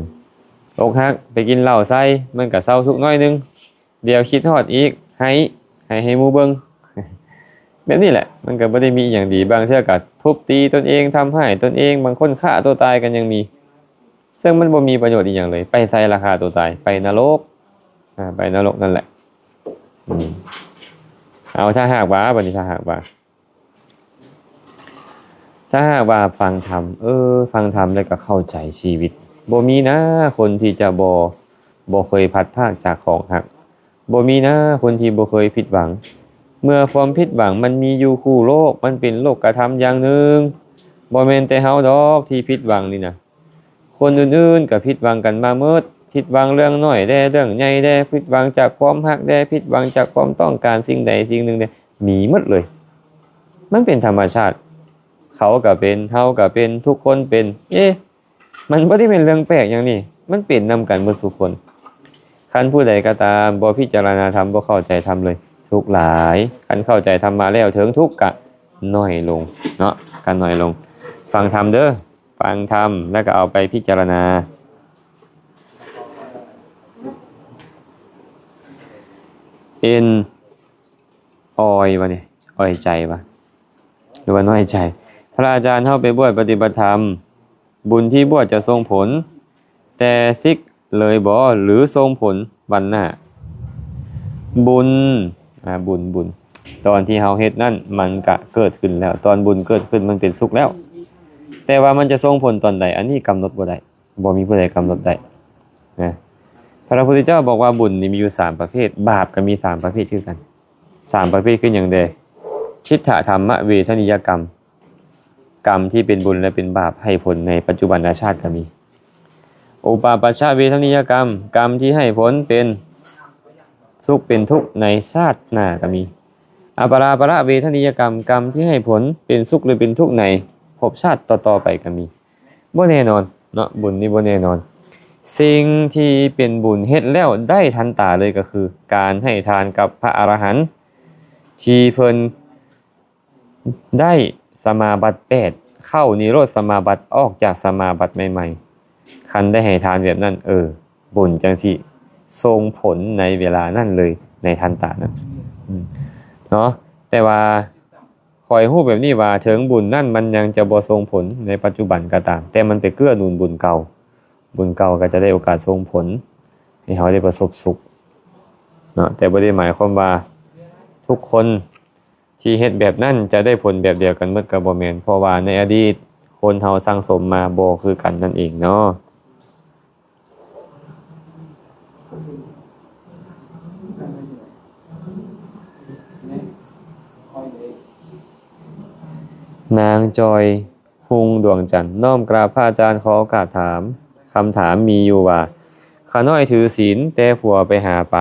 ອົກຫັກ, ໄປກິນເຫຼົ້າໃສ່, ມັນກໍເຊົາທຸກໜ້ອຍໜຶ່ງ. ດຽວຄິດຮອດອີກ, ໄຫ້, ໄຫ້ໃຫ້ໝູ່ເບິ່ງ. ແບບນີ້ແຫຼະ, ມັນກໍບໍ່ໄດ້ມີອີ່ຫຍັງດີ. ບາງເທື່ອກໍທຸບຕີຕົນເອງ, ທຳຮ້າຍຕົນເອງ, ບາງຄົນຂ້າຕົວຕາຍກໍຍັງມີ. ເຊິ່ງມັນບໍ່ມີປະໂຫຍດອີ່ຫຍັງເລີຍ. ໄປໃສລະຂ້າຕົວຕາຍ? ໄປນະລົກ. ອາ, ໄປນະລົກນັ້ນແຫຼະ. ອືມ. ເອົາ, ຖ້າຫາກວ່າ, ບັດນີ້ ຖ້າຫາກວ່າ ຖ້າຫາກວ່າຟັງທຳ, ເອີ, ຟັງທຳແລ້ວກໍເຂົ້າໃຈຊີວິດ, ບໍ່ມີນາຄົນທີ່ຈະບໍ່, ບໍ່ເຄີຍພັດພາກຈາກຂອງຮັກ, ບໍ່ມີນາຄົນທີ່ບໍ່ເຄີຍຜິດຫວັງ. ເມື່ອຄວາມຜິດຫວັງມັນມີຢູ່ຄູ່ໂລກ, ມັນເປັນໂລກກະທຳຢ່າງໜຶ່ງ, ບໍ່ແມ່ນແຕ່ເຮົາດອກທີ່ຜິດຫວັງນີ້ນະ. ຄົນອື່ນໆກໍຜິດຫວັງກັນມາໝົດ, ຜິດຫວັງເລື່ອງນ້ອຍແດ່, ເລື່ອງໃຫຍ່ແດ່, ຜິດຫວັງຈາກຄວາມຮັກແດ່, ຜິດຫວັງຈາກຄວາມຕ້ອງການສິ່ງໃດສິ່ງໜຶ່ງແດ່, ມີໝົດເລີຍ. ມັນເປັນທຳມະຊາດ, ເຂົາກໍເປັນ, ເຮົາກໍເປັນ, ທຸກຄົນເປັນ. ເອ, ມັນບໍ່ໄດ້ເປັນເລື່ອງແປກຫຍັງນີ້, ມັນເປັນນຳກັນໝົດທຸກຄົນ. ຄັນຜູ້ໃດກໍຕາມບໍ່ພິຈາລະນາທຳ, ບໍ່ເຂົ້າໃຈທຳເລີຍ, ທຸກຫຼາຍ. ຄັນເຂົ້າໃຈທຳມະແລ້ວ, ເຖິງທຸກກະໜ້ອຍລົງເນາະ, ກະໜ້ອຍລົງ. ຟັງທຳເດີ. ຟັງທຳແລ້ວກໍເອົາໄປພິຈາລະນາ. ເອັນ ອອຍວະນີ້, ອອຍໃຈວະ ຫຼືວ່ານ້ອຍໃຈ? ພະອາຈານ, ເຮົາໄປບວດປະຕິບັດທຳ, ບຸນທີ່ບວດຈະສົ່ງຜົນແຕ່ສິກເລີຍບໍ ຫຼືສົ່ງຜົນວັນໜ້າ? ບຸນ, ອາ, ບຸນ, ບຸນ. ຕອນທີ່ເຮົາເຮັດນັ້ນ ມັນກະເກີດຂຶ້ນແລ້ວ, ຕອນບຸນເກີດຂຶ້ນ ມັນເປັນສຸກແລ້ວ. ແຕ່ວ່າມັນຈະສົ່ງຜົນຕອນໃດ, ອັນນີ້ກຳນົດບໍ່ໄດ້, ບໍ່ມີຜູ້ໃດກຳນົດໄດ້ນະ. ພະພຸດທະເຈົ້າບອກວ່າບຸນນີ້ມີຢູ່ສາມປະເພດ, ບາບກໍມີສາມປະເພດຄືກັນ. ສາມປະເພດຄືຫຍັງແດ່? ທິດຖະທຳມະເວທະນີຍະກຳ, ກຳທີ່ເປັນບຸນ ແລະ ເປັນບາບ ໃຫ້ຜົນໃນປັດຈຸບັນນະຊາດກໍມີ. ອຸປະປັດຊະເວທະນີຍະກຳ, ກຳທີ່ໃຫ້ຜົນເປັນສຸກເປັນທຸກໃນຊາດໜ້າກໍມີ. ອະປະລາປະລະເວທະນີຍະກຳ, ກຳທີ່ໃຫ້ຜົນເປັນສຸກ ຫຼື ເປັນທຸກໃນພົບຊາດຕໍ່ໆໄປກໍມີ. ບໍ່ແນ່ນອນເນາະ, ບຸນນີ້ບໍ່ແນ່ນອນ. ສິ່ງທີ່ເປັນບຸນເຮັດແລ້ວໄດ້ທັນຕາເລີຍກໍຄື ການໃຫ້ທານກັບພະອະລະຫັນ ທີ່ເພິ່ນ ໄດ້ສະມາບັດແປດ, ເຂົ້ານິໂຣດສະມາບັດ, ອອກຈາກສະມາບັດໃໝ່ໆ. ຄັນໄດ້ໃຫ້ທານແບບນັ້ນ, ເອີ, ບຸນຈັ່ງຊິສົ່ງຜົນໃນເວລານັ້ນເລີຍ, ໃນທັນຕານັ້ນ, ເນາະ. ແຕ່ວ່າຂ້ອຍຮູ້ແບບນີ້ວ່າ ເຖິງບຸນນັ້ນມັນຍັງຈະບໍ່ສົ່ງຜົນໃນປັດຈຸບັນກໍຕາມ, ແຕ່ມັນໄປເກື້ອໜູນບຸນເກົ່າ, ບຸນເກົ່າກໍຈະໄດ້ໂອກາດສົ່ງຜົນໃຫ້ເຮົາໄດ້ປະສົບສຸກເນາະ. ແຕ່ບໍ່ໄດ້ໝາຍຄວາມວ່າທຸກຄົນ ທີ່ເຮັດແບບນັ້ນຈະໄດ້ຜົນແບບດຽວກັນໝົດກໍບໍ່ແມ່ນ, ເພາະວ່າໃນອະດີດຄົນເຮົາສັ່ງສົມມາບໍ່ຄືກັນນັ້ນເອງເນາະ. ນາງຈອຍ ຮຸ່ງດວງຈັນ, ນ້ອມກາບພະອາຈານ, ຂໍໂອກາດຖາມ, ຄຳຖາມມີຢູ່ວ່າ ຂ້ານ້ອຍຖືສິນ ແຕ່ຜົວໄປຫາປາ